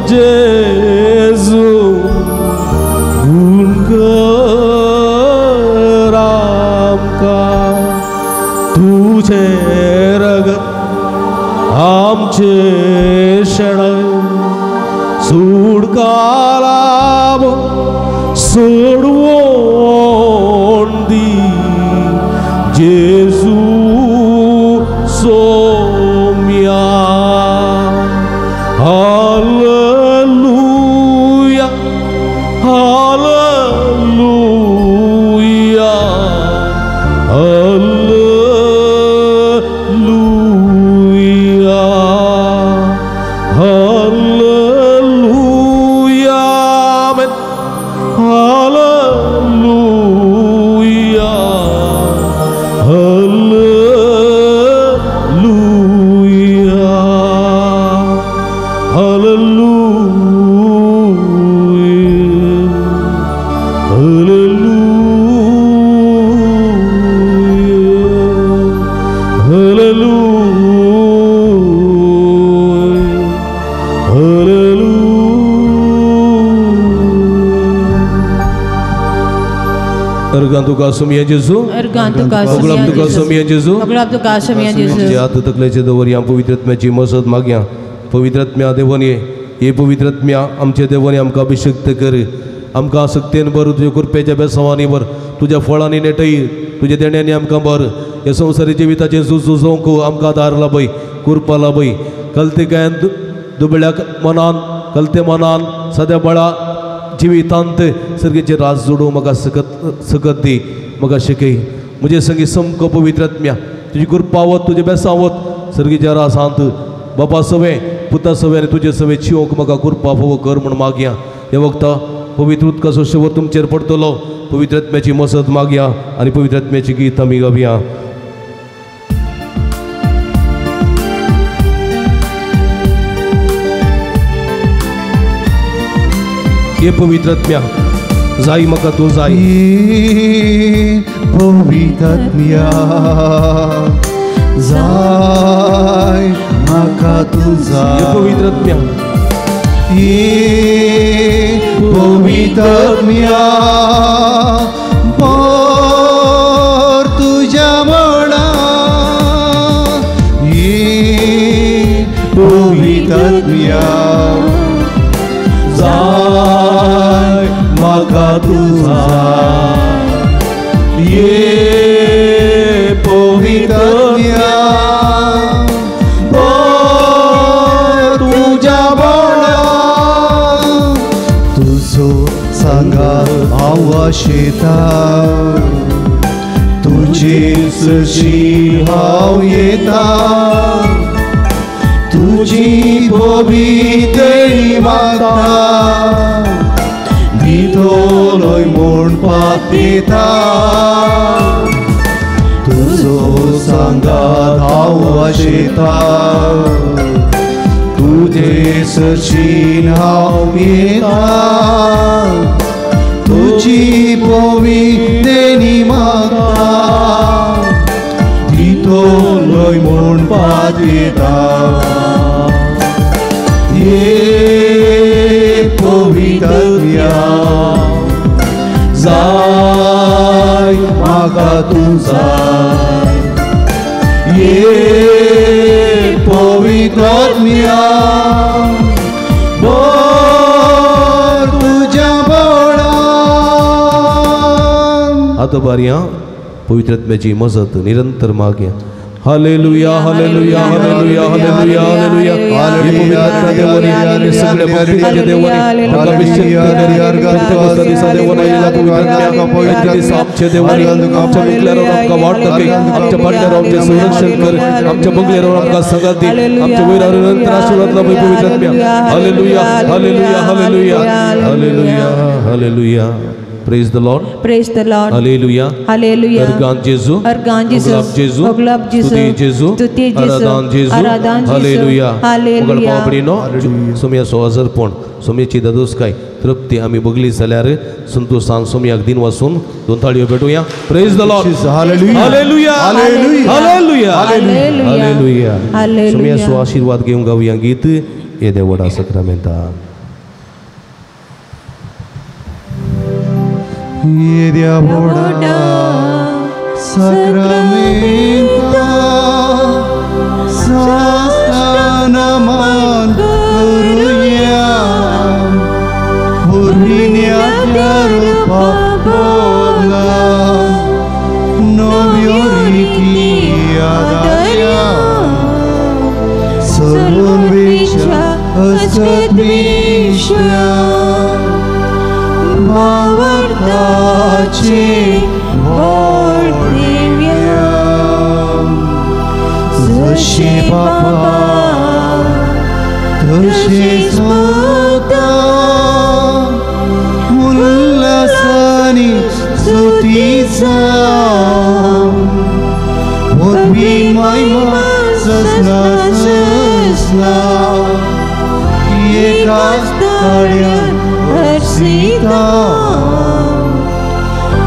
पापाचे शेण सुटकाराब सोडवून दी जेजू Saumya. Hallelujah, hallelujah, hallelujah, hallelujah, amen. Hallelujah, hallelujah, hallelujah, hallelujah, hallelujah, hallelujah. अर्गां तुका सोमया जेजू, अर्गां तुका सगळ्यां तुका सोमया जेजू, सगळ्यां तुका सोमया जेजू. आमच्या हात तकलेचे दवरया, पवित्रत्म्याची मजत मागया. पवित्रत्म्या देवन ये, हे पवित्रत्म्या आमचे देवन आमकां अभिषिक्त कर. आमकां सक्तेन भर, तुज्या कृपेच्या बेसांवांनी भर, तुज्या फळांनी नेटय, तुज्या देण्यांनी आमकां भर. ह्या संवसारी जिविताचें झुजोवंक आमकां आदार लाभय, कृपा लाभय. कलते गायन दुबळ्या मनान, कलते मनान सद्या बळा जिवितांत सर्गेचे राज जोडूं म्हाका सकत सकत दी, म्हाका शिकय. म्हजे संगी समको पवित्रत्म्या तुजी कृपा वत, तुजें बेसांव वत सर्गेच्या राजांत बापा सवें पुता सवें आनी तुजे सवें चिवंक म्हाका कृपा फावो कर म्हूण मागया. ह्या वखता पवित्र उदकाचो शेवर तुमचेर पडटलो. पवित्रत्म्याची मसत मागया आनी पवित्रत्म्याची गीत आमी गावया. हे पवित्रत्म्या जाई म्हाका तूं जाय. पवित्रत्म्या जाय म्हाका तूं जाय. पवित्रत्म्या, पवित्रत्म्या भर तुज्या मना. पवित्रत्म्या जाय म्हाका तूं जाय. ये पवित्रत्म्या भर तुज्या मना. तुजो सांगात हांव आशेता, तुजे सरशी हांव येता, तुजी पवित्रणी मागता, दितलोय म्हूण पातयेता. तुजो सांगात हांव आशेता, तुजे सरशीन हांव येता, तुजी पवित्रणी मागता, दितलोय म्हूण पातयेता. ये पवित्रत्म्या जाय म्हाका तूं जाय. ये पवित्रत्म्या भर तुज्या बळान. आतां बारया पवित्रत्म्याची मजत निरंतर मागया. Hallelujah, hallelujah, hallelujah, hallelujah, hallelujah. हे पवित्रत्म्या देवाने, हे सगळ्या भक्तीच्या देवाने आमकां अभिषेक कर. पेंतेकोस्ता दिसा देवान आयिल्ल्या पवित्रत्म्या, आयच्या दिसा आमच्या देवाने आमच्या मुखल्यार आमकां वाट दाखय, आमच्या फाटल्यार आमचें संरक्षण कर, आमच्या बगलेर आमकां सगळ्यात दी, आमच्या वयर निरंतर आशीर्वाद लाभय पवित्रत्म्या. Hallelujah, hallelujah, hallelujah, hallelujah, hallelujah. Praise the Lord. Praise the Lord. Hallelujah. Hallelujah. Organ जेजू, अर्गान जेजू, गुलाब जेजू, गुलाब जेजू, स्तुति जेजू, स्तुति जेजू, आराधन जेजू, आराधन जेजू, हालेलुया. हालेलुया. पावपडीनो सोमयाचो हजरपण, सोमयाची दादोसकाय तृप्ती आमी बगली जाल्यार संतोषान सोमयाक दिन वासून दोन ताळयो भेटूया. Praise the Lord. Hallelujah. Hallelujah. Hallelujah. Hallelujah. Hallelujah. Hallelujah. सोमयाचो आशीर्वाद घेवन गावया गीत येदे व्हडा सक्रामेंता. येद्या व्हडा सक्रामेंता सास्ताना व्हड दिव्या जशें बापा तशेंच पुता उल्हासांनी स्तुती जावं पदवी महिमा सजना सजना एकाच ताळ्यान हर्षिता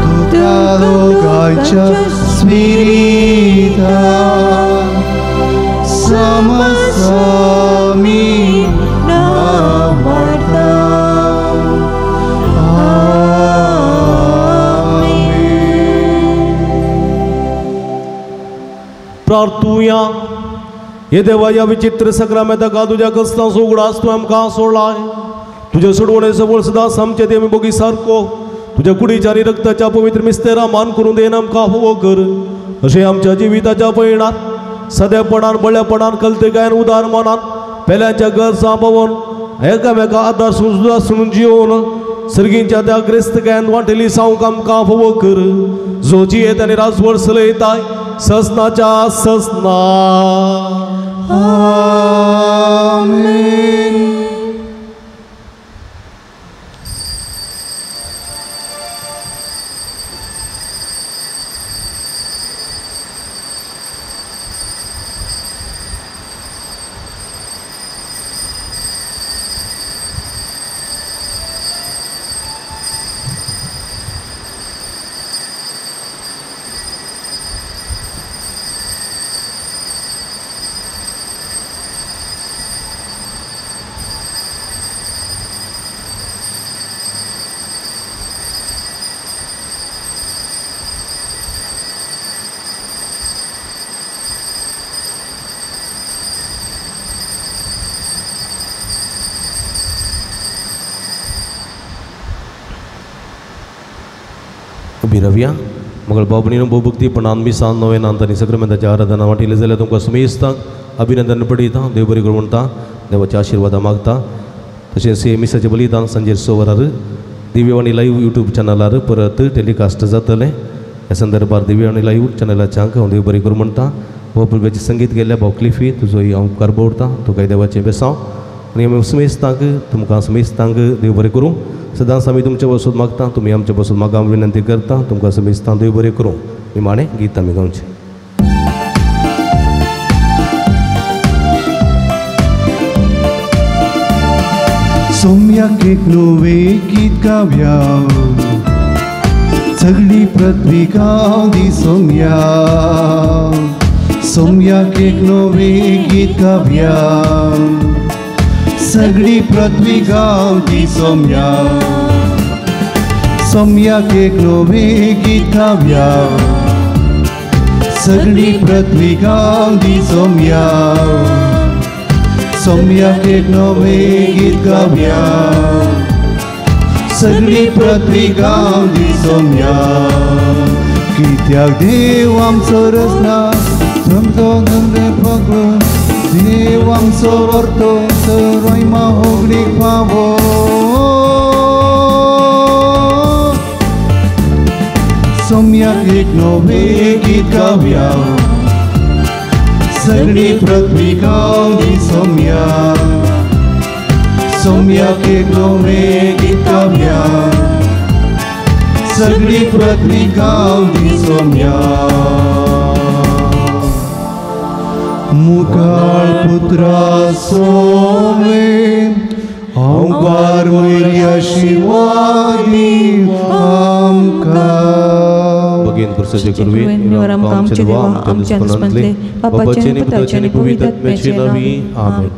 तुका दोगांच्या स्पिरिता समसामी नांव प्रार्थुया. हे देवा ह्या विचित्र सक्रामेंताक तुज्या कस्तांचो उगडास तूं आमकां सोडलाय. तुज्या सोडवणे सबळ सदांच आमचे देव बोगी सारको तुज्या कुडीच्या आनी रक्ताच्या पवित्र मिस्तेरा मान करून देन आमकां हो कर. अशें आमच्या जिविताच्या पयणात सदेपणान बळेपणान कलतेकायन उदार मनान पेल्यांच्या गरजां पळोवन एकामेका आदार सुजून जिवन सर्गींच्या त्या ग्रेस्तकायन वांटेली सावंक आमकां फोवो कर. जो जियेत आनी राजवड चलयताय ससनाच्या ससना. आमेन. उबी रावया. मगळ बाबणीनो भोवभक्तीपणान मिसान नवेनांत आनी सक्रामेंताच्या आराधना वांटिल्ली जाल्यार तुमकां सुमेस्तांक अभिनंदन पडयता. देव बरी करूं म्हणटा, देवाच्या आशिर्वादा मागता. तशेंच हे मिसाचें बलिदान सांजेर 6 वरार दिव्यवाणी लायव्ह यूट्यूब चॅनलार परत टेलिकास्ट जातलें. ह्या संदर्भार दिव्यवाणी लायव्ह चॅनलाच्या हांव देव बरी करूं म्हणटा. हो भुरग्याचें संगीत गेल्ल्या भाव क्लिफी तुजोय हांव उपकार दवरता. तुकाय देवाचें बेसांव आनी आमी सुमेस्तांक तुमकां सुमेस्तांक देव बरें करूं. सदांच आमी तुमचे बसून मागता, तुमी आमचे बसून मागा विनंती करता. तुमकां समेस्तां देव बरें करूं. निमाणें गीत आमी गावचें. सोम्याक एक नवें गीत गावया, सगळी पृथ्वी गावदी सोम्या. सोम्याक एक नवें गीत गावया, सगळी पृथ्वी गावदी सोम्या. सोम्याक एक नवें गीत गावया, सगळी पृथ्वी गावदी सोम्या. सोम्याक एक नवें गीत गावया, सगळी पृथ्वी गावदी सोम्या. कित्याक देव आमचो रचना समजो पगो देव आमचो वर्तो रोयमा होगडीक पावो. सोम्याक एक नवें गीत गावया, सगळी पृथ्वी गावदी सोम्या. सोम्याक एक नवें गीत गावया, सगळी पृथ्वी गावदी सोम्या. मुखाळ पुत्रा सोमे हांव वयल्या शिवादी आमकां. भगीन पुरसाचे करवी आमच्या देवा आमच्या दुस्मनांतले बापाचे आनी पुताचे आनी पवित्र आत्म्याचे नांवी. आमेन.